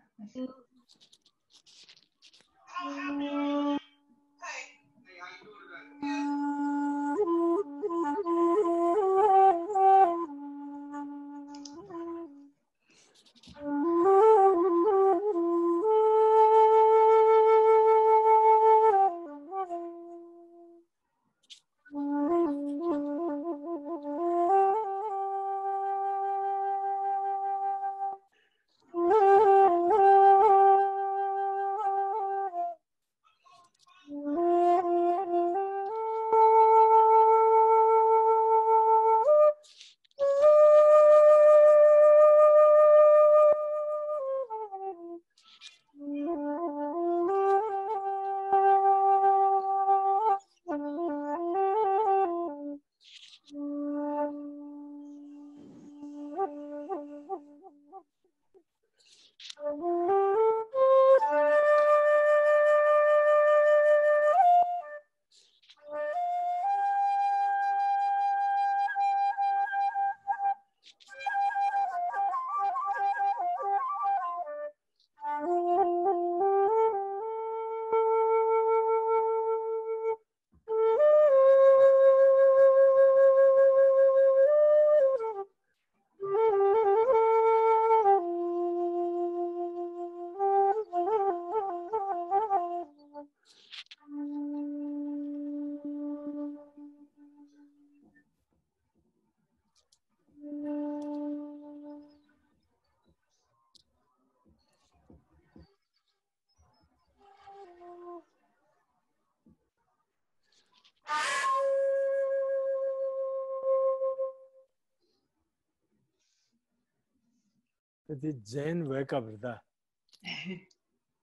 ད་དེ་Zen wake up རེད་ད།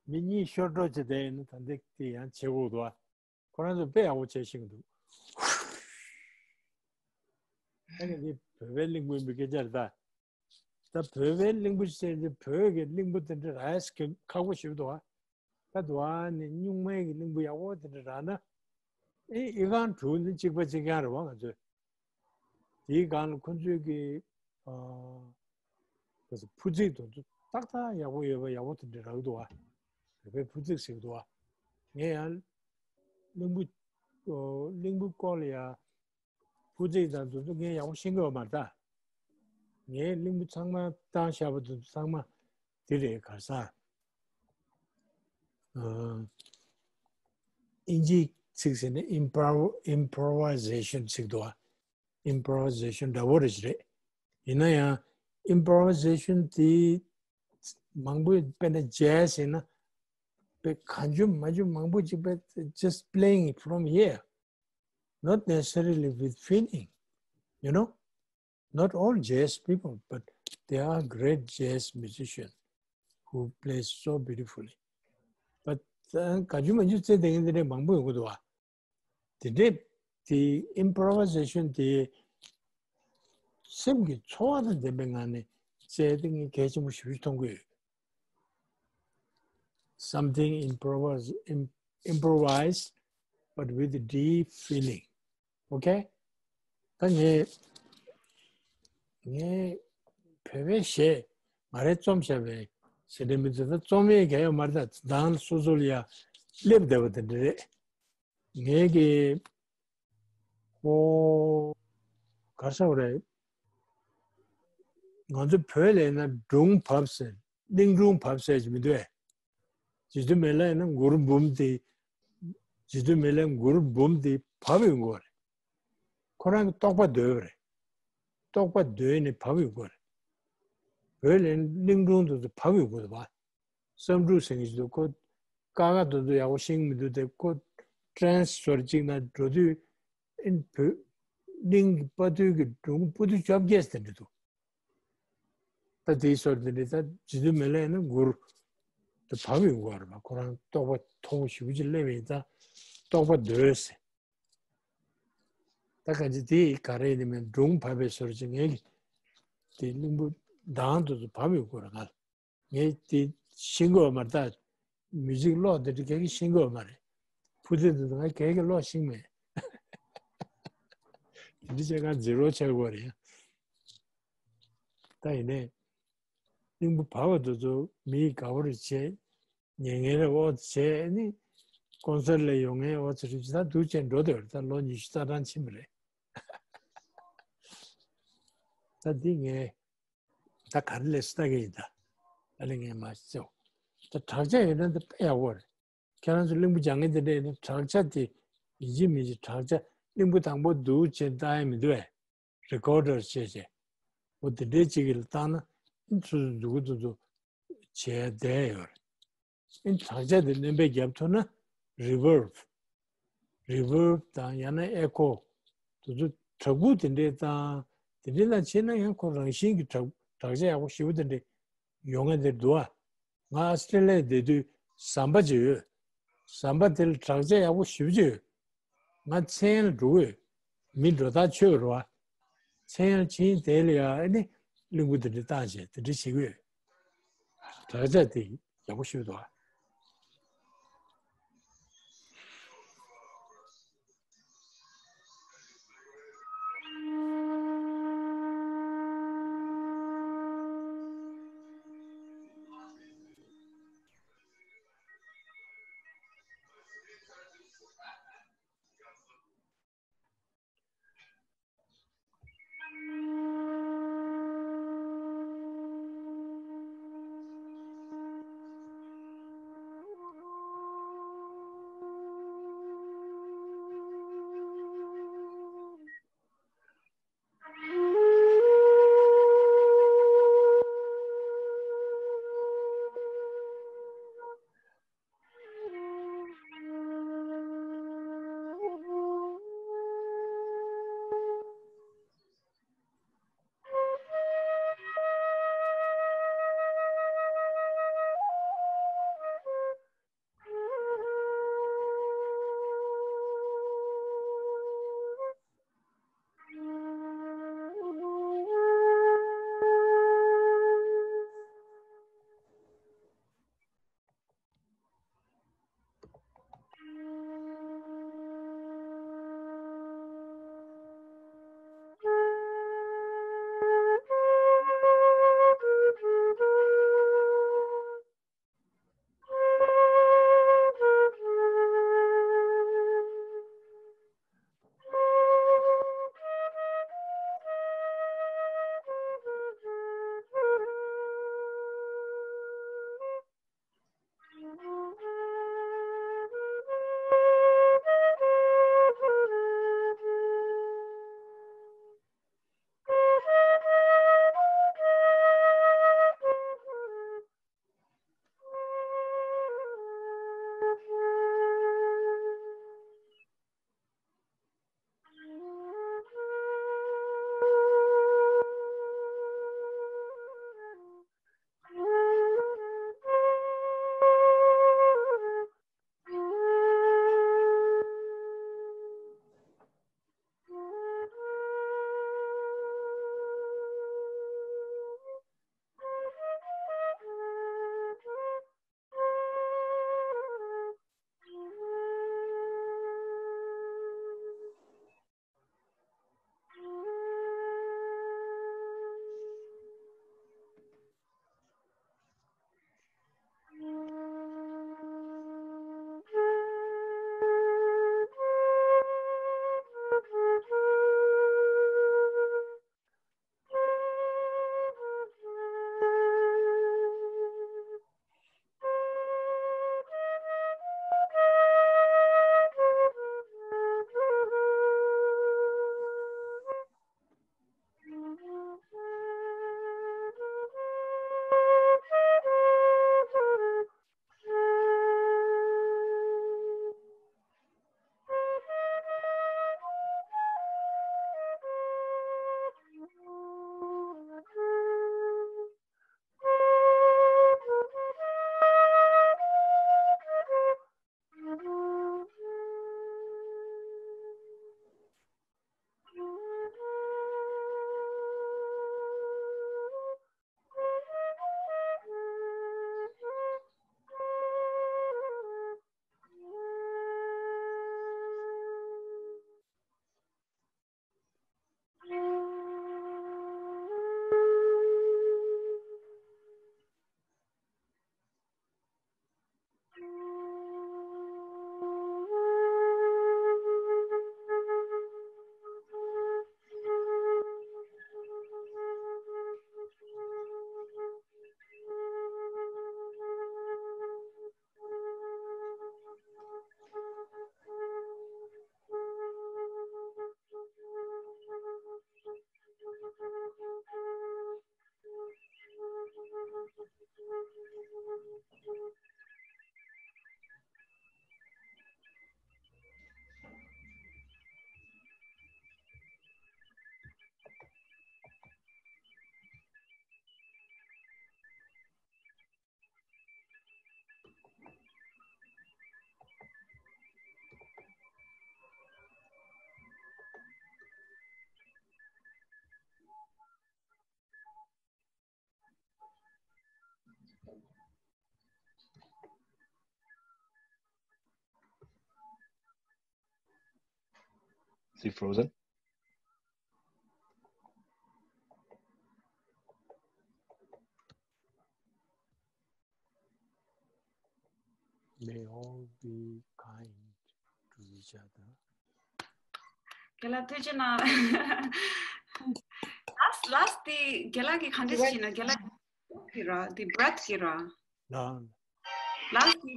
མི་གཉིས་ཤོར་འགྲོ་བྱེད་དེ་ཡིན་ན་ད་འདི་དེ་ཡང་བྱེད་དགོས་འདུག་ཨ། ཁོ་རང་ཚོ་དཔེ་ཡག་པོ་བྱེད་ཤེས་ཀྱི་འདུག་ད་ནི་འདི་བོད་པའི་གླིང་བུ་ཡིན་པའི་སྐད་ཆ་རེད་ད། ད་བོད་པའི་གླིང་བུ་ཟེར་དེ་བོད་ཀྱི་གླིང་བུ་དེ་འདྲ་རག་ཡས་ཁག་པོ་ཞིག་འདུག་ཨ། ད་དུ་ཨ་ནི་སྨྱུག་མའི་གི་གླིང་བུ་ཡག་པོ་དེ་འདྲ་རག་ན། ཨེ་ཨི་ཁང་དྲུག་ནི་གཅིག་པ་གཅིག་རྐྱང་རེད་བ་ང་ཚོས། དེའི་སྒང་ལ་ཁོ་ཚོས་ཀྱི་ཨ་ཕུ་རྩིག་དེ་ཚོ་ཏག་ཏག་ཡག་པོ་ཡོད་པ་ཡག་པོ་དེ་འདྲ་རག་འདུག་ཨ། བོད་པའི་ཕུ་རྩིག་ཟེར་གི་འདུག་ཨ། ངས་ཡང་གླིང་བུ་ཨོ་གླིང་བུ་སྐོར་ལ་ཡ། ཕུ་རྩིག་དང་དེ་ཚོ་ངས་ཡག་པོ་ཤེས་ཀྱི་ཡོད་མ་རེད་ད། ངའི་གླིང་བུ་ཚང་མ་བཏང་བཞག་པ་དེ་ཚོ་ཚང་མ་དེ་རེད་ག་རེ་ཟེར། ཨ་ཨིན་ཇིའི་ཚིག་ཟེར་ན་improv improvisation ཚིག་འདུག་ཨ། improvisation འདྲ་བོ་རེ་ཞིག་རེད། ཡིན་ན་ཡང་improvisation དེ་མང་པོས་དཔེར་ན་jazz ཡིན་ན་དཔེ་གང་བྱུང་མང་བྱུང་མང་པོ་ཅིག་དཔེ་just playing it from here, not necessarily with feeling, you know. Not all jazz people, but there are great jazz musicians who play so beautifully. But གང་བྱུང་མང་བྱུང་རྩེད་བསྡད་མཁན་དེ་འདྲ་མང་པོ་ཡོང་གི་འདུག་བ། དེ་འདྲས་དེ་improvisation དེ་སེམས་ཀྱི་ཚོར་བ་དང་ལྡན་པའི་ངང་ནས་རྩེད་དེ་ངས་གལ་ཆེན་པོ་ཞེ་པོ་ཅིག་མཐོང་གི་ཡོད། Something improvise, im- improvise, but with deep feeling. Okay? ད་ངས་ངས་བོད་པའི་གཞས་ང་རས་རྩོམ་བཞག་པའི་ཟེར་དེ་མི་ཚོ་ད་རྩོམ་ཡས་གང་ཡོད་མ་རེད། ད་དང་སོ་སོ་ལ་ཡ་སླེབས་བསྡད་པ་དེ་འདྲ་རེད། ངས་ཀྱི་ཨོ་ག་རེ་ཟེར་དགོས་རེད། ང་ཚོ་བོད་ལ་ཡིན་ན་སྒྲུང་བབས་ཟེར། གླིང་སྒྲུང་བབས་ཟེར་གྱི་མི་འདུག་གས། རྗེ་བཙུན་མི་ལ་ཡིན་ན་མགུར་འབུམ་དེ། རྗེ་བཙུན་མི་ལའི་མགུར་འབུམ་དེ་བབས་ཡོང་གི་རེད། ཁོ་རང་གི་རྟོགས་པ་བརྡོལ་བ་རེད། རྟོགས་པ་བརྡོལ་ནས་བབས་ཡོང་གི་རེད། བོད་ལ་ཡིན་ན་གླིང་སྒྲུང་དེ་ཚོ་བབས་ཡོང་གི་རེད་བ། བསམ་འགྲུབ་ཟེར་མཁན་ཞིག་འདུག་ཁོ་ཀ་ཁ་དེ་ཚོ་ཡག་པོ་ཤེས་ཀྱི་མི་འདུག་སྟེ། ཁོ་ཊེ་རེན་སི་ཟེར་ཅིག་ན་འགྲོ་དུས་ཨིན་བོད་གླིང་གི་དཔའ་བརྟུལ་གྱི་སྒྲུང་པོ་ཏི་བཅོ་བརྒྱད་དེ་འདྲ་འདུག་ད་དེའི་ཟེར་དེ་འདྲ་ད་རྗེ་བཙུན་མི་ལ་ཡིན་ན་མགུར་དེ་བབས་ཡོང་གི་རེད་བ། ཁོ་རང་རྟོགས་པ་མཐོ་པོ་ཞེ་པོ་ཅིག་སླེབས་ཡིན་ཙང་རྟོགས་པ་བརྡོལ་ཟེར། ད་གང་ཅི་དེ་ག་རེ་ཡིན་མིན་སྒྲུང་བབས་པའི་ཟེར་ཅིག་ངས་ཀྱི་དེ་གླིང་བུ་མདངས་དེ་ཚོ་བབས་ཡོང་གི་རེད་ང་། ངས་དེ་ ཤེས་དགོས་མ་རེད་ད། མིའུ་ཟིག་ཀློག་དེ་འདྲ་ག་གི་ཤེས་དགོས་མ་རེད། ཕུ་ཏི་དེ་ང་ག་གི་ཀློག་ཤེས་མེད། དེ་འདྲ་བྱས་ང་ཛི་རོ་ཆགས་དགོས་རེད་ཡ། ད་ཡིན་ནའི། གླིང་བུ་བབས་པ་དེ་ཚོ་མི་ཡིས་དགའ་པོ་རེ་བྱས། ཉན་མཁན་ལ་ཨོ་ཙི་བྱས་ནི། ཀོན་སར་ལ་ཡོང་མཁན་ཨོ་ཙི་རེ་བྱས་ད་འདུག་བྱས་འགྲོ་བསྡད་པ་རེད། ད་ལོ་ཉི་ཤུ་རྩ་གྲངས་ཕྱིན་པ་རེད། ད་འདི་ངས་ད་ག་རེ་ལས་སུ་ལྟ་གི་ཡིན་ད། ཨ་ལས་ངས་མ་ཤེས། ད་དྲག་ཆས་ཡོད་ན་འདི་དཔེ་ཡག་པོ་རེད། ཁྱེད་རང་ཚོ་གླིང་བུ་སྦྱང་མཁན་དེ་འདྲ་ཡིན་ན་དྲག་ཆས་དེ་ཡིན་གཅིག་མིན་གཅིག་དྲག་ཆས་གླིང་བུ་དང་པོ་འདུག་བྱས་ལྟ་ཡ་མི་འདུག་བས། རི་ཀོར་ཌར་བྱས་བྱས། འོ་དེ་འདྲའི་གཅིག་གིས་བཏང་ན་ཨིན་ཚུ་ཚུ་འདུག་འདུག་འདུག་བྱས་བསྡད་ཡོད་རེད། ཨིན་དྲག་ཆས་དེ་སྣོན་པ་བརྒྱབ་ཐུབ་ན་རི་ཝརབ། རི་ཝརབ་དང་ཡང་ན་ཨེ་ཁོ། དེ་ཚོ་དྲག་པོ་དེ་འདྲའི་བཏང་། དེ་འདྲའི་ལ་བྱས་ན་ཡང་ཁོ་རང་བཞིན་གྱི་དྲག་དྲག་ཆས་ཡག་པོ་ཞེ་པོ་དེ་འདྲའི་ཡོང་ངེས་དེ་འདུག་ཨ། ང་ཨ་སི་ཏྲེ་ལི་ཡ་བསྡད་དུས་ཟམ་པ་ཅིག་ཡོད། ཟམ་པ་དེ་ལ་དྲག་ཆས་ཡག་པོ་ཞེ་པོ་ཅིག་ཡོད། ང་མཚན་ལ་འགྲོ་གི་ཡོད། མི་འགྲོ་ཐག་ཆོད་རེད་བ། མཚན་ལ་ཕྱིན་དེ་ལ་ཡ་ཨ་ནི་གླིང་བུ་དེ་འདྲ་བཏང་བྱས་དེ་འདྲ་བྱེད་ཀྱི་ཡོད། དྲག་ཆས་དེ་ཡག་པོ་ཞེ་པོ་འདུག་ཨ། Is it frozen? May all be kind to each other. རྒན་ལགས་ཐུགས་རྗེ་གནང་། last last དེ་རྒན་ལགས་ཀྱིས་ག་འདྲ་བྱས་ན་རྒན་ལགས་ཀྱི་ར་དེ་breath གི་ར། ལ། last དེ་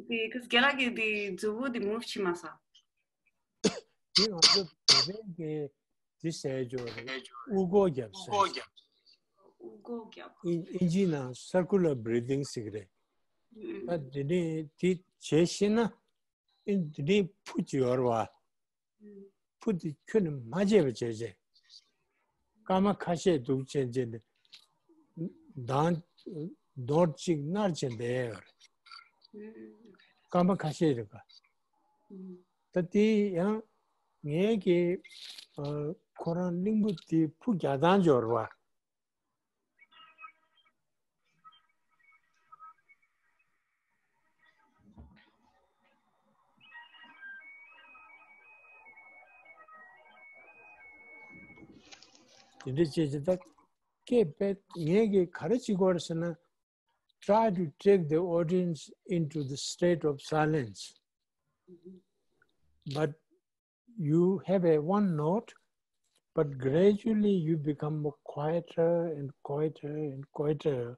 དེ་རྒན་ལགས་ཀྱིས་དེ་མཛུབ་མོ་དེ་move བྱེད་མ་ས། དེ་ང་ཚོ་བོད་པའི་གི་དེ་ཟེར་ཅོག་རེད། དབུ་སྐོར་རྒྱབ་ཟེར། དབུ་སྐོར་རྒྱབ། ཨིན་ཨིན་ཇི་ནང་circular breathing ཟེར་གི་རེད། ཨུམ། ད་དེ་ནས་དེ་བྱེད་ཤེས་ན་ཨིན་དེ་ནས་ཕུ་ཅི་ཡོར་བ། ཨུམ། ཕུ་དེ་ཁྱོན་ནས་མ་བརྗེད་པ་བྱས་བྱས། སྐར་མ་ཁ་ཤས་འདུག་བྱས་བྱས་ནས་མདང་ནོར་གཅིག་ནར་བྱས་བསྡད་ཡོད་རེད། ཨུམ། སྐར་མ་ཁ་ཤས་རེད་པ། ཨུམ། ད་དེ་ཡང་ངས་ཀྱི་ཨ་ཁོ་རང་གླིང་བུ་དེ་ཕུ་རྒྱག་སྟངས་འབྱོར་བ། དེ་འདྲ་བྱས་ཙང་ད་སྐད་དཔེ་ངས་ཀྱི་ག་རེ་བྱེད་དགོས་རེད་ཟེར་ན། Try to take the audience into the state of silence. But you have a one note, but gradually you become more quieter and quieter and quieter.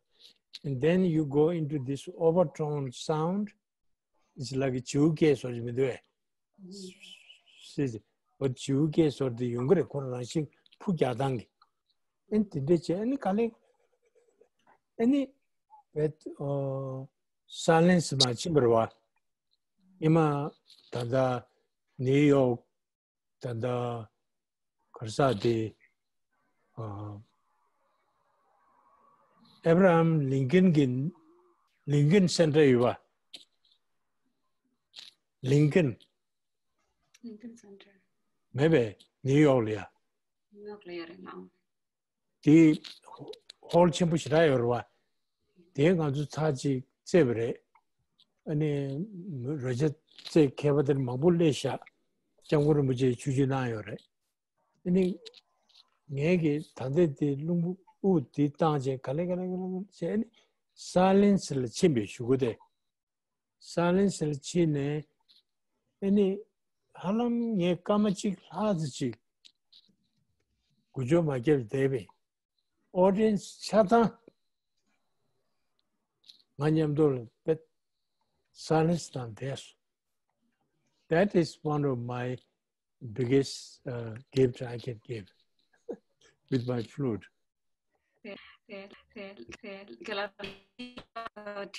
And then you go into this overtone sound. It's like a chiu ke so mi due. Sid, what chiu ke so the younger corona sing puja dangi. And the day any kale any with uh, silence ma chimberwa. Ima tada New York, tada karsa de uh, Abraham Lincoln gin Lincoln Center yuwa. Lincoln. Lincoln Center. Maybe New York lia. New York lia re ma. དེ་ཧོལ་ཆེན་པོ་ཞེ་དྲག་ཡོད་རེད་བ། དེ་ང་ཚོ་ཚར་གཅིག་རྩེས་པ་རེད། ཨ་ནི་རོལ་ཆ་རྩེད་མཁས་པ་དེར་མང་པོ་སླེབས་ཤག་སྐྱབས་མགོན་རིན་པོ་ཆེས་ཆིབས་བསྒྱུར་གནང་ཡོད་རེད། ཨ་ནི་ངས་ཀྱི་ད་ལྟ་དེ་རླུང་བུ་དབུགས་དེ་བཏང་བྱས་ག་ལེ་ག་ལེ་ག་ལེ་བྱས་ཨ་ནི་སའི་ལེན་སི་ལ་ཕྱིན་པའི་གཞུག་གུ་དེ། སའི་ལེན་སི་ལ་ཕྱིན་ནས་ཨ་ནི་ཧ་ལམ་ངས་སྐར་མ་གཅིག་ལྷག་ཙམ་ཅིག་འགུལ་སྐྱོད་མ་བརྒྱབ་བསྡད་པས། ཨོ་ཌི་ཡན་སི་ཆ་ཚང་ང་མཉམ་དུ་ལ་པེད་སའི་ལེན་སི་དང་བསྡད་སོང་། That is one of my biggest uh, gift I can give with my flute. དྲི་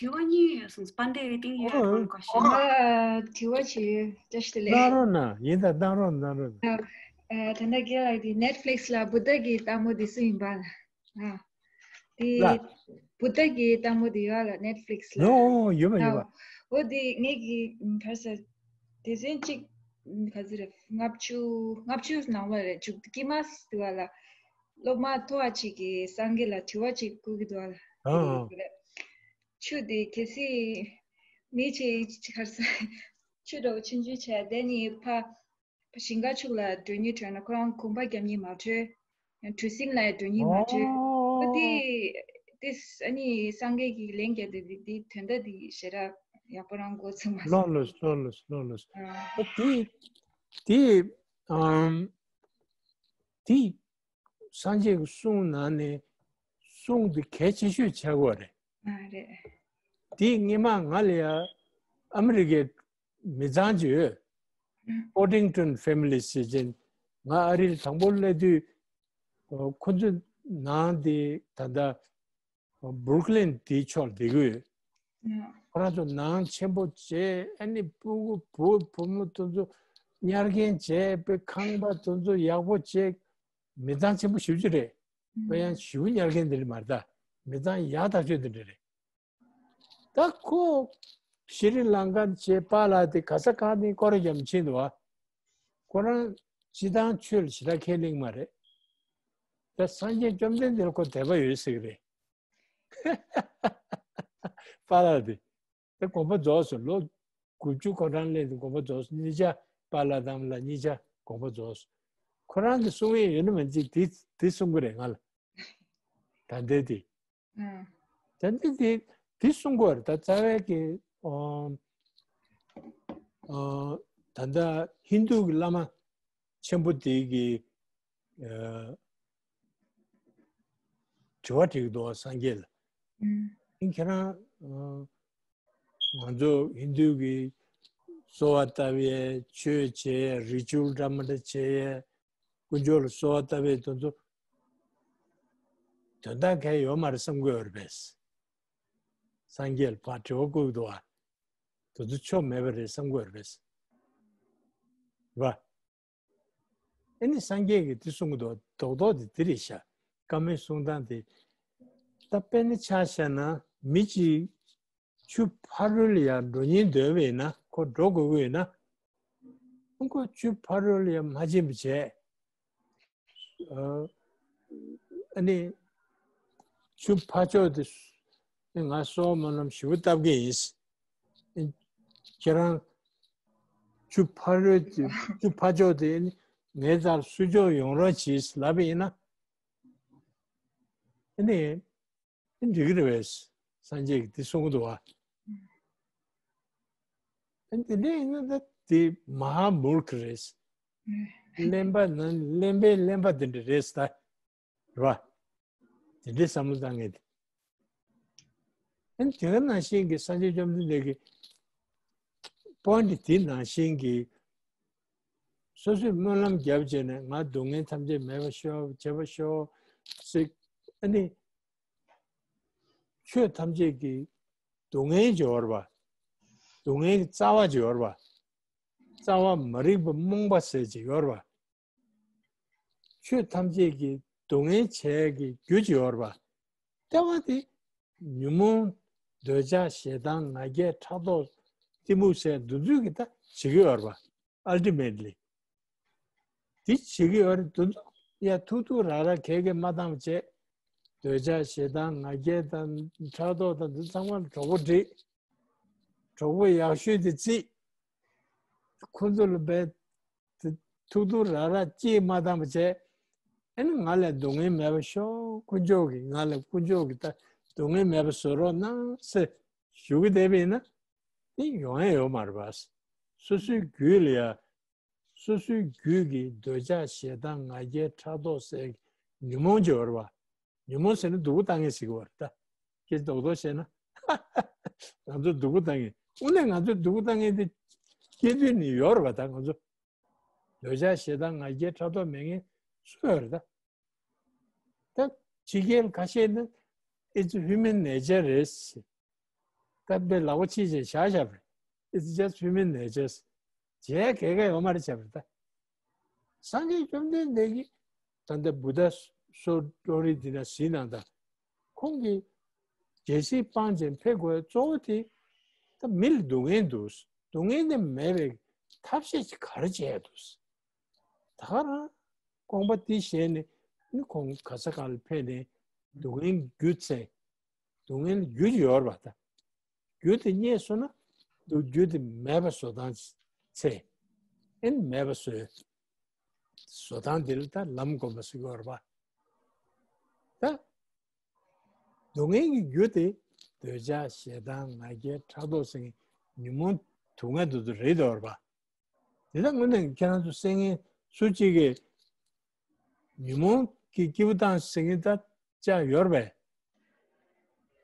བ་གཉིས་ཡོད་སོང་། སྤ་འདེ་རེ་ཏིང་ཡོད་ཁོང་གོ་ཤེས། ཨ། དྲི་བ་ཅིག་ཡོད། བཀྲ་ཤིས་བདེ་ལེགས། གནང་རོགས་གནང་། ཡིན་ད་གནང་རོགས་གནང་རོགས། ཨ། ད་ལྟ་རྒན་ལགས་དེ་Netflix་ལ་བུདྡྷ་གི་སྟག་མོ་དེ་སུ་ཡིན་པ། ཨ། དེ་ལ། བུདྡྷ་གི་སྟག་མོ་དེ་ཡོད་ལ་Netflix་ལ། ཡོ་ཡོད་པ་ཡོད་པ། ཨ། འོ་དེ་ངས་ཀྱི་ག་རེ་ཟེར། དེ་ཚན་གཅིག་ག་ཚོད་རེད། ལྔ་བཅུ་ལྔ་བཅུ་ནང་ལ་རེད། བཅུ་དཀྱིལ་མ་དེ་བ་ལ། སློབ་མ་མཐོ་བ་ཅིག་གིས་སངས་རྒྱས་ལ་དྲི་བ་ཅིག་བསྐུར་གྱི་འདུག་ཨ། ཨ། ཆུ་དེ་གལ་སྲིད་མི་ཅིག་ག་རེ་ཟེར། ཆུ་འདྲ་བོ་ཆུང་ཆུང་བྱས་དེ་ནི་ཕ་ཕ་ཞིང་ཁ་ཕྱུགས་ལ་འགྲོ་སྙིང་བྲོ་ན་ཁོ་རང་གོམ་པ་རྒྱབ་སྙིང་མ་བྲོ། གྲུ་གཟིངས་ལ་འགྲོ་སྙིང་མ་བྲོ། ཨོ། ཨོ་དེ་དེ་ཨ་ནི་སངས་རྒྱས་ཀྱིས་ལན་བརྒྱབ་དེ་དེ་དོན་དག་དེ་ཞེ་དྲག་ཡག་པོ་རང་གོ་ཚང་མ་ལོ་ལོ་ལོ་ལོ་ལོ་ལོ། ཨ། ཨོ་དེ་དེ་ཨམ་དེ། སངས་རྒྱས་ཀྱི་གསུང་ནང་ནས་གསུང་འདི་གལ་ཆེ་ཤོས་ཆགས་ཀྱི་ཡོད་རེད། ཨ་རེད། དེ་སྔོན་མ་ང་ལ་ཡ་ཨ་མི་རི་ཀའི་མི་ཚང་ཅིག་ཡོད། ཨ། Poddington family ཟེར་ཅིང་ང་ཨ་རིར་དང་པོ་སླེབས་དུས་ཁོ་ཚོའི་ནང་དེ་ད་ལྟ་ བུར་ཁི་ལིན་དེའི་ཕྱོགས་བསྡད་ཀྱི་ཡོད། ཁོ་རང་ཚོ་ནང་ཆེན་པོ་བྱས། ཨ་ནི་སྤུ་གུ་བུ་བུ་མོ་དེ་ཚོ་གཉེར་མཁན་བྱས། དཔེ་ཁང་པ་དེ་ཚོ་ཡག་པོ་བྱས། མི་ཚང་ཆེན་པོ་ཞེ་པོ་ཅིག་རེད། དཔེ་ཡང་ཞེ་པོ་གཉེར་མཁན་དེ་འདྲ་མ་རེད། ད་མི་ཚང་ཡག་ཐག་ཆོད་དེ་འདྲ་རེད། ད་ཁོ་ཤྲི་ལང་ཀ་བྱས། པཱ་ལགས་དེ་ག་ས་ག་ནས་སྐོར་ར་རྒྱབ་ཕྱིན་འདུག་བ། ཁོ་རང་སྤྱིར་བཏང་ཆོས་ལ་ཞེ་དྲག་ཁས་ལེན་མ་རེད། ད་སངས་རྒྱས་བཅོམ་ལྡན་འདས་ལ་ཁོ་དད་པ་ཡོད་ཟེར་གི་རེད། པཱ་ལགས་དེ། དེ་དགོངས་པ་རྫོགས་སོང་། ལོ་དགུ་བཅུ་གོ་གྲངས་སླེབས་དུས་དགོངས་པ་རྫོགས་སོང་། གཉིས་ཆ་པཱ་ལགས་དང་ལ་གཉིས་ཆ་དགོངས་པ་རྫོགས་སོང་། ཁོ་རང་གིས་གསུང་ཡས་ཡོད་ན་མ་གཅིག་དེ་དེ་གསུང་གི་རེད་ང་ལ། ད་ལྟའི་དེ། ཨང་། ད་ལྟའི་དེ་དེ་གསུང་གི་རེད། ད་རྩ་བའི་གི་ཨོ་ཨོ་ད་ལྟ་ཧིན་རྡུ་གི་བླ་མ་ཆེན་པོ་དེ་གི་ཨ་དྲི་བ་དྲིས་འདུག་སངས་རྒྱས་ལ། ཨུམ། ཨིན་ཁྱེད་རང་ཨ་ང་ཚོ་ཧིན་རྡུ་གི་གསོལ་བ་བཏབ་ཡས། ཆོས་བྱས་ཡས། རི་ཆུ་འདྲ་མི་འདྲ་བྱས་ཡས། དཀོན་མཆོག་ལ་གསོལ་བ་བཏབ་ཡས་དེ་ཚོ་དོན་དག་གང་ཡང་ཡོད་མ་རེད་བསམ་གྱི་ཡོད་རེད་པས། སངས་རྒྱས་ལ་ཕར་དྲི་བ་བཀོད་འདུག་ཨ། དེ་ཚོ་ཆོ་མེད་པ་རེད་བསམ་གྱི་ཡོད་རེད་པས། རེད་པ། ཨ་ནི་སངས་རྒྱས་ཀྱིས་དེ་གསུང་གི་འདུག་རྡོག་རྡོག་དེ་དེ་རེད་ཤག་བཀའ་མའི་གསུང་སྟངས་དེ། ད་དཔེར་ན་ཆ་བཞག་ན་མི་གཅིག་ཆུ་ཕ་རོལ་ལ་ཡར་འགྲོ་སྙིང་འདོད་པ་ཡིན་ན། ཁོ་འགྲོ་དགོས་ཀྱི་ཡོད་ན། ཁོ་ཆུ་ཕ་རོལ་ལ་ཡར་མ་ཕྱིན་པ་བྱས། ཨ་ནི་ཆུ་ཕ་ཕྱོགས་དེ་ང་གསོལ་བ་སྨོན་ལམ་ཞེ་པོ་བཏབ་ཀྱི་ཡིན། ཁྱེད་རང་ཆུ་ཕ་རོལ་དེ་ཆུ་ཕ་ཕྱོགས་དེ་ངའི་རྩར་སུ་ཕྱོགས་ཡོང་རོགས་གྱིས་ལབ་པ་ཡིན་ན། ཨ་ནི་འགྲིག་གི་རེད་པས། སངས་རྒྱས་ཀྱིས་དེ་གསུང་གི་འདུག་བ། ཨ་ནི་དེ་འདྲ་ཡིན་ན་ད་དེ་མ་ཧཱ་མུར་ཁ་རེད། གླེན་པ་ནང་གླེན་པའི་གླེན་པ་དེ་འདྲ་རེད་ད། རེད་པ། དེ་འདྲའི་བསམ་བློ་བཏང་མཁན་དེ། ཨ་ནི་དེ་ག་ནང་བཞིན་གྱི་སངས་རྒྱས་བཅོམ་ལྡན་འདས་ཀྱིས་པོའིན་ཊི་དེ་ནང་བཞིན་གྱི་སོ་སོས་སྨོན་ལམ་བརྒྱབ་བྱས་ནས། ང་སྡུག་བསྔལ་ཐམས་ཅད་མེད་པར་ཤོག་བྱེད་པར་ཤོག་ཟེར། ཨ་ནི་ཆོས་ཐམས་ཅད་ཀྱི་སྡུག་བསྔལ་གྱི་ཡོད་རེད་པ། སྡུག་བསྔལ་གྱི་རྩ་བ་གྱི་ཡོད་རེད་པ། རྩ་བ་མ་རིག་པ་རྨོངས་པ་ཟེར་གྱི་ཡོད་རེད་པ། ཆོས་ཐམས་ཅད་ཀྱི་སྡུག་བསྔལ་བྱེད་ཀྱི་རྒྱུ་ཅིག་ཡོད་རེད་པ། ལྟེ་བ་དེ་ཉོན་མོངས། འདོད་ཆགས། ཞེ་སྡང་། ང་རྒྱལ། ཕྲག་དོག་གཏི་མུག་ཟེར་འདི་ཚོས་ཀྱིས་ད་བྱེད་ཀྱི་ཡོད་རེད་པ། ཨལ་ཊི་མེཊ་ལི་འདི་བྱེད་ཀྱི་ཡོད་རེད། འདི་ཚོ་ཡ་ཐུག་ཐུག་རག་རག་གས་གས་མ་བཏང་བ་བྱས། འདོད་ཆགས། ཞེ་སྡང་། ང་རྒྱལ་དང་ཕྲག་དོག་དང་འདི་ཚང་མ་ལ་གྲོགས་པོ་བསྒྲིགས། གྲོགས་པོ་ཡག་ཤོས་དེ་བརྩིས། ཁོ་ཚོ་ལ་བས་དེ་ཐུག་ཐུག་རག་རག་ཅིག་མ་བཏང་བ་བྱས། ཨ་ནི་ང་ལ་སྡུག་བསྔལ་མེད་པ་ཤོག་དཀོན་མཆོག་གིས་ང་ལ། དཀོན་མཆོག་གིས་ད་སྡུག་བསྔལ་མེད་པ་བཟོ་རོགས་གནང་ཟེར་ཞུ་གི་བསྡད་པ་ཡིན་ན། དེ་ཡོང་ཡ་ཡོད་མ་རེད་པ། སོ་སོའི་རྒྱུད་ལ་ཡ། སོ་སོའི་རྒྱུད་ཀྱི་འདོད་ཆགས། ཞེ་སྡང་། ང་རྒྱལ། ཕྲག་དོག་ཟེར་གྱི་ཉོན་མོངས་ཅིག་ཡོད་རེད་པ། ཉོན་མོངས་ཟེར་ན་སྡུག་པོ་བཏང་མཁན་ཟེར་གྱི་ཡོད་རེད་ད། སྐད་ཆ་རྡོག་རྡོག་བཤད་ན། ང་ཚོ་སྡུག་པོ་བཏང་མཁན། དངོས་གནས་ང་ཚོ་སྡུག་པོ་བཏང་མཁན་དེ་སྐྱེ་དུས་ནས་ཡོད་རེད་པ། ད་ང་ཚོ་འདོད་ཆགས། ཞེ་སྡང་། ང་རྒྱལ། ཕྲག་དོག་མེད་མཁན་སུ་ཡོད་རེད་ད། ད་ཕྱི་རྒྱལ་ཁ་ཤས་ནི་It's human nature རེད་ཟེར། ད་དཔེ་ལག་པ་ཕྱིས་བྱས་བཞག་བཞག་པ་རེད། It's just human nature ཟེར། བྱས་གས་གས་ཡོད་མ་རེད་བྱས་པ་རེད་ད། སངས་རྒྱས་བཅོམ་ལྡན་འདས་ཀྱིས་ད་ལྟ་བུདྡྷ་སོ་ཊོ་རི་འདི་ན་གཟིགས་གནང་དང་། ཁོང་གིས་རྒྱལ་སྲིད་སྤངས་བྱས་ཕེབས་དགོས་གཙོ་བོ་དེ། ད་མི་ལ་སྡུག་བསྔལ་འདུག་སྡུག་བསྔལ་འདི་མེད་པའི་ཐབས་ཤེས་ཅིག་ག་རེ་བྱས་འདུག་ད་ག་རང་དགོངས་པ་འདི་བཞེས་ནས་ནི་ཁོང་ག་ས་ག་ལ་ཕེབས་ནས་སྡུག་བསྔལ་རྒྱུ་བཙལ། སྡུག་བསྔལ་རྒྱུ་ཅིག་ཡོད་རེད་པ། ད་རྒྱུ་དེ་རྙེད་སོང་ན་སྡུག་རྒྱུ་དེ་མེད་པ་བཟོ་སྟངས་འཚོལ། ཨེ་ནི་མེད་པ་བཟོས། བཟོ་སྟངས་འདི་ལ་ད་ལམ་སྒོམ་པ་ཟེར་གྱི་ཡོད་རེད་པ། ད་སྡུག་བསྔལ་གྱི་རྒྱུ་དེ་འདོད་ཆགས། ཞེ་སྡང་། ང་རྒྱལ། ཕྲག་དོག་ཟེར་མཁན་ཉོན་མོངས་སྡུག་བསྔལ་དེ་ཚོ་རེད་འདུག་རེད་པ། དེ་ལྟར་དངོས་གནས་ཁྱེད་རང་ཚོ་སེམས་ངན་སུ་གཅིག་གིས་ཉོན་མོངས་ཀྱི་སྐྱིད་པོ་བཏང་ཟེར་མཁན་ད་ཅག་ཡོད་རེད་པས།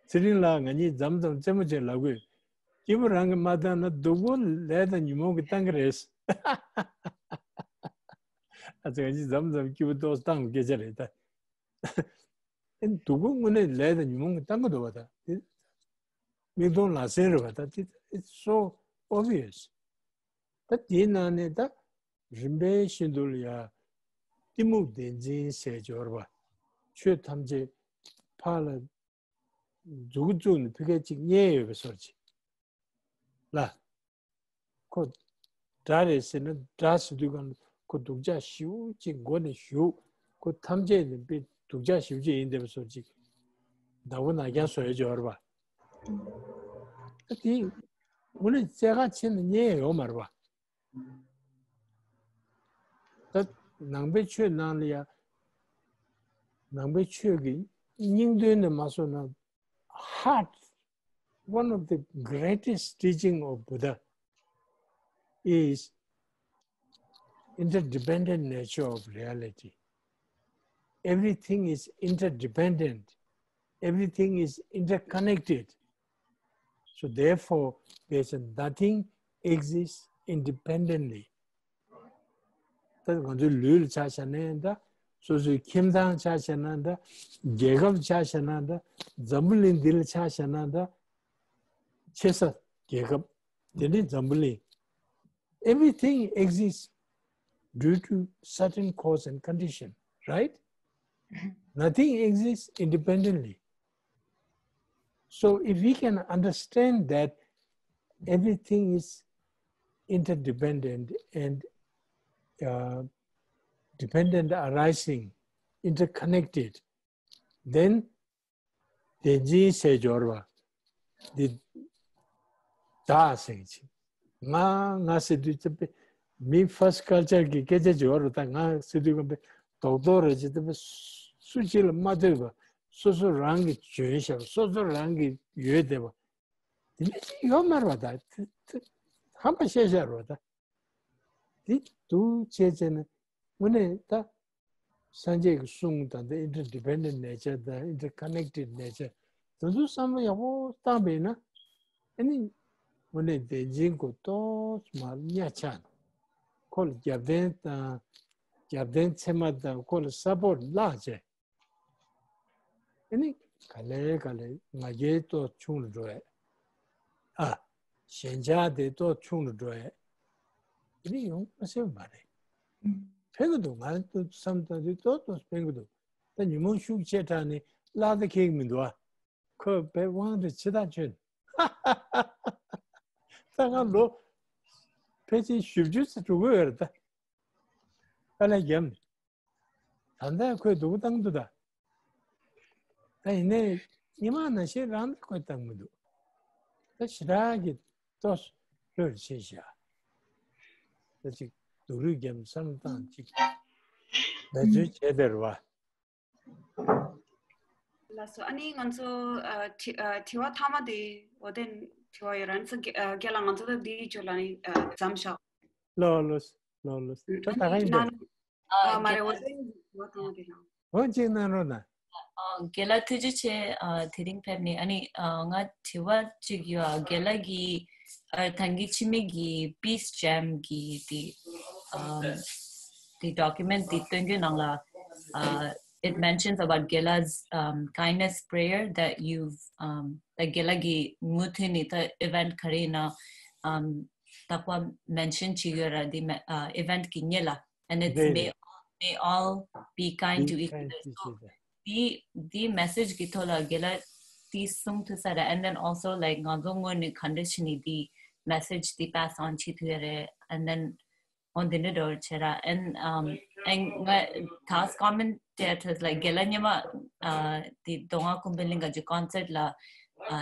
ཚེ་རིང་ལགས་ང་གཉིས་མཚམས་མཚམས་རྩེད་མོ་བྱེད་ལབ་གི་ཡོད། སྐྱིད་པོ་རང་གིས་མ་བཏང་ན་སྡུག་པོ་ལས་དང་ཉོན་མོངས་ཀྱིས་བཏང་གི་རེད། ཨ་ཙི་ང་གཉིས་མཚམས་མཚམས་སྐྱིད་པོ་ཏོག་ཙམ་བཏང་གི་སྐད་ཆ་རེད་ད། ཨེ་སྡུག་པོ་དངོས་གནས་ལས་དང་ཉོན་མོངས་ཀྱིས་བཏང་གི་འདུག་པ། ད་དེ་མིག་མཐོང་ལག་ཟིན་རེད་པ། ད་དེ་it's so obvious། ད་དེའི་ནང་ནས་ད་རིམ་པས་བཞིན་དུ་ལ་ཡ་གཏི་མུག་བདེན་འཛིན་ཟེར་སྦྱོར་བ། ཆོས་ཐམས་ཅད་ཕར་ལ་མཛུབ་གུ་བཙུགས་ནས་ཕ་གིར་ཅིག་བསྙལ་ཡོད་པའི་བཟོ་འདྲ་ཅིག་ལ། ཁོ་དགྲ་རེད་ཟེར་ན་དགྲ་ཟེར་དུས་སྒང་ཁོ་སྡུག་ཅག་ཞེ་པོ་ཅིག་མགོ་ནས་གཞུག་ཁོ་ཐམས་ཅད་ནས་དཔེ་སྡུག་ཅག་ཞེ་པོ་ཅིག་ཡིན་བསྡད་པའི་བཟོ་འདྲ་ཅིག་བདག་པོ་ནག་རྐྱང་བཟོ་ཡ་སྦྱོར་བ། ད་དེ་དངོས་གནས་རྩེ་ག་ཕྱིན་ན་རྙེད་ཡོད་མ་རེད་པ། ད་ནང་པའི་ཆོས་ནང་ལ་ཡ། ནང་པའི་ཆོས་ཀྱི་སྙིང་དོན་ནས་མ་སོང་ན། Heart, one of the greatest teaching of Buddha is interdependent nature of reality. Everything is interdependent. Everything is interconnected. So therefore, there's a nothing exists independently. ད་ང་ཚོའི་ལུས་ལ་ཆ་བཞག་ན་འདྲ། སོ་སོའི་ཁྱིམ་ཚང་ཆ་བཞག་ན་འདྲ། རྒྱལ་ཁབ་ཆ་བཞག་ན་འདྲ། འཛམ་བུ་གླིང་འདི་ལ་ཆ་བཞག་ན་འདྲ། ཆེ་ས་རྒྱལ་ཁབ། དེ་ནས་འཛམ་བུ་གླིང་། Everything exists due to certain cause and condition, right? Nothing exists independently. So if we can understand that everything is interdependent and, uh, dependent arising, interconnected, then བདེན་འཛིན་ཟེར་སྦྱོར་བ་འདི་བདག་ཟེར་གྱི། ང་ང་ཟེར་དུས་ཙམ་པས་མི་first culture གི་སྐད་ཆ་སྦྱོར་བ། ད་ང་ཟེར་དུས་ཙམ་པས་རྡོག་རྡོག་རེད་ཅེས་ཙམ་པས་སུ་གཅིག་ལ་མ་ལྟོས་པ། སོ་སོ་རང་གིས་འཇོན་བཞག་པ། སོ་སོ་རང་གིས་ཡོད་བསྡད་པ། དེ་འདྲ་ཅིག་ཡོད་མ་རེད་པ། ད་ཧམ་པ་བཤད་བཞག་རེད་པ། ད་དེ་འདུག་བྱས་བྱས་ནས་དངོས་གནས་ད་སངས་རྒྱས་ཀྱི་གསུང་དང་། ད་interdependent nature དང་interconnected nature དེ་ཚོ་བསམ་བློ་ཡག་པོ་བཏང་པས་ན། ཨ་ནི་དངོས་གནས་བདེན་འཛིན་ཁོ་ཏོག་ཙམ་གཉའ་ཆག་ནས། ཁོ་ལ་རྒྱབ་རྟེན་དང་། རྒྱབ་རྟེན་ཚད་མ་དང་། ཁོ་ལ་སཔོར་ཊི་བརླག་བྱས། ཨ་ནི་ག་ལེ་ག་ལེ་ང་རྒྱལ་ཏོག་ཆུང་རུ་འགྲོ་ཡས། ཨ། ཞེན་ཆགས་དེ་ཏོག་ཆུང་རུ་འགྲོ་ཡས། ཨ་ནི་ཡོང་མ་སྲིད་པ་མ་རེད། ཕན་གི་འདུག་ང་ཚོ་བསམ་བཏང་དུས་ཏོག་ཏོག་ཕན་གི་འདུག་ད་ཉོན་མོངས་ཤུགས་ཆེ་དྲགས་ནས་བརླག་ད་ཁེག་མི་འདུག་ཨ། ཁོས་བས་དབང་དུ་ཇི་ལྟར་བྱོན། ད་ང་ལོ་ཕལ་ཆེར་བཞི་བཅུ་ཙམ་འགྲོ་གི་ཡོད་རེད་ད། དཀའ་ལས་བརྒྱབ་ནས། ད་ལྟ་ཁོས་སྡུག་པོ་བཏང་འདུག་ད། ད་ཡིན་ནའི་སྔོན་མ་ནང་བཞིན་རང་ད་ཁོས་བཏང་མི་འདུག་ད་ཞེ་དྲག་གི་ཏོག་ཙམ་ལྷོད་ཆེ་བཞག་ད་ཅིག་སྡུག་རུས་བརྒྱབ་བསམ་བཏང་ཅིག་འབད་བརྩོན་བྱས་དེ་རེད་པ། ལགས་སོ། ཨ་ནི་ང་ཚོ་ཨ་དྲི་ཨ་དྲི་བ་མཐའ་མ་དེ་འོ་དེ་དྲི་བ་ཡོད་ར། ཨ་ནི་ཚོ་རྒན་ལགས་ང་ཚོ་ད་འདིའི་ཇོ་ལ་ནི་ཨ་མཚམས་བཞག་ལོ་ལོ་ལོ་ལོ། ད་ད་ག་ཡིན་པས། ཨ་མ་རེད། འོ་དེ་དྲི་བ་མཐའ་མ་དེ་རང་། འོ་གཅིག་གནང་རོགས་གནང་། ཨ་རྒན་ལགས་ཐུགས་རྗེ་ཆེ། ཨ་དེ་རིང་ཕེབས་ནས། ཨ་ནི་ཨ་ང་དྲི་བ་གཅིག་ཡོད། ཨ་རྒན་ལགས་ཀྱིས་ཨ་ད་གིན་ཕྱི་མིག་གི་Peace Jam གི་དེ་ཨམ་དེ་document དེ་སྟོན་རྒྱུ་ནང་ལ་ཨ་it mentions about རྒན་ལགས um kindness prayer that you've um ད་རྒན་ལགས་ཀྱིས་མུ་མཐུད་ནས་ད་event ག་རེ་ཡིན་ན་ཨམ་རྟག་པར་mention བྱེད་ཀྱི་ཡོད་ར། དེ་ཨ་event གི་སྔོན་ལ། And it's may may all be kind to each other. So དེ་དེ་message གི་ཐོག་ལ་རྒན་ལགས་དེ་གསུང་ཐུབ་ས་རེད། And then also like ང་ཚོ་ངོས་ནས་ག་འདྲ་བྱས་ནས་དེ་message དེ་pass on བྱེད་ཐུབ་ཡ་རེད། And then འོ་འདི་འདྲ་འདྲ་བྱས་ར། And um and ང་ད་commentators like རྒན་ལགས་སྔོན་མ་ཨ་དེ་མདོ་སྔགས་ཀུན་ཕན་གླིང་ག་ཅིག་concert ལ་ཨ་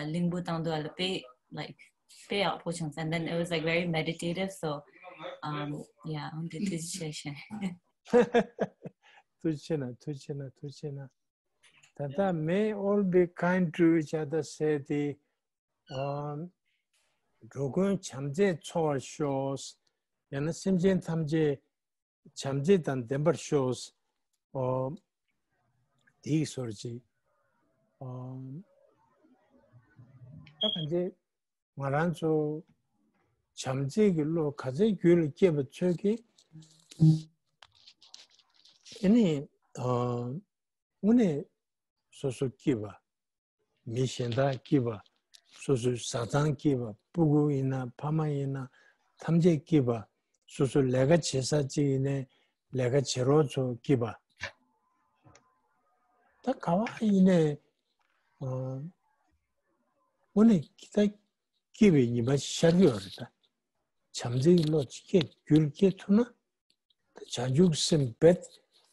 གླིང་བུ་བཏང་འདུག་ཨ་ལ་དཔེ་like དཔེ་ཡག་པོ་བྱུང་། And then it was like very meditative. So um yeah འོ་འདི་ཐུགས་རྗེ་ཆེ་ཞུ། ཐུགས་རྗེ་ཆེ་གནང་། ཐུགས་རྗེ་ཆེ་གནང་། ཐུགས་རྗེ་ཆེ་གནང་། ད་ལྟ་may all be kind to each other ཟེར་དེ། ཨ་འགྲོ་ཀུན་བྱམས་བརྩེས་འཚོ་བར་ཤོག་ཡང་ན་སེམས་ཅན་ཐམས་ཅད་བྱམས་བརྩེ་དང་ལྡན་པར་ཤོག་ཨ་དེའི་བཟོ་འདྲ་ཅིག་ཨ་ད་གང་ཅི་ང་རང་ཚོ་བྱམས་བརྩེ་གི་བློ་ག་ཚོད་རྒྱུད་ལ་སྐྱེས་པ་ཚོད་ཀྱིས་ཨ་ནི་ཨ་དངོས་གནས་ སོ་སོ་སྐྱིད་པ། མི་གཞན་དག་སྐྱིད་པ། སོ་སོའི་བཟའ་ཚང་སྐྱིད་པ། སྤུ་གུ་ཡིན་ན་ཕ་མ་ཡིན་ན་ཐམས་ཅད་སྐྱིད་པ། སོ་སོ་ལས་ཀ་བྱེད་ས་གཅིག་ཡིན་ནའི་ལས་ཀ་བྱེད་རོགས་ཚོ་སྐྱིད་པ། ད་ག་བ་ཡིན་ནའི་ཨ་དངོས་གནས་ད་སྐྱིད་པའི་ཉི་མ་ཤར་གྱི་ཡོད་རེད་ད། བྱམས་བརྩེའི་བློ་སྐྱེ་རྒྱུད་སྐྱེ་ཐུབ་ན། ད་བྱང་ཆུབ་སེམས་རྦད་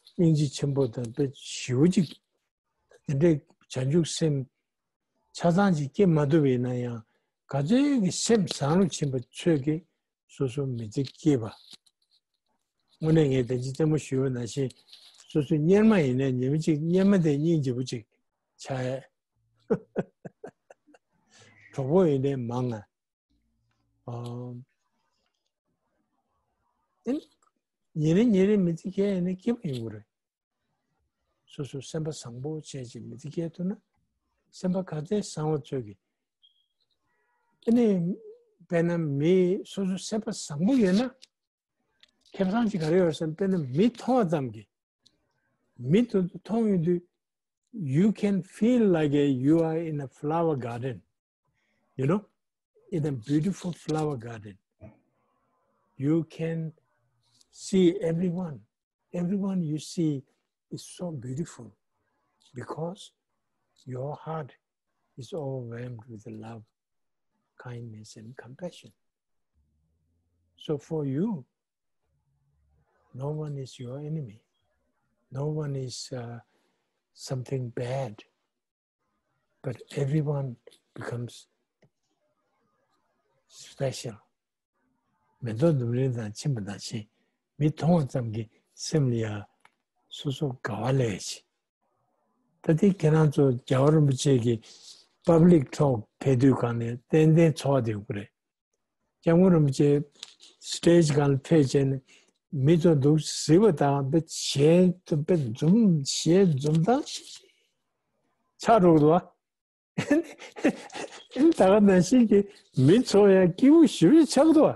སྙིང་རྗེ་ཆེན་པོ་དང་རྦད་ཞེ་པོ་ཅིག་དེ་འདྲའི་བྱང་ཆུབ་སེམས་ཆ་ཚང་ཅིག་སྐྱེ་མ་ཐུབ་པ་ཡིན་ན་ཡང་ག་ཚོད་ཀྱི་སེམས་བཟང་རུ་ཕྱིན་པ་ཚོད་ཀྱིས་སོ་སོ་མི་ཚེ་སྐྱིད་པ། དངོས་གནས་ངས་དེ་ཅི་རྩེད་མོ་ཞུས་པ་ནང་བཞིན་སོ་སོ་གཉེར་མ་ཡིན་ནའི་ཉི་མ་གཅིག་གཉེར་མ་དེ་སྙིང་རྗེ་པོ་ཅིག་ཆགས་ཡས། གྲོགས་པོ་ཡིན་ནའི་མང་ང་། ཨ་ཨེ་ཉིན་རེ་ཉིན་རེ་མི་ཚེ་སྐྱེལ་ཡིན་ན་སྐྱིད་པོ་ཡོང་གི་རེད། སོ་སོ་སེམས་པ་བཟང་པོ་བྱས་ཅིག་མི་ཚེ་སྐྱེལ་ཐུབ་ན། སེམས་པ་ག་ཚད་བཟང་བ་ཚོད་ཀྱིས། ཨ་ནི་དཔེར་ན་མི་སོ་སོ་སེམས་པ་བཟང་པོ་ཡོད་ན། ཁེ་བཟང་ཅིག་ག་རེ་ཡོད་ཟེར་ན། དཔེར་ན་མི་མཐོང་བ་ཙམ་གྱིས། མི་དེ་ཚོ་མཐོང་ཡོང་དུས། You can feel like a, you are in a flower garden. You know, in a beautiful flower garden. You can see everyone. Everyone you see is so beautiful because your heart is overwhelmed with love, kindness, and compassion. So for you, no one is your enemy. No one is uh, something bad. But everyone becomes special. མེ་ཏོག་ལྡུམ་རའི་ནང་ཕྱིན་པ་ནང་བཞིན། མི་མཐོང་བ་ཙམ་གྱིས་སེམས་ལ་ཡང་སོ་སོ་དགའ་བ་སླེབས་ཤིང་། ད་ལྟའི་ཁྱེད་རང་ཚོ་རྒྱལ་བ་རིན་པོ་ཆེ་གི་པབ་ལིག་ཐོག་ཕེབས་དུས་སྒང་ནས་ཏན་ཏན་ཚོར་བ་དེ་ཡོང་གི་རེད། སྐྱབས་མགོན་རིན་པོ་ཆེ་སི་ཊེ་ཇི་སྒང་ལ་ཕེབས་བྱས་ནས་མི་ཚོ་འདུག་གཟིགས་པ་དང་། དཔེ་ཞལ་དཔེ་འཛུམ་ཞལ་འཛུམ་མདངས་ཤིག་ཤིག་ཆགས་འགྲོ་གི་འདུག་བ། ད་ག་ནང་བཞིན་གྱི་མི་ཚོ་ཡང་སྐྱིད་པོ་ཞེ་པོ་ཅིག་ཆགས་འདུག་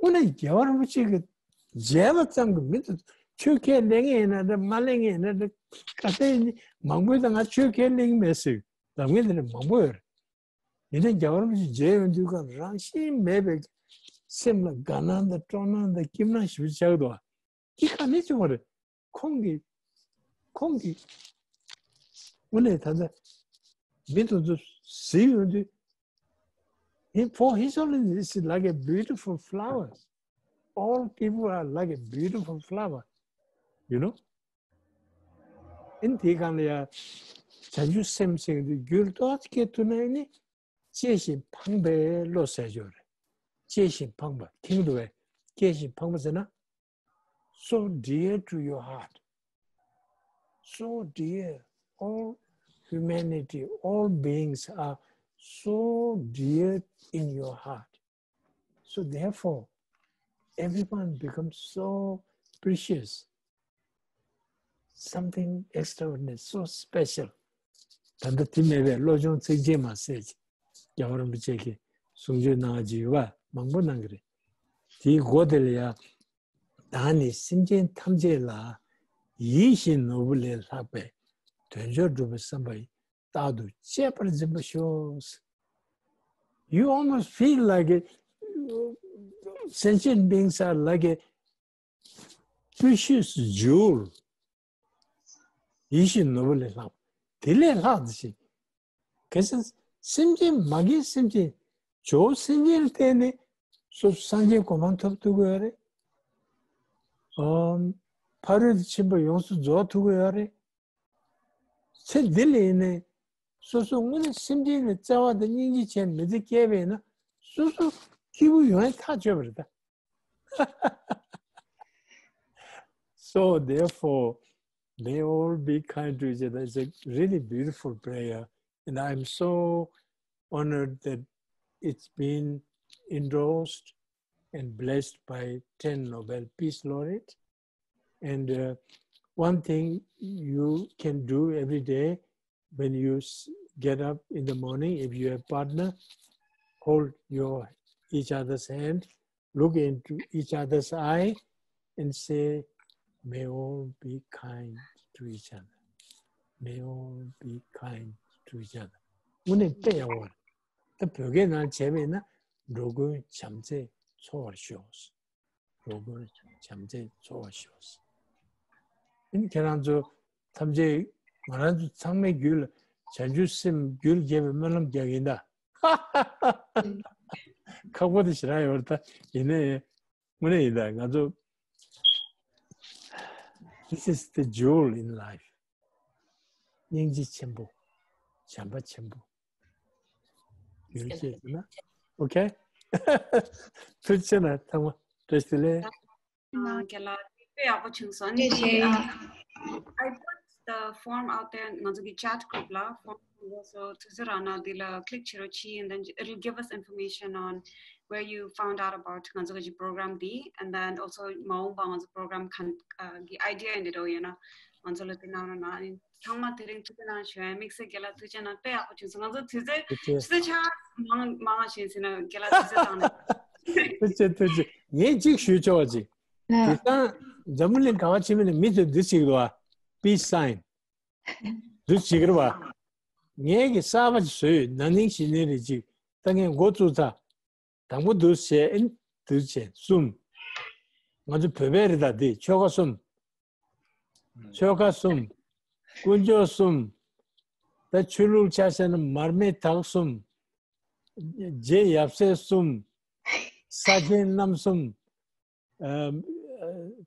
བ། དངོས་གནས་རྒྱལ་བ་རིན་པོ་ཆེ་གི་མཇལ་བ་ཙམ་གྱིས་མི་ཚོ་ཆོས་ཁས་ལེན་མཁན་ཡིན་ན་འདྲ། མ་ལེན་མཁན་ཡིན་ན་འདྲ། ག་ཚད་ཡིན་མང་པོས་ད་ང་ཆོས་ཁས་ལེན་གྱི་མེད་ཟེར་ལབ་མཁན་དེ་འདྲ་མང་པོ་ཡོད་རེད། ཡིན་ནའི་རྒྱལ་བ་རིན་པོ་ཆེ་མཇལ་ཡོང་དུས་སྒང་རང་བཞིན་མེད་པའི་སེམས་ལ་དགའ་སྣང་དང་སྤྲོ་སྣང་དང་སྐྱིད་སྣང་ཞེ་པོ་ཆགས་འདུག་བ། འདི་ག་ནས་བྱུང་བ་རེད། ཁོང་གིས་ཁོང་གིས་དངོས་གནས་ད་ལྟ་མི་དེ་ཚོ་གཟིགས་ཡོང་དུས། He, for his holiness is like a beautiful flower. All people are like a beautiful flower. You know? ཨིན་དེའི་སྒང་ལ་ཡང་བྱང་ཆུབ་སེམས་ཟེར་གྱི་འདུག་རྒྱུད་ཏོག་ཙམ་སྐྱེ་ཐུབ་ན་ཨ་ནི་གཅེས་ཤིང་ཕངས་པའི་བློ་ཟེར་ཆོག་རེད། གཅེས་ཤིང་ཕངས་པ། མཁྱེན་འདུག་པས། གཅེས་ཤིང་ཕངས་པ་ཟེར་ན། So dear to your heart. So dear. All humanity, all beings are so dear in your heart. So therefore, everyone becomes so precious, something extraordinary, so special. ད་ལྟ་དེ་མེད་པའི་བློ་སྦྱོང་ཚིགས་བཅད་མ་ཟད་ཅིག་རྒྱལ་བ་རིན་པོ་ཆེ་གིས་གསུང་ཆོས་གནང་བ་ཅིག་ཡོད་པ། མང་པོ་གནང་གི་རེད། དེའི་མགོ་དེ་ལ་ཡང་། བདག་ནི་སེམས་ཅན་ཐམས་ཅད་ལ། ཡིད་བཞིན་ནོར་བུ་ལས་ལྷག་པའི། དོན་མཆོག་སྒྲུབ་པའི་བསམ་པ་ཡིས། རྟག་ཏུ་གཅེས་པར་འཛིན་པར་ཤོག You almost feel like a, sentient beings are like a precious jewel. ཡིད་བཞིན་ནོར་བུ་ལས་ལྷག་པ། དེ་ལས་ལྷག་ཏུ་ཞིག་གལ་སྲིད་སེམས་ཅན་མ་གིའི་སེམས་ཅན་ཇོ་བོ་སེམས་ཅན་ལ་བརྟེན་ནས་སོ་སོ་སངས་རྒྱས་གོ་འཕང་ཐོབ་ཐུབ་ཀྱི་ཡོད་རེད། ཨོམ། ཕ་རོལ་ཏུ་ཕྱིན་པ་ཡོངས་སུ་རྫོགས་ཐུབ་ཀྱི་ཡོད་རེད། ཚེ་འདི་ལ་ཡིན་ནའི་སོ་སོ་དངོས་གནས་སེམས་ཅན་ལ་བརྩེ་བ་དང་སྙིང་རྗེ་བྱས་མི་ཚེ་སྐྱེལ་བ་ཡིན་ན་སོ་སོ་སྐྱིད་པོ་ཡོང་ཡ་ཐག་ཆོད་པ་རེད་ད། So therefore, may all be kind to each other. It's a really beautiful prayer. And I'm so honored that it's been endorsed and blessed by ten Nobel Peace Laureate. And uh, one thing you can do every day when you s- get up in the morning, if you have partner, hold your each other's hand, look into each other's eye, and say, "May all be kind to each other." may all be kind to each other. དངོས་གནས་དཔེ་ཡག་པོ་རེད། ད་བོད་སྐད་ནང་བྱས་པས་ན། འགྲོ་ཀུན་བྱམས་བརྩེས་འཚོ་བར་ཤོག། འགྲོ་ཀུན་བྱམས་བརྩེས་འཚོ་བར་ཤོག། ཨིན། ཁྱེད་རང་ཚོ་ཐམས་ཅད་ང་རང་ཚོ་ཚང་མའི་རྒྱུད་ལ་བྱང་ཆུབ་སེམས་རྒྱུད་ལ་སྐྱེ་བའི་སྨོན་ལམ་རྒྱག་གི་ཡིན་ད། ཁག་པོ་དེ་ཞེ་དྲག་ཡོད་རེད་ད། ཡིན་ནའི་དངོས་གནས་ཡིན་ད། ང་ཚོ This is the jewel in life. སྙིང་རྗེ་ཆེན་པོ། བྱམས་པ་ཆེན་པོ། ཡོད་ཤེས་ཟེར་ན། Okay. ཐུགས་རྗེ་ཆེ་ན་ཚང་མ་བཀྲ་ཤིས་བདེ་ལེགས། རྒན་ལགས་དཔེ་ཡག་པོ་བྱུང་སོང་། ཨ་ནི་དེ་ཨ། I put the form out there. ང་ཚོ་གི་chat group ལ་form. So ཐུགས་རྗེ་རང་ན་དེ་ལ་click བྱེད་རོགས་གྱིས། And then it'll give us information on where you found out about ང་ཚོ་གི་program དེ། And then also མ་འོངས་པ་ང་ཚོ་program གང་གི་idea འདི་འདྲ་ཡོད་ན་ང་ཚོ་ལ་དེ་གནང་རོགས་གནང་། ཚང་མ་དེ་རིང་ཐུགས་རྗེ་གནང་ཞུ་ཡ། དམིགས་བསལ་རྒན་ལགས་ཐུགས་རྗེ་གནང་། དཔེ་ཡག་པོ་བྱུང་སོང་། ང་ཚོ་དུས་ཚོད་ཆུ་ཚོད་ཆ་མང་མང་བཞིན་ཟིན་ན་རྒན་ལགས་དུས་ཚོད་བཏང་ནས། ཐུགས་རྗེ་ཐུགས་རྗེ། ངས་གཅིག་ཞུ་ཆོག་པ་ཅིག་དེང་སང་འཛམ་བུ་གླིང་ག་བ་ཕྱིན་པ་ནས་མི་ཚོས་འདི་བྱེད་ཀྱི་འདུག་བ། Peace sign. འདི་བྱེད་ཀྱི་རེད་བ། ངས་གི་གསར་པ་ཅིག་བཟོས་ཡོད། ན་ནིང་གཞེས་ནིང་རེད་ཅིག་ད་ངས་འགོ་བཙུགས་ཚར། དང་པོ་འདུག་བྱས། ཨིན། འདུག་བྱས་གསུམ། ང་ཚོ་བོད་པའི་རེད་ད། འདི་ཆོལ་ཁ་གསུམ། ཆོལ་ཁ་གསུམ། དཀོན་མཆོག་གསུམ། ད་ཆོས་ལུགས་ཆ་བཞག་ན་མར་མེ་དྭགས་གསུམ། རྗེ་ཡབ་སྲས་གསུམ། ས་ཆེན་གནམ་གསུམ། ཨ།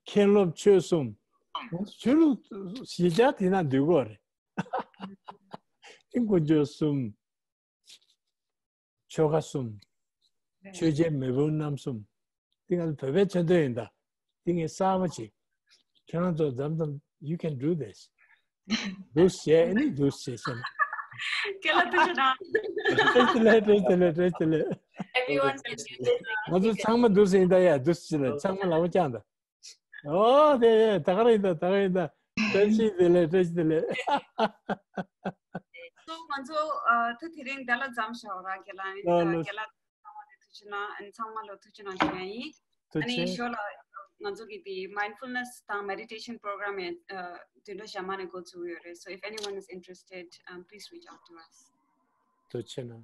མཁན་སློབ་ཆོས་གསུམ། ཆོས་ལུགས་གཞིས་ཆགས་དེ་ན་འདུས་གོ་རེད། ཨིན། དཀོན་མཆོག་གསུམ། ཆོལ་ཁ་གསུམ། ཆོས་རྒྱལ་མེས་དབོན་རྣམ་གསུམ། འདི་ང་ཚོ་བོད་པའི་མཚོན་དོན་ཡིན་ད། འདི་ངས་གསར་པ་ཅིག་ཁྱེད་རང་ཚོ་མཚམས་མཚམས་you can do this. འདུག་བྱས་ནི་འདུག་བྱས་ཤེས་ན། རྒན་ལགས་ཐུགས་རྗེ་གནང་། བཀྲ་ཤིས་བདེ་ལེགས། བཀྲ་ཤིས་བདེ་ལེགས། བཀྲ་ཤིས་བདེ་ལེགས། Everyone can do this. ང་ཚོ་ཚང་མ་འདུག་བྱས་ཡིན་ད་ཡ། འདུག་བྱས་ལ་ཚང་མ་ལག་པ་བརྐྱངས་ད། ཨོ་དེ་ད་ག་རང་ཡིན་ད། ད་ག་རང་ཡིན་ད། བཀྲ་ཤིས་བདེ་ལེགས། བཀྲ་ཤིས་བདེ་ལེགས། So ང་ཚོ་ཨ་ད་དེ་རིང་འདི་ལ་མཚམས་བཞག་ར། རྒན་ལགས། ལགས་ལགས། རྒན་ལགས་ཚང་མ་ལ་ཐུགས་རྗེ་གནང་། ཨ་ནི་ཚང་མ་ལ་ཐུགས་རྗེ་གནང་ཞུ་ཡ་ཡིན། ཐུགས་རྗེ་ཆེ། ཨ་ནི་ཞོར་ལ་ང་ཚོ་གི་དེ་mindfulness དང་meditation program ཡང་ཨ་བདུན་ཕྲག་གཞན་མ་ནས་འགོ་ཚུགས་ཡོད་རེད། So if anyone is interested, um, please reach out to us. ཐུགས་རྗེ་གནང་།